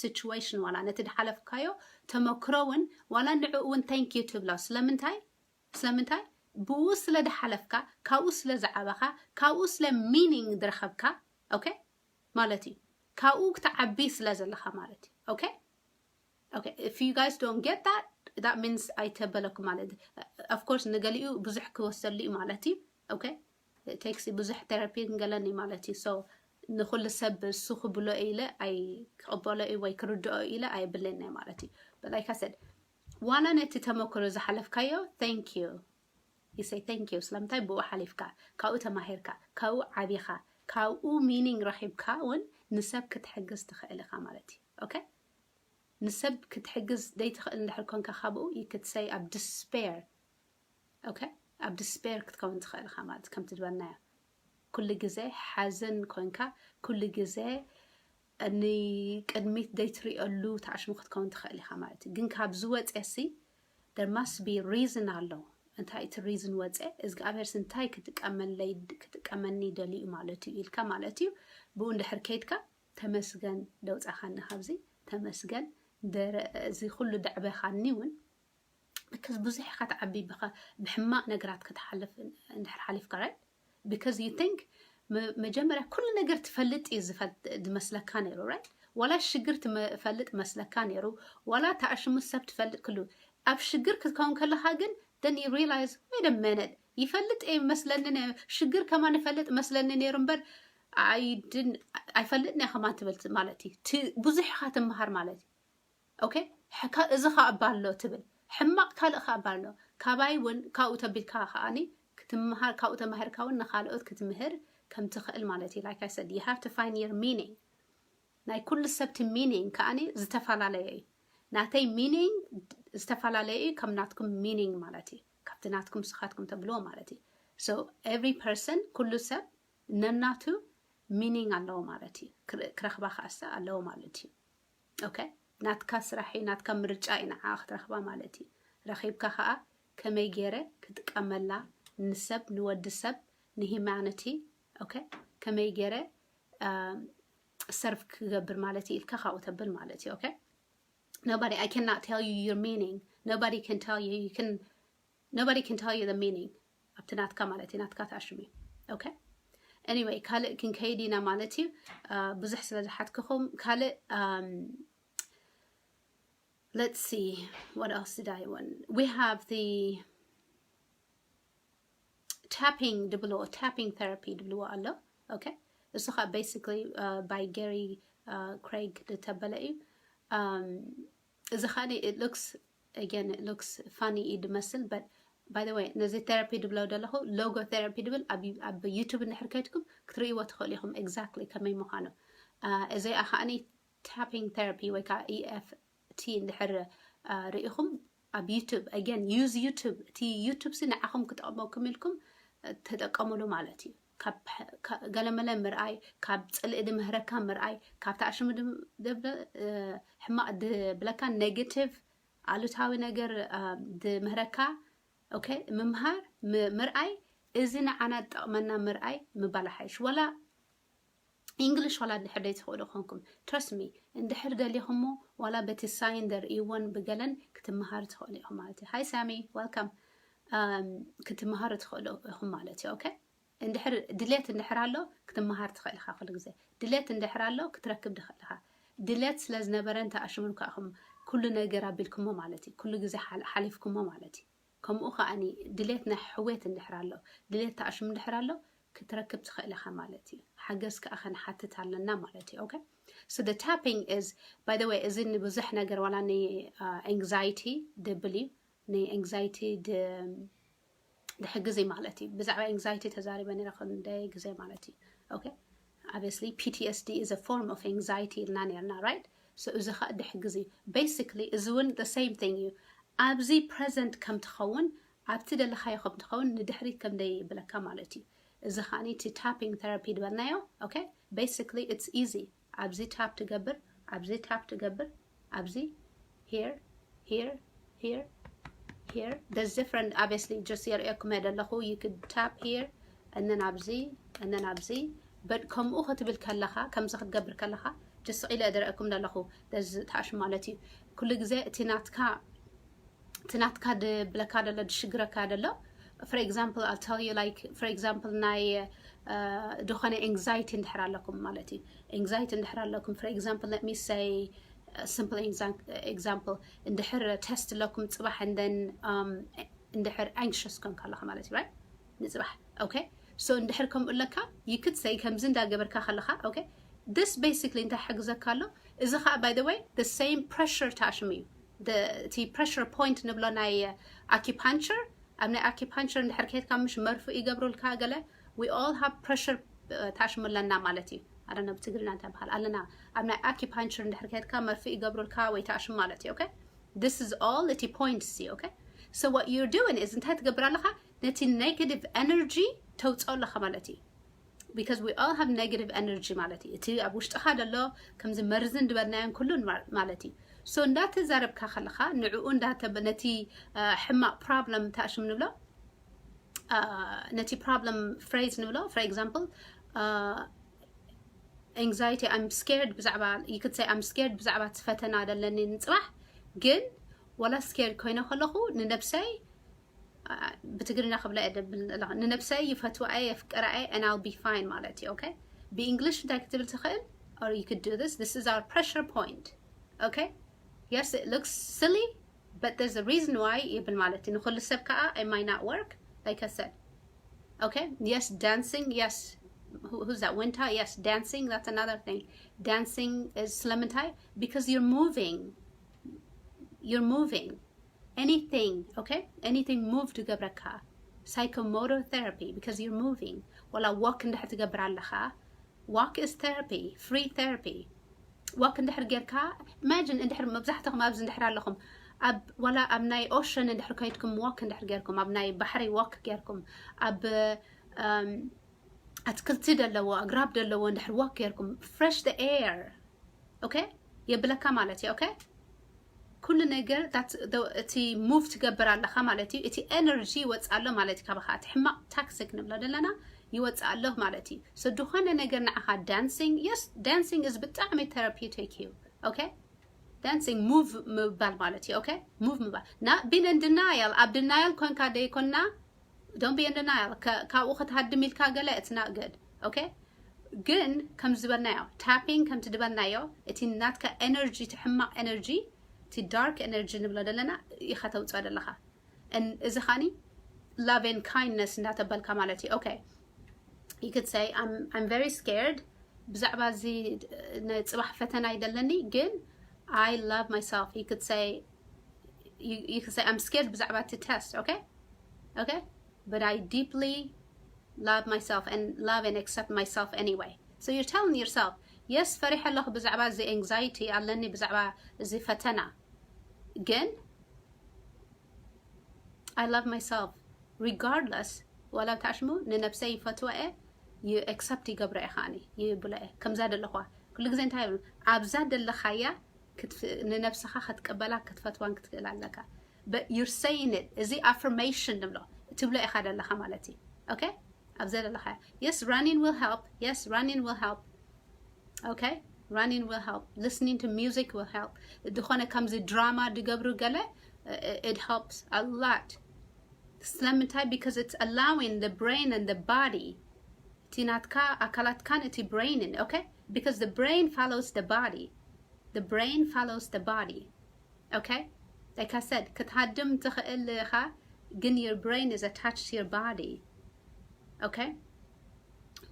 situation ዋላ ነቲ ድሓለፍካዮ ተመክሮ እውን ዋላ ንዕኡ እውን thank you ትብሎ። ስለምንታይ? ስለምንታይ? ብኡ ስለ ድሓለፍካ፣ ካብኡ ስለ ዝዓበኻ፣ ካብኡ ስለ meaning ድረኸብካ። Okay ማለት እዩ። ካብኡ ክትዓቢ ስለ ዘለኻ ማለት እዩ። Okay, okay, if you guys don't get that, that means ኣይተበለኩም ማለት። Of course ንገሊኡ ብዙሕ ክወሰሉ እዩ ማለት እዩ። Okay, it takes ብዙሕ therapy ክንገለኒ ማለት እዩ። So ንኹሉ ሰብ እሱ ክብሎ ኢለ ኣይ ክቕበሎ እዩ ወይ ክርድኦ ኢለ ኣይብለና ማለት እዩ። But like I said, ዋላ ነቲ ተመክሮ ዝሓለፍካዮ thank you you say thank you። ስለምንታይ? ብኡ ሓሊፍካ፣ ካብኡ ተማሂርካ፣ ካብኡ ዓቢኻ፣ ካብኡ meaning ረኺብካ እውን ንሰብ ክትሕግዝ ትኽእል ኢኻ ማለት እዩ። Okay፣ ንሰብ ክትሕግዝ ዘይትኽእል እንድሕር ኮንካ ካብኡ you could say ኣብ despair። Okay፣ ኣብ despair ክትከውን ትኽእል ኢኻ ማለት ከምቲ ዝበልናዮ ኩሉ ግዜ ሓዘን ኮንካ ኩሉ ግዜ ንቅድሚት ዘይትሪኦሉ ታሽሙ ክትከውን ትኽእል ኢኻ ማለት እዩ። ግን ካብዚ ወፅሲ there must be reason ኣሎ። እንታይ እቲ reason ወፀ? እዝግኣብሄርስ እንታይ ክጥቀመለይ ክጥቀመኒ ደልዩ ማለት እዩ ኢልካ ማለት እዩ። ብኡ እንድሕር ከይድካ ተመስገን ደውፃኻኒ ካብዚ፣ ተመስገን እዚ ኩሉ ደዕበኻኒ እውን because ብዙሕ ኢኻ ትዓቢ ብኸ- ብሕማቕ ነገራት ክትሓልፍ እንድሕር ሓሊፍካ right because you think መ- መጀመርያ ኩሉ ነገር ትፈልጥ እዩ ዝፈል- ዝመስለካ ነይሩ right ዋላ ሽግር ትፈልጥ መስለካ ነይሩ ዋላ ተኣሽሙ ሰብ ትፈልጥ ክሉ ኣብ ሽግር ክትከውን ከለካ ግን then you realize wait a minute ይፈልጥ እየ መስለኒ ነይሩ ሽግር ከማን ይፈልጥ መስለኒ ነይሩ እምበር ኣይድን ኣይፈልጥን እየ ከማን ትብል ማለት እዩ ቲ- ብዙሕ ኢኻ ትምሃር ማለት እዩ okay ሕካ እዚ ከኣ እባ ኣሎ ትብል ሕማቕ ካልእ ከኣ እባ ኣሎ ካባይ እውን ካብኡ ተቢልካ ከኣኒ ክትምሃር ካብኡ ተማሂርካ እውን ንካልኦት ክትምህር ከም ትኽእል ማለት እዩ like I said you have to find your meaning ናይ ኩሉ ሰብቲ meaning ከኣኒ ዝተፈላለየ እዩ ናተይ meaning ዝተፈላለየ እዩ ከም ናትኩም meaning ማለት እዩ ካብቲ ናትኩም ስኻትኩም ተብልዎ ማለት እዩ so every person ኩሉ ሰብ ነናቱ meaning ኣለዎ ማለት እዩ ክረ- ክረኽባ ከኣሳ ኣለዎ ማለት እዩ okay ናትካ ስራሕ እዩ ናትካ ምርጫ እዩ ንዓ ክትረኽባ ማለት እዩ ረኺብካ ከዓ ከመይ ገይረ ክጥቀመላ ንሰብ ንወዲ ሰብ ን humanity okay ከመይ ገይረ serve ክገብር ማለት እዩ ኢልካ ካብኡ ተብል ማለት እዩ okay nobody I cannot tell you your meaning nobody can tell you you can nobody can tell you the meaning ኣብቲ ናትካ ማለት እዩ ናትካ ተኣሽሙ እዩ okay anyway ካልእ ክንከይድ ኢና ማለት እዩ ብዙሕ ስለ ዝሓትክኹም ካልእ let's see what else did I want we have the tapping ድብልዎ tapping therapy ድብልዎ ኣሎ okay እሱ ከዓ basically by Gary Craig ዝተበለ እዩ እዚ ከዓ it looks again it looks funny እዩ ድመስል but by the way ነዚ therapy ድብሎ ዘለኹ logotherapy ድብል ኣብ YouTube እንድሕር ከይድኩም ክትርእይዎ ትኽእሉ ኢኹም exactly ከመይ ምዃኑ እዚኣ ከዓኒ tapping therapy ወይ ከዓ EFT እንድሕር ርኢኹም ኣብ YouTube again use YouTube እቲ YouTube ሲ ንዓኹም ክጠቕመኩም ኢልኩም ተጠቀሙሉ ማለት እዩ ገለመለ ምርኣይ ካብ ፅልኢ ድምህረካ ምርኣይ ካብ ተኣሽሙ ሕማቕ ድብለካ negative ኣሉታዊ ነገር ድምህረካ okay ምምሃር ምርኣይ እዚ ንዓና ዝጠቕመና ምርኣይ ምባል ሓይሽ ወላ English ዋላ እንድሕር ደይ ትኽእሉ ኮንኩም trust me እንድሕር ደሊኹሞ ዋላ በቲ ሳይን ደርእይዎን ብገለን ክትምሃሩ ትኽእሉ ኢኹም ማለት እዩ hi Sammy welcome ክትምሃሩ ትኽእሉ ኢኹም ማለት እዩ okay እንድሕር ድሌት እንድሕር ኣሎ ክትምሃር ትኽእል ኢኻ ኩሉ ግዜ ድሌት እንድሕር ኣሎ ክትረክብ ትኽእል ኢኻ ድሌት ስለ ዝነበረ እንተኣሽሙን ከኣኹም ኩሉ ነገር ኣቢልኩሞ ማለት እዩ ኩሉ ግዜ ሓሊፍኩሞ ማለት እዩ ከምኡ ከኣኒ ድሌት ናይ ሕውየት እንድሕር ኣሎ ድሌት ተኣሽሙ እንድሕር ኣሎ ክትረክብ ትኽእል ኢኻ ማለት እዩ ሓገዝ ከኣ ከንሓትት ኣለና ማለት እዩ okay so the tapping is by the way እዚ ንብዙሕ ነገር ዋላ ን anxiety ድብል እዩ ን anxiety ድሕግዝ እዩ ማለት እዩ ብዛዕባ anxiety ተዛሪበ ነረ ክንደይ ግዜ ማለት እዩ okay obviously PTSD is a form of anxiety ኢልና ነርና right so እዚ ከዓ ድሕግዝ እዩ basically እዚ እውን the same thing እዩ ኣብዚ present ከም ትኸውን ኣብቲ ደለኻዮ ከም ትኸውን ንድሕሪት ከም ደይብለካ ማለት እዩ እዚ ከዓ እቲ tapping therapy ዝበልናዮ okay basically it's easy ኣብዚ tap ትገብር ኣብዚ tap ትገብር ኣብዚ here here here here there's different obviously just የርእየኩም እየ ዘለኹ you could tap here and then ኣብዚ and then ኣብዚ but ከምኡ ክትብል ከለኻ ከምዚ ክትገብር ከለኻ just ኢለ ደረእኩም ዘለኹ ተኣሽ ማለት እዩ ኩሉ ግዜ እቲ ናትካ እቲ ናትካ ድብለካ ደሎ ድሽግረካ ደሎ for example I'll tell you like for example ናይ ዝኾነ anxiety እንድሕር ኣለኩም ማለት እዩ anxiety እንድሕር ኣለኩም for example let me say simple example እንድሕር test ኣለኩም ፅባሕ and then እንድሕር anxious ኮንካ ኣለካ ማለት እዩ right ንፅባሕ okay so እንድሕር ከምኡ ኣለካ you could say ከምዚ እንዳገበርካ ከለካ okay this basically እንታይ ሓግዘካ ኣሎ እዚ ከዓ by the way the same pressure ተኣሽሙ እዩ እቲ pressure point ንብሎ ናይ acupuncture ኣብ ናይ acupuncture እንድሕር ከድካ ምሽ መርፍእ ይገብሩልካ ገለ we all have pressure ተኣሽሙ ኣለና ማለት እዩ ኣረነ ብትግርና እንታይ በሃል ኣለና ኣብ ናይ acupuncture እንድሕር ከድካ መርፍእ ይገብሩልካ ወይ ተኣሽሙ ማለት እዩ okay this is all እቲ point እዩ okay so what you're doing is እንታይ ትገብር ኣለካ ነቲ negative energy ተውፅኦ ኣለካ ማለት እዩ because we all have negative energy ማለት እዩ እቲ ኣብ ውሽጥኻ ደሎ ከምዚ መርዝን ዝበልናዮን ኩሉን ማለት እዩ so እንዳተዛረብካ ከለካ ንዕኡ ነቲ ሕማቅ problem ተኣሽም ንብሎ ነቲ problem phrase ንብሎ for example anxiety I'm scared ብዛዕባ you could say I'm scared ብዛዕባ እቲ ፈተና ደለኒ ንፅባሕ ግን ወላ scared ኮይነ ከለኹ ንነብሰይ ብትግርኛ ክብላ እየ ደብል ንነብሰይ ይፈትዋ እየ የፍቅራ እየ and I'll be fine ማለት እዩ። Okay? ብእንግሊሽ እንታይ ክትብል ትኽእል? Or you could do this. This is our pressure point. Okay? Yes, it looks silly, but there's a reason why ይብል ማለት እዩ። ንኹሉ ሰብ ከዓ it might not work. Like I said. Okay? Yes, dancing. Yes. Who, who's that? Winter? Yes, dancing. That's another thing. Dancing is ስለምንታይ? Because you're moving. You're moving. Anything, okay? Anything move ትገብረካ። Psychomotor therapy because you're moving. ወላ walk እንድሕር ትገብር ኣለኻ። Walk is therapy, free therapy. Walk እንድሕር ጌርካ imagine እንድሕር መብዛሕትኹም ኣብዚ እንድሕር ኣለኹም ኣብ ወላ ኣብ ናይ ocean እንድሕር ከይድኩም walk እንድሕር ጌርኩም ኣብ ናይ ባሕሪ walk ጌርኩም ኣብ ኣትክልቲ ደለዎ ኣግራብ ደለዎ እንድሕር walk ጌርኩም fresh the air okay የብለካ ማለት እዩ okay ኩሉ ነገር እቲ move ትገብር ኣለኻ ማለት እዩ እቲ energy ይወፅእ ኣሎ ማለት እዩ ካባኻ እቲ ሕማቕ toxic ንብሎ ዘለና ይወፅእ ኣሎ ማለት እዩ so ዝኾነ ነገር ንዓኻ dancing yes dancing is ብጣዕሚ therapeutic እዩ okay dancing move ምባል ማለት እዩ okay move ምባል not being in denial ኣብ denial ኮንካ ደይኮና don't be in denial ካብኡ ክትሃድም ኢልካ ገለ it's not good okay ግን ከም ዝበልናዮ tapping ከምቲ ዝበልናዮ እቲ ናትካ energy እቲ ሕማቕ energy እቲ dark energy ንብሎ ዘለና ኢኻ ተውፅኦ ዘለኻ እዚ ኻኒ love and kindness እንዳተበልካ ማለት እዩ okay you could say I'm, I'm very scared ብዛዕባ እዚ ንፅባሕ ፈተና ይደለኒ ግን I love myself you could say you, you could say I'm scared ብዛዕባ እቲ test okay okay but I deeply love myself and love and accept myself anyway so you're telling yourself yes ፈሪሐ ኣለኹ ብዛዕባ እዚ anxiety ኣለኒ ብዛዕባ እዚ ፈተና ግን I love myself regardless ወላ ብታሽሙ ንነብሰይ ይፈትወ እየ ዩ accept ይገብረ እየ ከዓኒ ይብሎ እየ ከምዛ ዘለኹዋ ኩሉ ግዜ እንታይ ይብሉ ኣብዛ ደለኻያ ንነብስኻ ክትቅበላ ክትፈትዋን ክትክእል ኣለካ but you're saying it እዚ affirmation ንብሎ ትብሎ ኢኻ ደለኻ ማለት እዩ okay ኣብዛ ደለኻ yes running will help yes running will help okay running will help listening to music will help ዝኾነ ከምዚ ድራማ ድገብሩ ገለ it helps a lot ስለምንታይ because it's allowing the brain and the body እቲ ናትካ ኣካላትካን እቲ brain okay because the brain follows the body the brain follows the body okay like I said ክትሃድም ትኽእል ኢኻ ግን your brain is attached to your body okay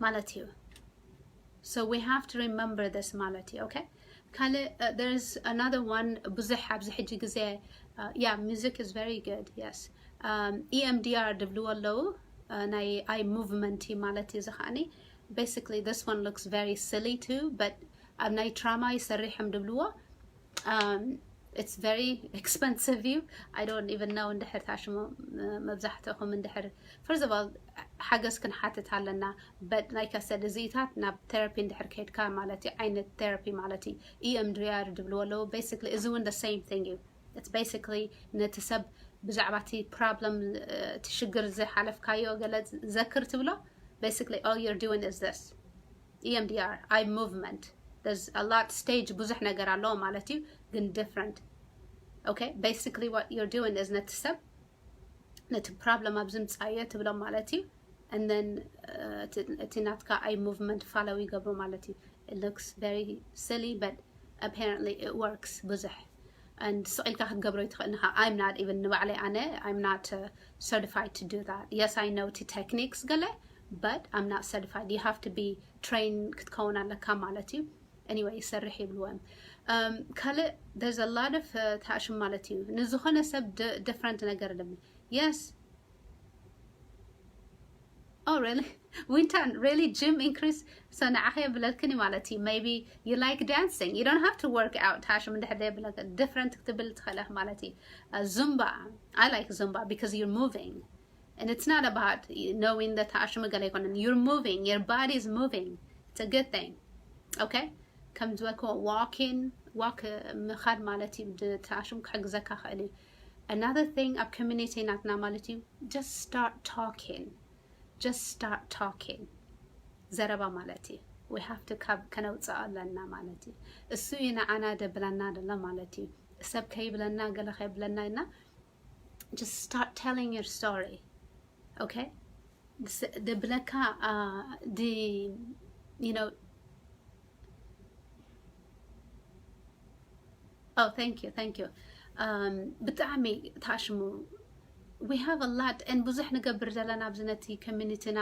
ማለት እዩ so we have to remember this ማለት እዩ okay ካልእ uh, there's another one ብዙሕ ኣብዚ ሕጂ ግዜ uh, yeah music is very good yes um, EMDR ድብልዎ ኣለዉ uh, ናይ eye movement ማለት እዩ ዝኸዓኒ basically this one looks very silly too but ኣብ ናይ trauma ይሰርሕም ድብልዎ um, it's very expensive እዩ I don't even know እንድሕር ታሽሙ መብዛሕትኹም እንድሕር first of all ሓገዝ ክንሓትት ኣለና but like I said እዚታት ናብ therapy እንድሕር ከይድካ ማለት እዩ ዓይነት therapy ማለት እዩ EMDR ድብልዎ ኣለዉ basically እዚ እውን the same thing እዩ it's basically ነቲ ሰብ ብዛዕባ እቲ problem እቲ ሽግር ዝሓለፍካዮ ገለ ዘክር ትብሎ basically all you're doing is this EMDR eye movement there's a lot stage ብዙሕ ነገር ኣለዎ ማለት እዩ ግን different okay basically what you're doing is ነቲ ሰብ ነቲ problem ኣብ ዝምፃዮ ትብሎም ማለት እዩ and then እቲ ናትካ eye movement follow ይገብሩ ማለት እዩ it looks very silly but apparently it works ብዙሕ and ስቕ ኢልካ ክትገብሮ ይትኽእል ንኻ I'm not even ንባዕለይ ኣነ I'm not uh, certified to do that yes I know እቲ techniques ገለ but I'm not certified you have to be trained ክትከውን ኣለካ ማለት እዩ anyway ይሰርሕ ይብልዎም um, ካልእ there's a lot of uh, ተኣሽም ማለት እዩ ንዝኾነ ሰብ different ነገር ኣለኒ yes Oh, really? Winter, really? Gym increase? So ንዓኸ የብለልክኒ ማለት እዩ maybe you like dancing you don't have to work out ታሽም እንድሕር የብለልክ different ክትብል ትኽእለህ ማለት እዩ Zumba I like Zumba because you're moving and it's not about knowing the ታሽም ገለ ኣይኮነን you're moving your body is moving it's a good thing okay ከም ዝበልክዎ walking walk ምኻድ ማለት እዩ ታሽም ክሕግዘካ ክእል እዩ another thing ኣብ community ናትና ማለት እዩ just start talking just start talking ዘረባ ማለት እዩ we have to ከነውፅኦ ኣለና ማለት እዩ እሱ እዩ ንዓና ደብለና ደሎ ማለት እዩ ሰብ ከይብለና ገለ ከይብለና ኢና just start telling your story okay ደብለካ the you know oh thank you thank you ብጣዕሚ ታሽሙ we have a lot and ብዙሕ ንገብር ዘለና ኣብዚ ነቲ community ና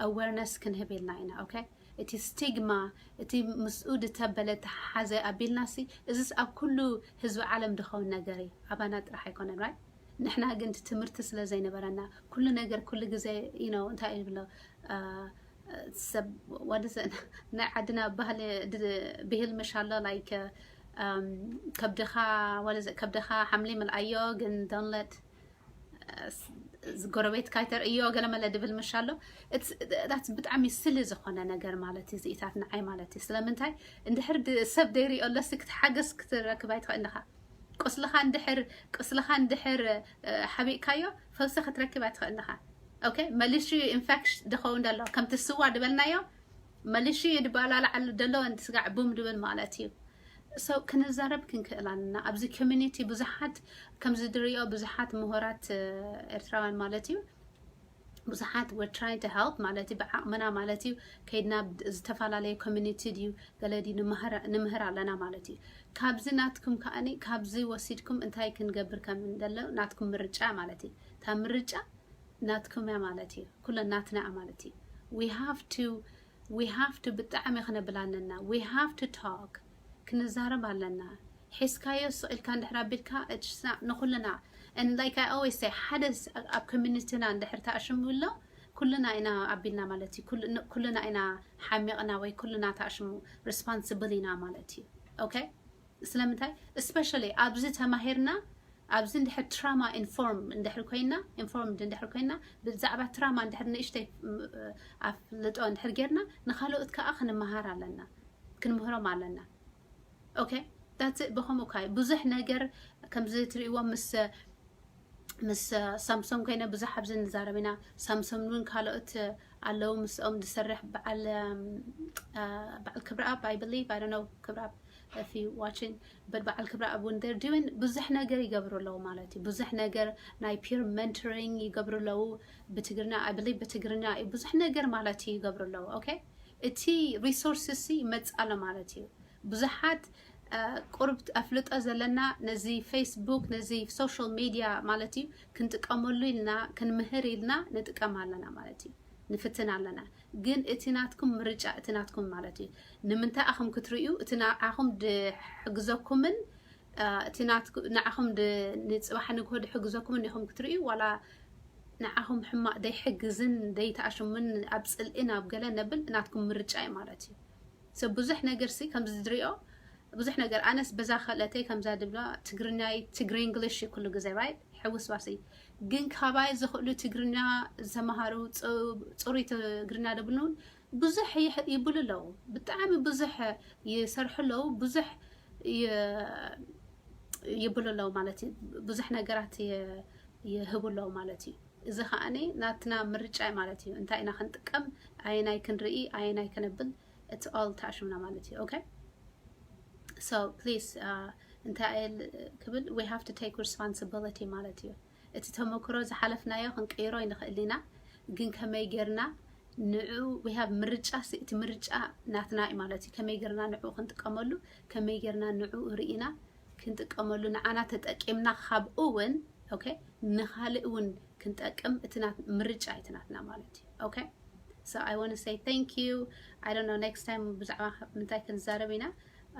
awareness ክንህብ ኢልና ኢና okay እቲ stigma እቲ ምስኡ ዝተበለ ተሓዘ ኣቢልናሲ እዚስ ኣብ ኩሉ ህዝቢ ዓለም ድኸውን ነገር እዩ ኣባና ጥራሕ ኣይኮነን right ንሕና ግን ትምህርቲ ስለ ዘይነበረና ኩሉ ነገር ኩሉ ግዜ you know እንታይ ይብሎ ሰብ ወዲ ናይ ዓድና ባህሊ ብሂል ምሽ ኣሎ like ከብድኻ ወዲ ከብድኻ ሓምሊ ምልኣዮ ግን don't let ጎረቤት ካይተርእዮ ገለመለ ድብል ምሽ ኣሎ that's ብጣዕሚ ስሊ ዝኾነ ነገር ማለት እዩ ዝኢታት ንዓይ ማለት እዩ ስለምንታይ እንድሕር ሰብ ደይሪኦ ኣለሲ ክትሓገስ ክትረክብ ኣይትኽእል ኢኻ ቁስልኻ እንድሕር ቁስልኻ እንድሕር ሓቢእካዮ ፈውሲ ክትረክብ ኣይትኽእል ኢኻ okay መሊሹ infection ድኸውን ደሎ ከምቲ ስዋ ድበልናዮ መሊሹ ድባላላዓሉ ደሎ ስጋዕ ቡም ድብል ማለት እዩ so ክንዛረብ ክንክእል ኣለና ኣብዚ community ብዙሓት ከምዚ ድሪኦ ብዙሓት ምሁራት ኤርትራውያን ማለት እዩ ብዙሓት we're trying to help ማለት እዩ ብዓቕምና ማለት እዩ ከይድና ዝተፈላለየ community ድዩ ገለ ድዩ ንምህር ኣለና ማለት እዩ ካብዚ ናትኩም ከዓኒ ካብዚ ወሲድኩም እንታይ ክንገብር ከም እንደሎ ናትኩም ምርጫ ማለት እዩ እታ ምርጫ ናትኩም እያ ማለት እዩ ኩለን ናትና ማለት እዩ we have to we have to ብጣዕሚ ክነብል ኣለና we have to talk ክንዛረብ ኣለና ሒዝካዮ ስቕ ኢልካ እንድሕር ኣቢልካ ንኩልና and like I always say ሓደ ኣብ community ና እንድሕር ተኣሽሙ ኣሎ ኩልና ኢና ኣቢልና ማለት እዩ ኩልና ኢና ሓሚቕና ወይ ኩልና ተኣሽሙ responsible ኢና ማለት እዩ okay ስለምንታይ especially ኣብዚ ተማሂርና ኣብዚ እንድሕር trauma inform እንድሕር ኮይና informed እንድሕር ኮይና ብዛዕባ trauma እንድሕር ንእሽተይ ኣፍልጦ እንድሕር ጌርና ንካልኦት ከዓ ክንመሃር ኣለና ክንምህሮም ኣለና okay that's it ብኸምኡ ካይ ብዙሕ ነገር ከምዚ ትርእይዎ ምስ ምስ ሳምሶም ኮይነ ብዙሕ ኣብዚ ንዛረብ ኢና ሳምሶም እውን ካልኦት ኣለዉ ምስኦም ዝሰርሕ በዓል በዓል ክብረኣብ I believe I don't know ክብረኣብ if you watching but በዓል ክብረኣብ እውን they're doing ብዙሕ ነገር ይገብሩ ኣለዉ ማለት እዩ ብዙሕ ነገር ናይ peer mentoring ይገብሩ ኣለዉ ብትግርኛ I believe ብትግርኛ እዩ ብዙሕ ነገር ማለት እዩ ይገብሩ ኣለዉ okay እቲ resource ሲ ይመጽእ ኣሎ ማለት እዩ ብዙሓት ቁርብ ኣፍልጦ ዘለና ነዚ Facebook ነዚ social media ማለት እዩ ክንጥቀመሉ ኢልና ክንምህር ኢልና ንጥቀም ኣለና ማለት እዩ ንፍትን ኣለና ግን እቲ ናትኩም ምርጫ እቲ ናትኩም ማለት እዩ ንምንታይ ኣኹም ክትርእዩ እቲ ንዓኹም ድሕግዘኩምን እቲ ንዓኹም ንፅባሕ ንግሆ ድሕግዘኩምን ኢኹም ክትርእዩ ዋላ ንዓኹም ሕማቕ ደይሕግዝን ደይተኣሽሙን ኣብ ፅልኢ ናብ ገለ ነብል ናትኩም ምርጫ እዩ ማለት እዩ ሰብ ብዙሕ ነገር ሲ ከምዚ ዝድሪኦ ብዙሕ ነገር ኣነስ በዛ ክእለተይ ከምዛ ድብላ ትግርኛይ ትግሪ እንግሊሽ ኩሉ ግዜ right ሕውስዋስ እዩ ግን ካባይ ዝኽእሉ ትግርኛ ዝተምሃሩ ፅሩይ ትግርኛ ደብሉን ብዙሕ ይብሉ ኣለዉ ብጣዕሚ ብዙሕ ይሰርሑ ኣለዉ ብዙሕ ይብሉ ኣለዉ ማለት እዩ ብዙሕ ነገራት ይህቡ ኣለዉ ማለት እዩ እዚ ከዓኒ ናትና ምርጫ ማለት እዩ እንታይ ኢና ክንጥቀም ኣየናይ ክንርኢ ኣየናይ ክነብል እቲ all ተኣሽምና ማለት እዩ okay so please እንታይ ክብል we have to take responsibility ማለት እዩ እቲ ተመክሮ ዝሓለፍናዮ ክንቅይሮ ይንኽእል ኢና ግን ከመይ ጌርና ንዑ we have ምርጫ እቲ ምርጫ ናትና እዩ ማለት እዩ ከመይ ጌርና ንዑ ክንጥቀመሉ ከመይ ጌርና ንዑ ርኢና ክንጥቀመሉ ንዓና ተጠቂምና ካብኡ እውን okay ንኻልእ እውን ክንጠቅም እቲ ምርጫ እዩ ናትና ማለት እዩ okay so I want to say thank you I don't know next time ብዛዕባ ምንታይ ክንዛረብ ኢና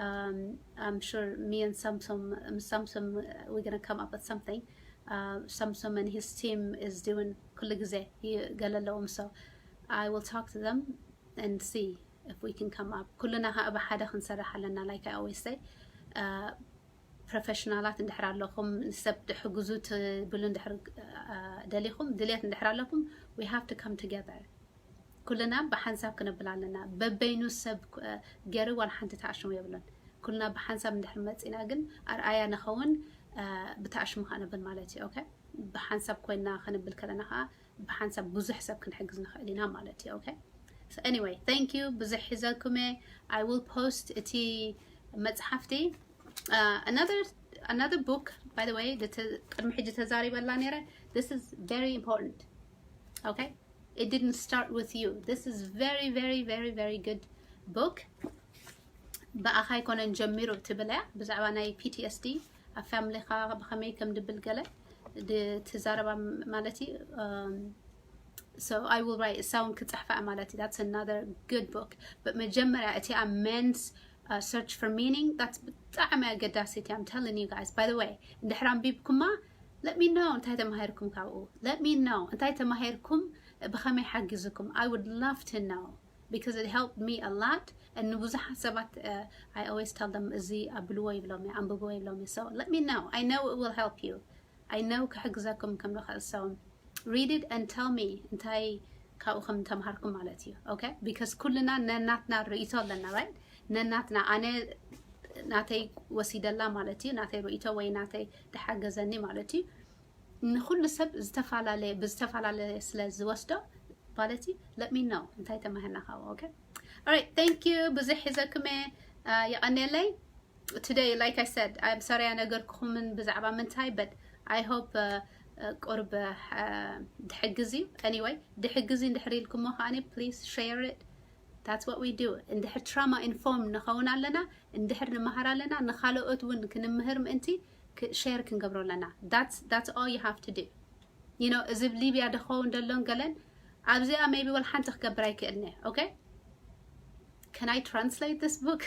um, I'm sure me and Samsung Samsung we're gonna come up with something uh, Samsung and his team is doing ኩሉ ግዜ ገለ ኣለዎም so I will talk to them and see if we can come up ኩልና ከዓ ብሓደ ክንሰርሕ ኣለና like I always say uh, professional ኣት እንድሕር ኣለኹም ንሰብ ድሕግዙ ትብሉ እንድሕር ደሊኹም ድልየት እንድሕር ኣለኩም we have to come together ኩልና ብሓንሳብ ክነብል ኣለና በበይኑ ሰብ ገይሩ ዋላ ሓንቲ ተኣሽሙ የብሉን ኩልና ብሓንሳብ እንድሕር መፂና ግን ኣርኣያ ንኸውን ብተኣሽሙ ከነብል ማለት እዩ okay ብሓንሳብ ኮይና ከነብል ከለና ከዓ ብሓንሳብ ብዙሕ ሰብ ክንሕግዝ ንኽእል ኢና ማለት እዩ okay so anyway thank you ብዙሕ ሒዘልኩም I will post እቲ መፅሓፍቲ uh, another Another book, by the way, ቅድሚ ሕጂ ተዛሪበላ ነረ. This is very important. Okay? It didn't start with you. This is very, very, very, very good book. ብኣኻ ኣይኮነን ጀሚሩ ትብል እያ። ብዛዕባ ናይ P T S D ኣብ ፋሚሊኻ ብኸመይ ከም ድብል ገለ ትዛረባ ማለት እዩ። So I will write እሳውን ክፅሕፋ ማለት እዩ። That's another good book. But መጀመርያ እቲ ኣብ Men's Search for Meaning, that's ብጣዕሚ ኣገዳሲት እያ። I'm telling you guys. By the way, እንድሕር ኣንቢብኩማ let me know እንታይ ተማሂርኩም ካብኡ። Let me know እንታይ ተማሂርኩም፣ ብኸመይ ሓጊዝኩም። I would love to know because it helped me a lot. And ንብዙሓት ሰባት I always tell them እዚ ኣብልዎ ይብሎም፣ ኣንብብዎ ይብሎም። So let me know. I know it will help you. I know ክሕግዘኩም ከም ንኽእል። So read it and tell me እንታይ ካብኡ ከም ተምሃርኩም ማለት እዩ። Okay? Because ኩልና ነናትና ርእይቶ ኣለና፣ right? ነናትና፣ ኣነ ናተይ ወሲደላ ማለት እዩ፣ ናተይ ርእይቶ ወይ ናተይ ድሓገዘኒ ማለት እዩ። ንኩሉ ሰብ ዝተፈላለየ ብዝተፈላለየ ስለ ዝወስዶ ማለት እዩ። Let me know እንታይ ተማህርና ካብኡ። Okay? All right, thank you። ብዙሕ ሒዘኩም እየ። የቐንየለይ። Today, like I said, I'm sorry ኣነገርኩኹምን ብዛዕባ ምንታይ, but I hope ቁርብ ድሕግዝ እዩ። Anyway, ድሕግዝ እዩ እንድሕር ኢልኩሞ ከዓኒ please share it. That's what we do. እንድሕር trauma informed ንኸውን ኣለና፣ እንድሕር ንመሃር ኣለና፣ ንኻልኦት እውን ክንምህር ምእንቲ share ክንገብሮ ኣለና። That's all you have to do. You know, እዚ ብ ሊብያ ድኸውን ደሎን ገለን ኣብዚኣ maybe ወላ ሓንቲ ክገብር ኣይክእልን እየ። Okay? Can I translate this book?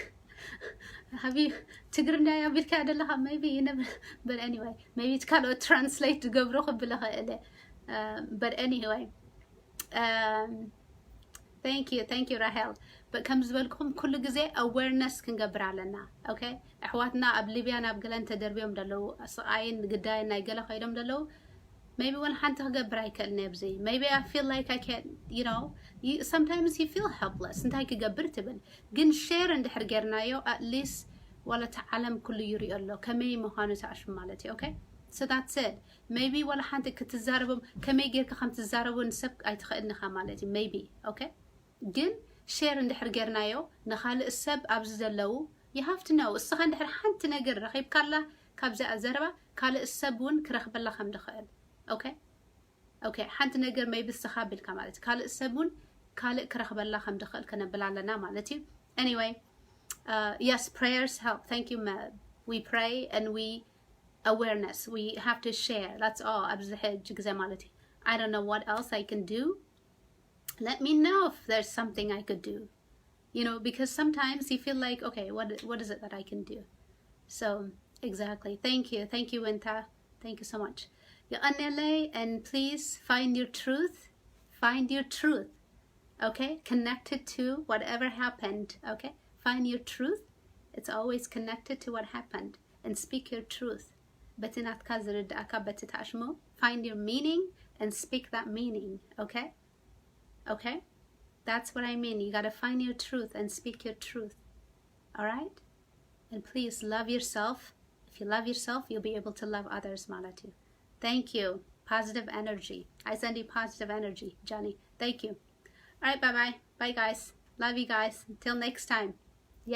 Have you ትግርኛ ኣቢልካ ደለኻ? Maybe you never, but anyway, maybe ካልኦት translate ዝገብሩ ክብል እኽእል እየ። But anyway, thank you, thank you ራሄል። But ከም ዝበልኩኹም ኩሉ ግዜ awareness ክንገብር ኣለና። Okay? ኣሕዋትና ኣብ ሊብያ ናብ ገለን ተደርብዮም ደለዉ፣ ስቓይን ግዳይን ናይ ገለ ከይዶም ደለዉ። Maybe ወላ ሓንቲ ክገብር ኣይክእልን ኣብዚ። Maybe I feel like I can't, you know, sometimes you feel helpless. እንታይ ክገብር ትብል። ግን share እንድሕር ጌርናዮ at least ወላ እቲ ዓለም ኩሉ ይሪኦ ኣሎ ከመይ ምዃኑ ተኣሽሙ ማለት እዩ። Okay? So that's it. Maybe ወላ ሓንቲ ክትዛረቦም ከመይ ጌርካ ከም ትዛረቡ ንሰብ ኣይትኽእልን ኢኻ ማለት እዩ። Maybe. Okay? ግን share እንድሕር ጌርናዮ ንኻልእ ሰብ ኣብዚ ዘለዉ you have to know። እስኻ እንድሕር ሓንቲ ነገር ረኺብካላ ካብዚኣ ዘረባ ካልእ ሰብ እውን ክረኽበላ ከም ድኽእል። Okay? Okay? ሓንቲ ነገር maybe እስኻ ቢልካ ማለት እዩ። ካልእ ሰብ እውን ካልእ ክረኽበላ ከም ድኽእል ከነብል ኣለና ማለት እዩ። Anyway, yes, prayers help. Thank you. We pray and we awareness. We have to share. That's all. ኣብዚ ሕጂ ግዜ ማለት እዩ። I don't know what else I can do. Let me know if there's something I could do. You know, because sometimes you feel like, okay, what what is it that I can do? So exactly. Thank you. Thank you, Winta. Thank you so much. የቐንየለይ, and please find your truth. Find your truth. Okay? Connected to whatever happened. Okay? Find your truth. It's always connected to what happened. And speak your truth. በቲ ናትካ ዝርድኣካ በቲ ተኣሽሞ find your meaning and speak that meaning. Okay? Okay? That's what I mean. You gotta find your truth and speak your truth. All right? And please love yourself. If you love yourself, you'll be able to love others ማለት እዩ። Thank you. Positive energy. I send you positive energy, Johnny. Thank you. All right, bye bye. Bye, guys. Love you guys. Till next time.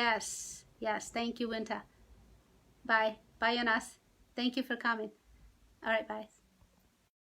Yes. Yes. Thank you, Winta. Bye. Bye, Jonas. Thank you for coming. All right, bye.